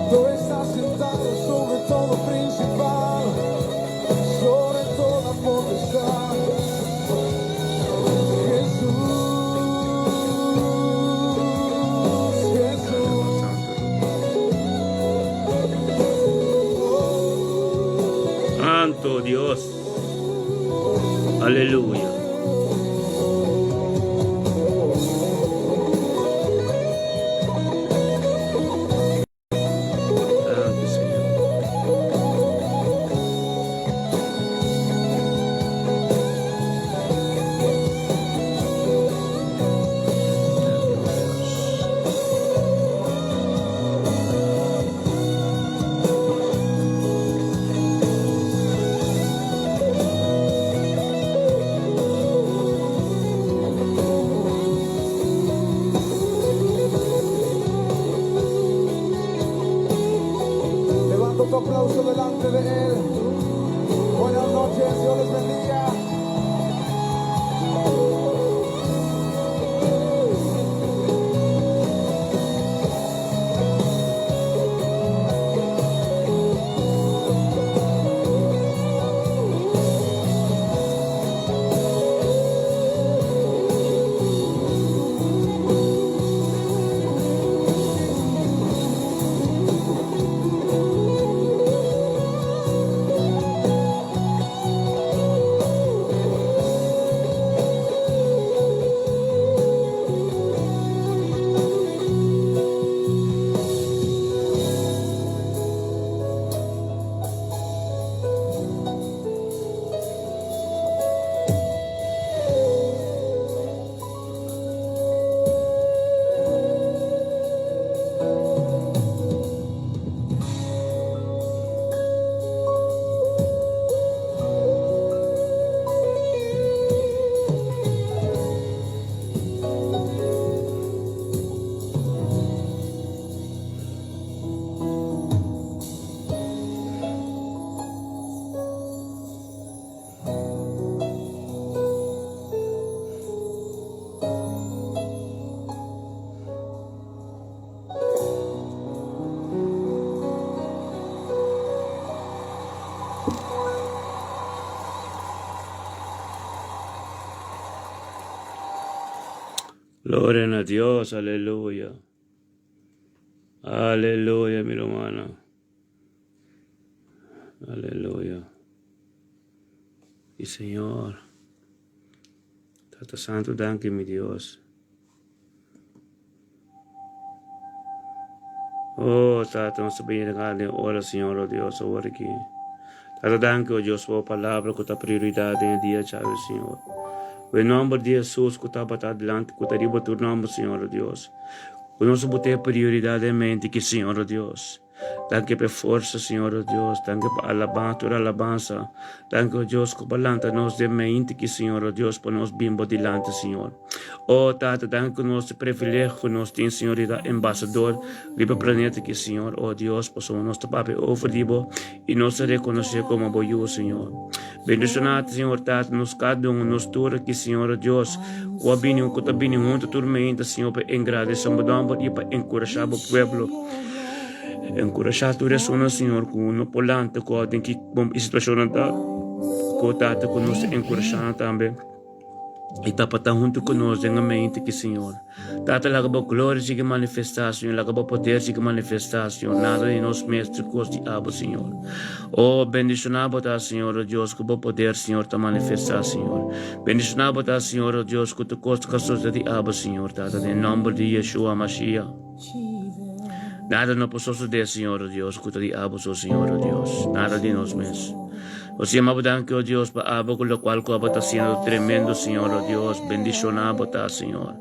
Tú estás sentado sobre todo principal, sobre toda potestad. Jesús, Jesús. Santo Dios. Aleluya. Danki, Señor. Danki, oh Dios. Levanta tu aplauso delante de Él. Buenas noches, Dios les bendiga. Gloria na Dios, aleluya. Aleluya, mi rumannan. Aleluya. Y Señor, Tata Santo, danki, mi Dios. Oh, Tata, nos ta bini den ora, Señor, oh Dios, awor aki. Tata, danki, oh Dios, pa bo palabra ku ta prioridat den e dia djawe, Señor. Ku e nòmber di Hesus ku tabata adilanti, ku ta riba tur nòmber, Señor, oh Dios. Ku nos a bota e prioridat den mente ki, Señor, oh Dios. Danki pa e forsa, Señor, o Dios. Danki pa alabansa, tur alabansa. Danki, o Dios, ku bo lanta nos den meinti ki, Señor, o Dios, pa nos bin bo dilanti, Señor. O Tata, danki ku nos e privilegio ku nos tin, Señor, di ta embasador riba e planeta ki, Señor, o Dios, pasobra nos ta papia over di bo i nos ta rekonosé komo bo yu, Señor. Bendishoná, Señor Tata, nos kada un, nos tur aki, Señor, o Dios, ku a bini, ku ta bini huntu tur meinta, Señor, pa engradesé bo nòmber i pa enkurashá bo pueblo. Enkurashá tur esunnan, Señor, ku no por lanta, ku a den ki situashonnan ta, ku Tata, ku nos ta enkurashá nan tambe. I ta pa ta huntu ku nos den e mente ki, Señor. Tata, laga bo gloria sigui manifestá, Señor. Laga bo poder sigui manifestá, Señor. Nada di nos mes tur kos di abo, Señor. Oh, bendishoná bo ta, Señor, oh Dios, ku bo poder, Señor, ta manifestá, Señor. Bendishoná bo ta, Señor, oh Dios, ku tur kos ta sosodé di abo, Señor, Tata, den nòmber di Yeshua Mashiach. Nada no por sosodé, Señor, oh Dios, ku ta di abo so, Señor, oh Dios. Nada di nos mes. Nos yama bo danki, oh Dios, pa abo ku lokual ku abo ta hasiendo tremendo, Señor, oh Dios. Bendishoná bo ta, Señor.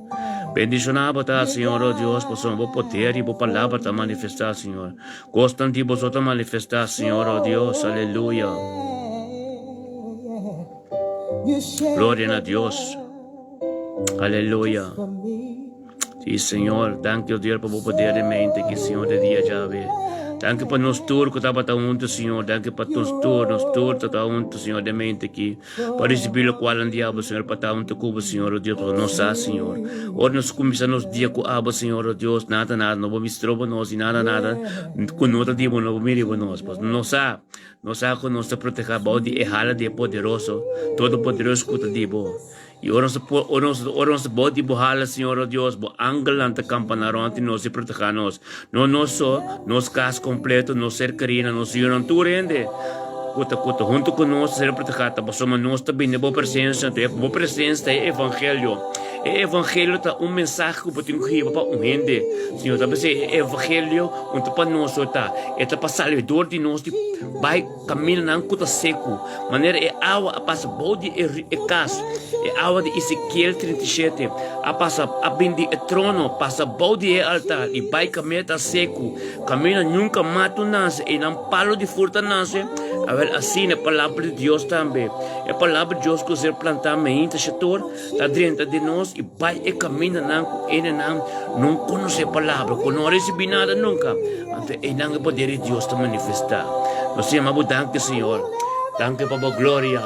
Bendishoná bo ta, Señor, oh Dios, pasobra bo poder i bo palabra ta manifestá, Señor. Kosnan di bo so ta manifestá, Señor, oh Dios. Aleluya. Gloria na Dios. Aleluya. Sí, Señor, danki, oh Dios, pa bo poder den mente ki, Señor, de dia djawe. Danki pa nos tur ku tabata huntu, Señor. Danki pa nos tur, nos tur ta huntu, Señor, den mente ki. Pa risibí lokual nan di abo, Señor, pa ta huntu ku bo, Señor, oh Dios, pasobra nos sa, Señor. Ora nos kuminsá nos dia ku abo, Señor, oh Dios, nada, nada no por mistroba nos i nada, nada ku no ta di bo no por mira riba nos. Pasobra nos sa, nos sa ku nos ta protehá bou di e hala di e poderoso, Todopoderoso ku ta di bo. I ora nos por, ora nos, ora nos bou di bo hala, Señor, oh Dios, bo angelnan ta kampaná rònt di nos i protehá nos. No nos so, nos kas kompleto, nos ser kerina, nos yunan, tur hende ku ta, ku ta huntu ku nos ta ser protehá, ta pasobra nos ta bini bo presensia, anto e bo presensia ta e evangelio. E evangelio ta un mensahe ku bo tin ku hiba pa un hende. Señor, ta p'esei e evangelio no ta pa nos so ta, e ta pa Salvedor di nos di bai. Kamindanan ku ta seku, manera e awa a pasa bou di e e kas, e awa di Ezekiel 37 a pasa, a bin di e trono, pasa bou di e altar i bai kaminda ta seku, kaminda nunka matu nase, einan palu di furta nase, awel asina e palabra di Dios tambe, e palabra di Dios ku ser plantá meinta shetor, ta drenta den nos i bai e kamindanan ku enenan no konosé e palabra, ku no a risibí nada nunka, anto einan e poder di Dios ta manifestá. Nos ta yama bo danki, Señor. Danki pa bo gloria,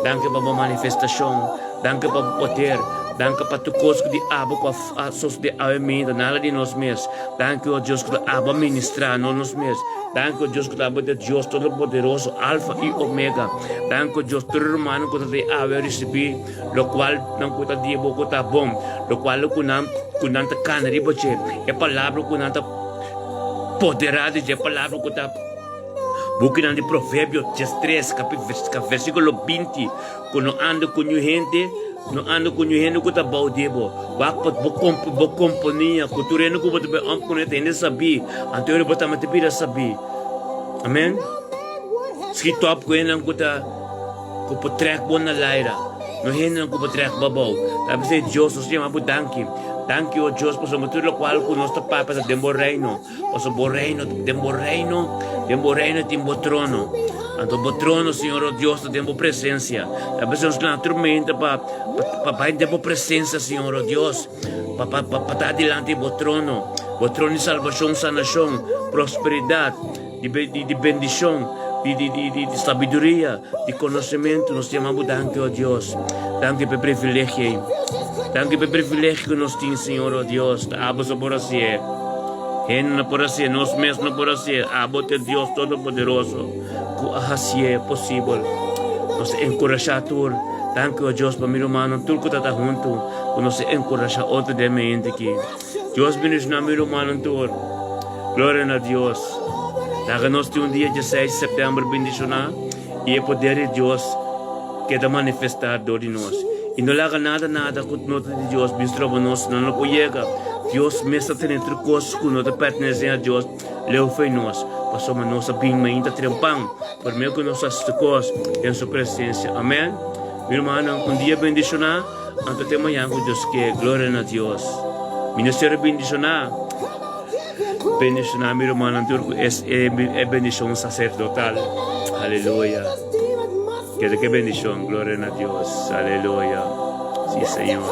danki pa bo manifestashon, danki pa bo poder, danki pa tur kos ku di abo ku a sosodé awe minta, nada di nos mes. Danki, o Dios, ku ta abo a ministrá, no nos mes. Danki, o Dios, ku ta abo ta Dios Todopoderoso, Alfa i Omega. Danki, o Dios, tur rumannan ku ta di awe a risibí. Lokual nan ku ta di bo ku ta bon, lokual ku nan ku nan ta kana riba dje, e palabra ku nan ta poderá di dje, e palabra ku ta bukinan di Proverbio 13, versíkulo 20, ku no anda ku niun hende, no anda ku niun hende ku ta bou di bo. Wak pa bo komp bo komponia ku tur hende ku bo ta bai òm kuné ta hende sabí, anto bo tambe ta bira sabí. Amen. Ski tòp ku hendenan ku ta. Ku por trèk bo na laira. No hendenan ku por trèk bo abou. Ta p'esei Dios nos yama bo danki. Danki o Dios pasobra tur lokual ku nos ta papia ta den bo reino. Pasobra bo reino, den bo reino, den bo reino tin bo trono. Anto bo trono Señor o Dios ta den bo presensia. Ta p'esei nos lanta tur meinta pa pa bai den bo presensia Señor o Dios. Pa pa pa ta dilanti bo trono. Bo trono di salbashon, sanashon, prosperidat. Di di bendishon, di di di di sabiduria, di konosementu. Nos yama bo danki, o Dios. Danki pa e privilegio ei. Danki pa e privilegio ku nos tin, Señor, o Dios. Ta abo so por hasié. Hende no por hasié, nos mes no por hasié. Abo ta e Dios Todopoderoso ku a hasié posibel. Nos ta enkurashá tur. Danki, o Dios, pa mi rumannan tur ku ta ta huntu ku nos ta enkurashá otro den mente aki. Dios bendiciona mi rumannan tur. Gloria na Dios. Laga nos tin un dia 16 di september bendiciona y e poder di Dios keda manifesta door di nos. Y no laga nada nada cu no ta di Dios bin stroba nos, nan no por yega. Dios mes ta tene tur cos cu no ta pertenece a Dios leu fey nos, pasobra nos a bin mainta trempan prome cu nos haci tur cos den su presencia. Amen. Mi rumannan, un dia bendiciona. Anto te mañan ku Dios ke, gloria na Dios. Ministerio bendishoná. Bendishoná mi rumannan tur ku es e e bendishon saserdotal. Aleluya. Keda ke bendishon. Gloria na Dios. Aleluya. Si Señor.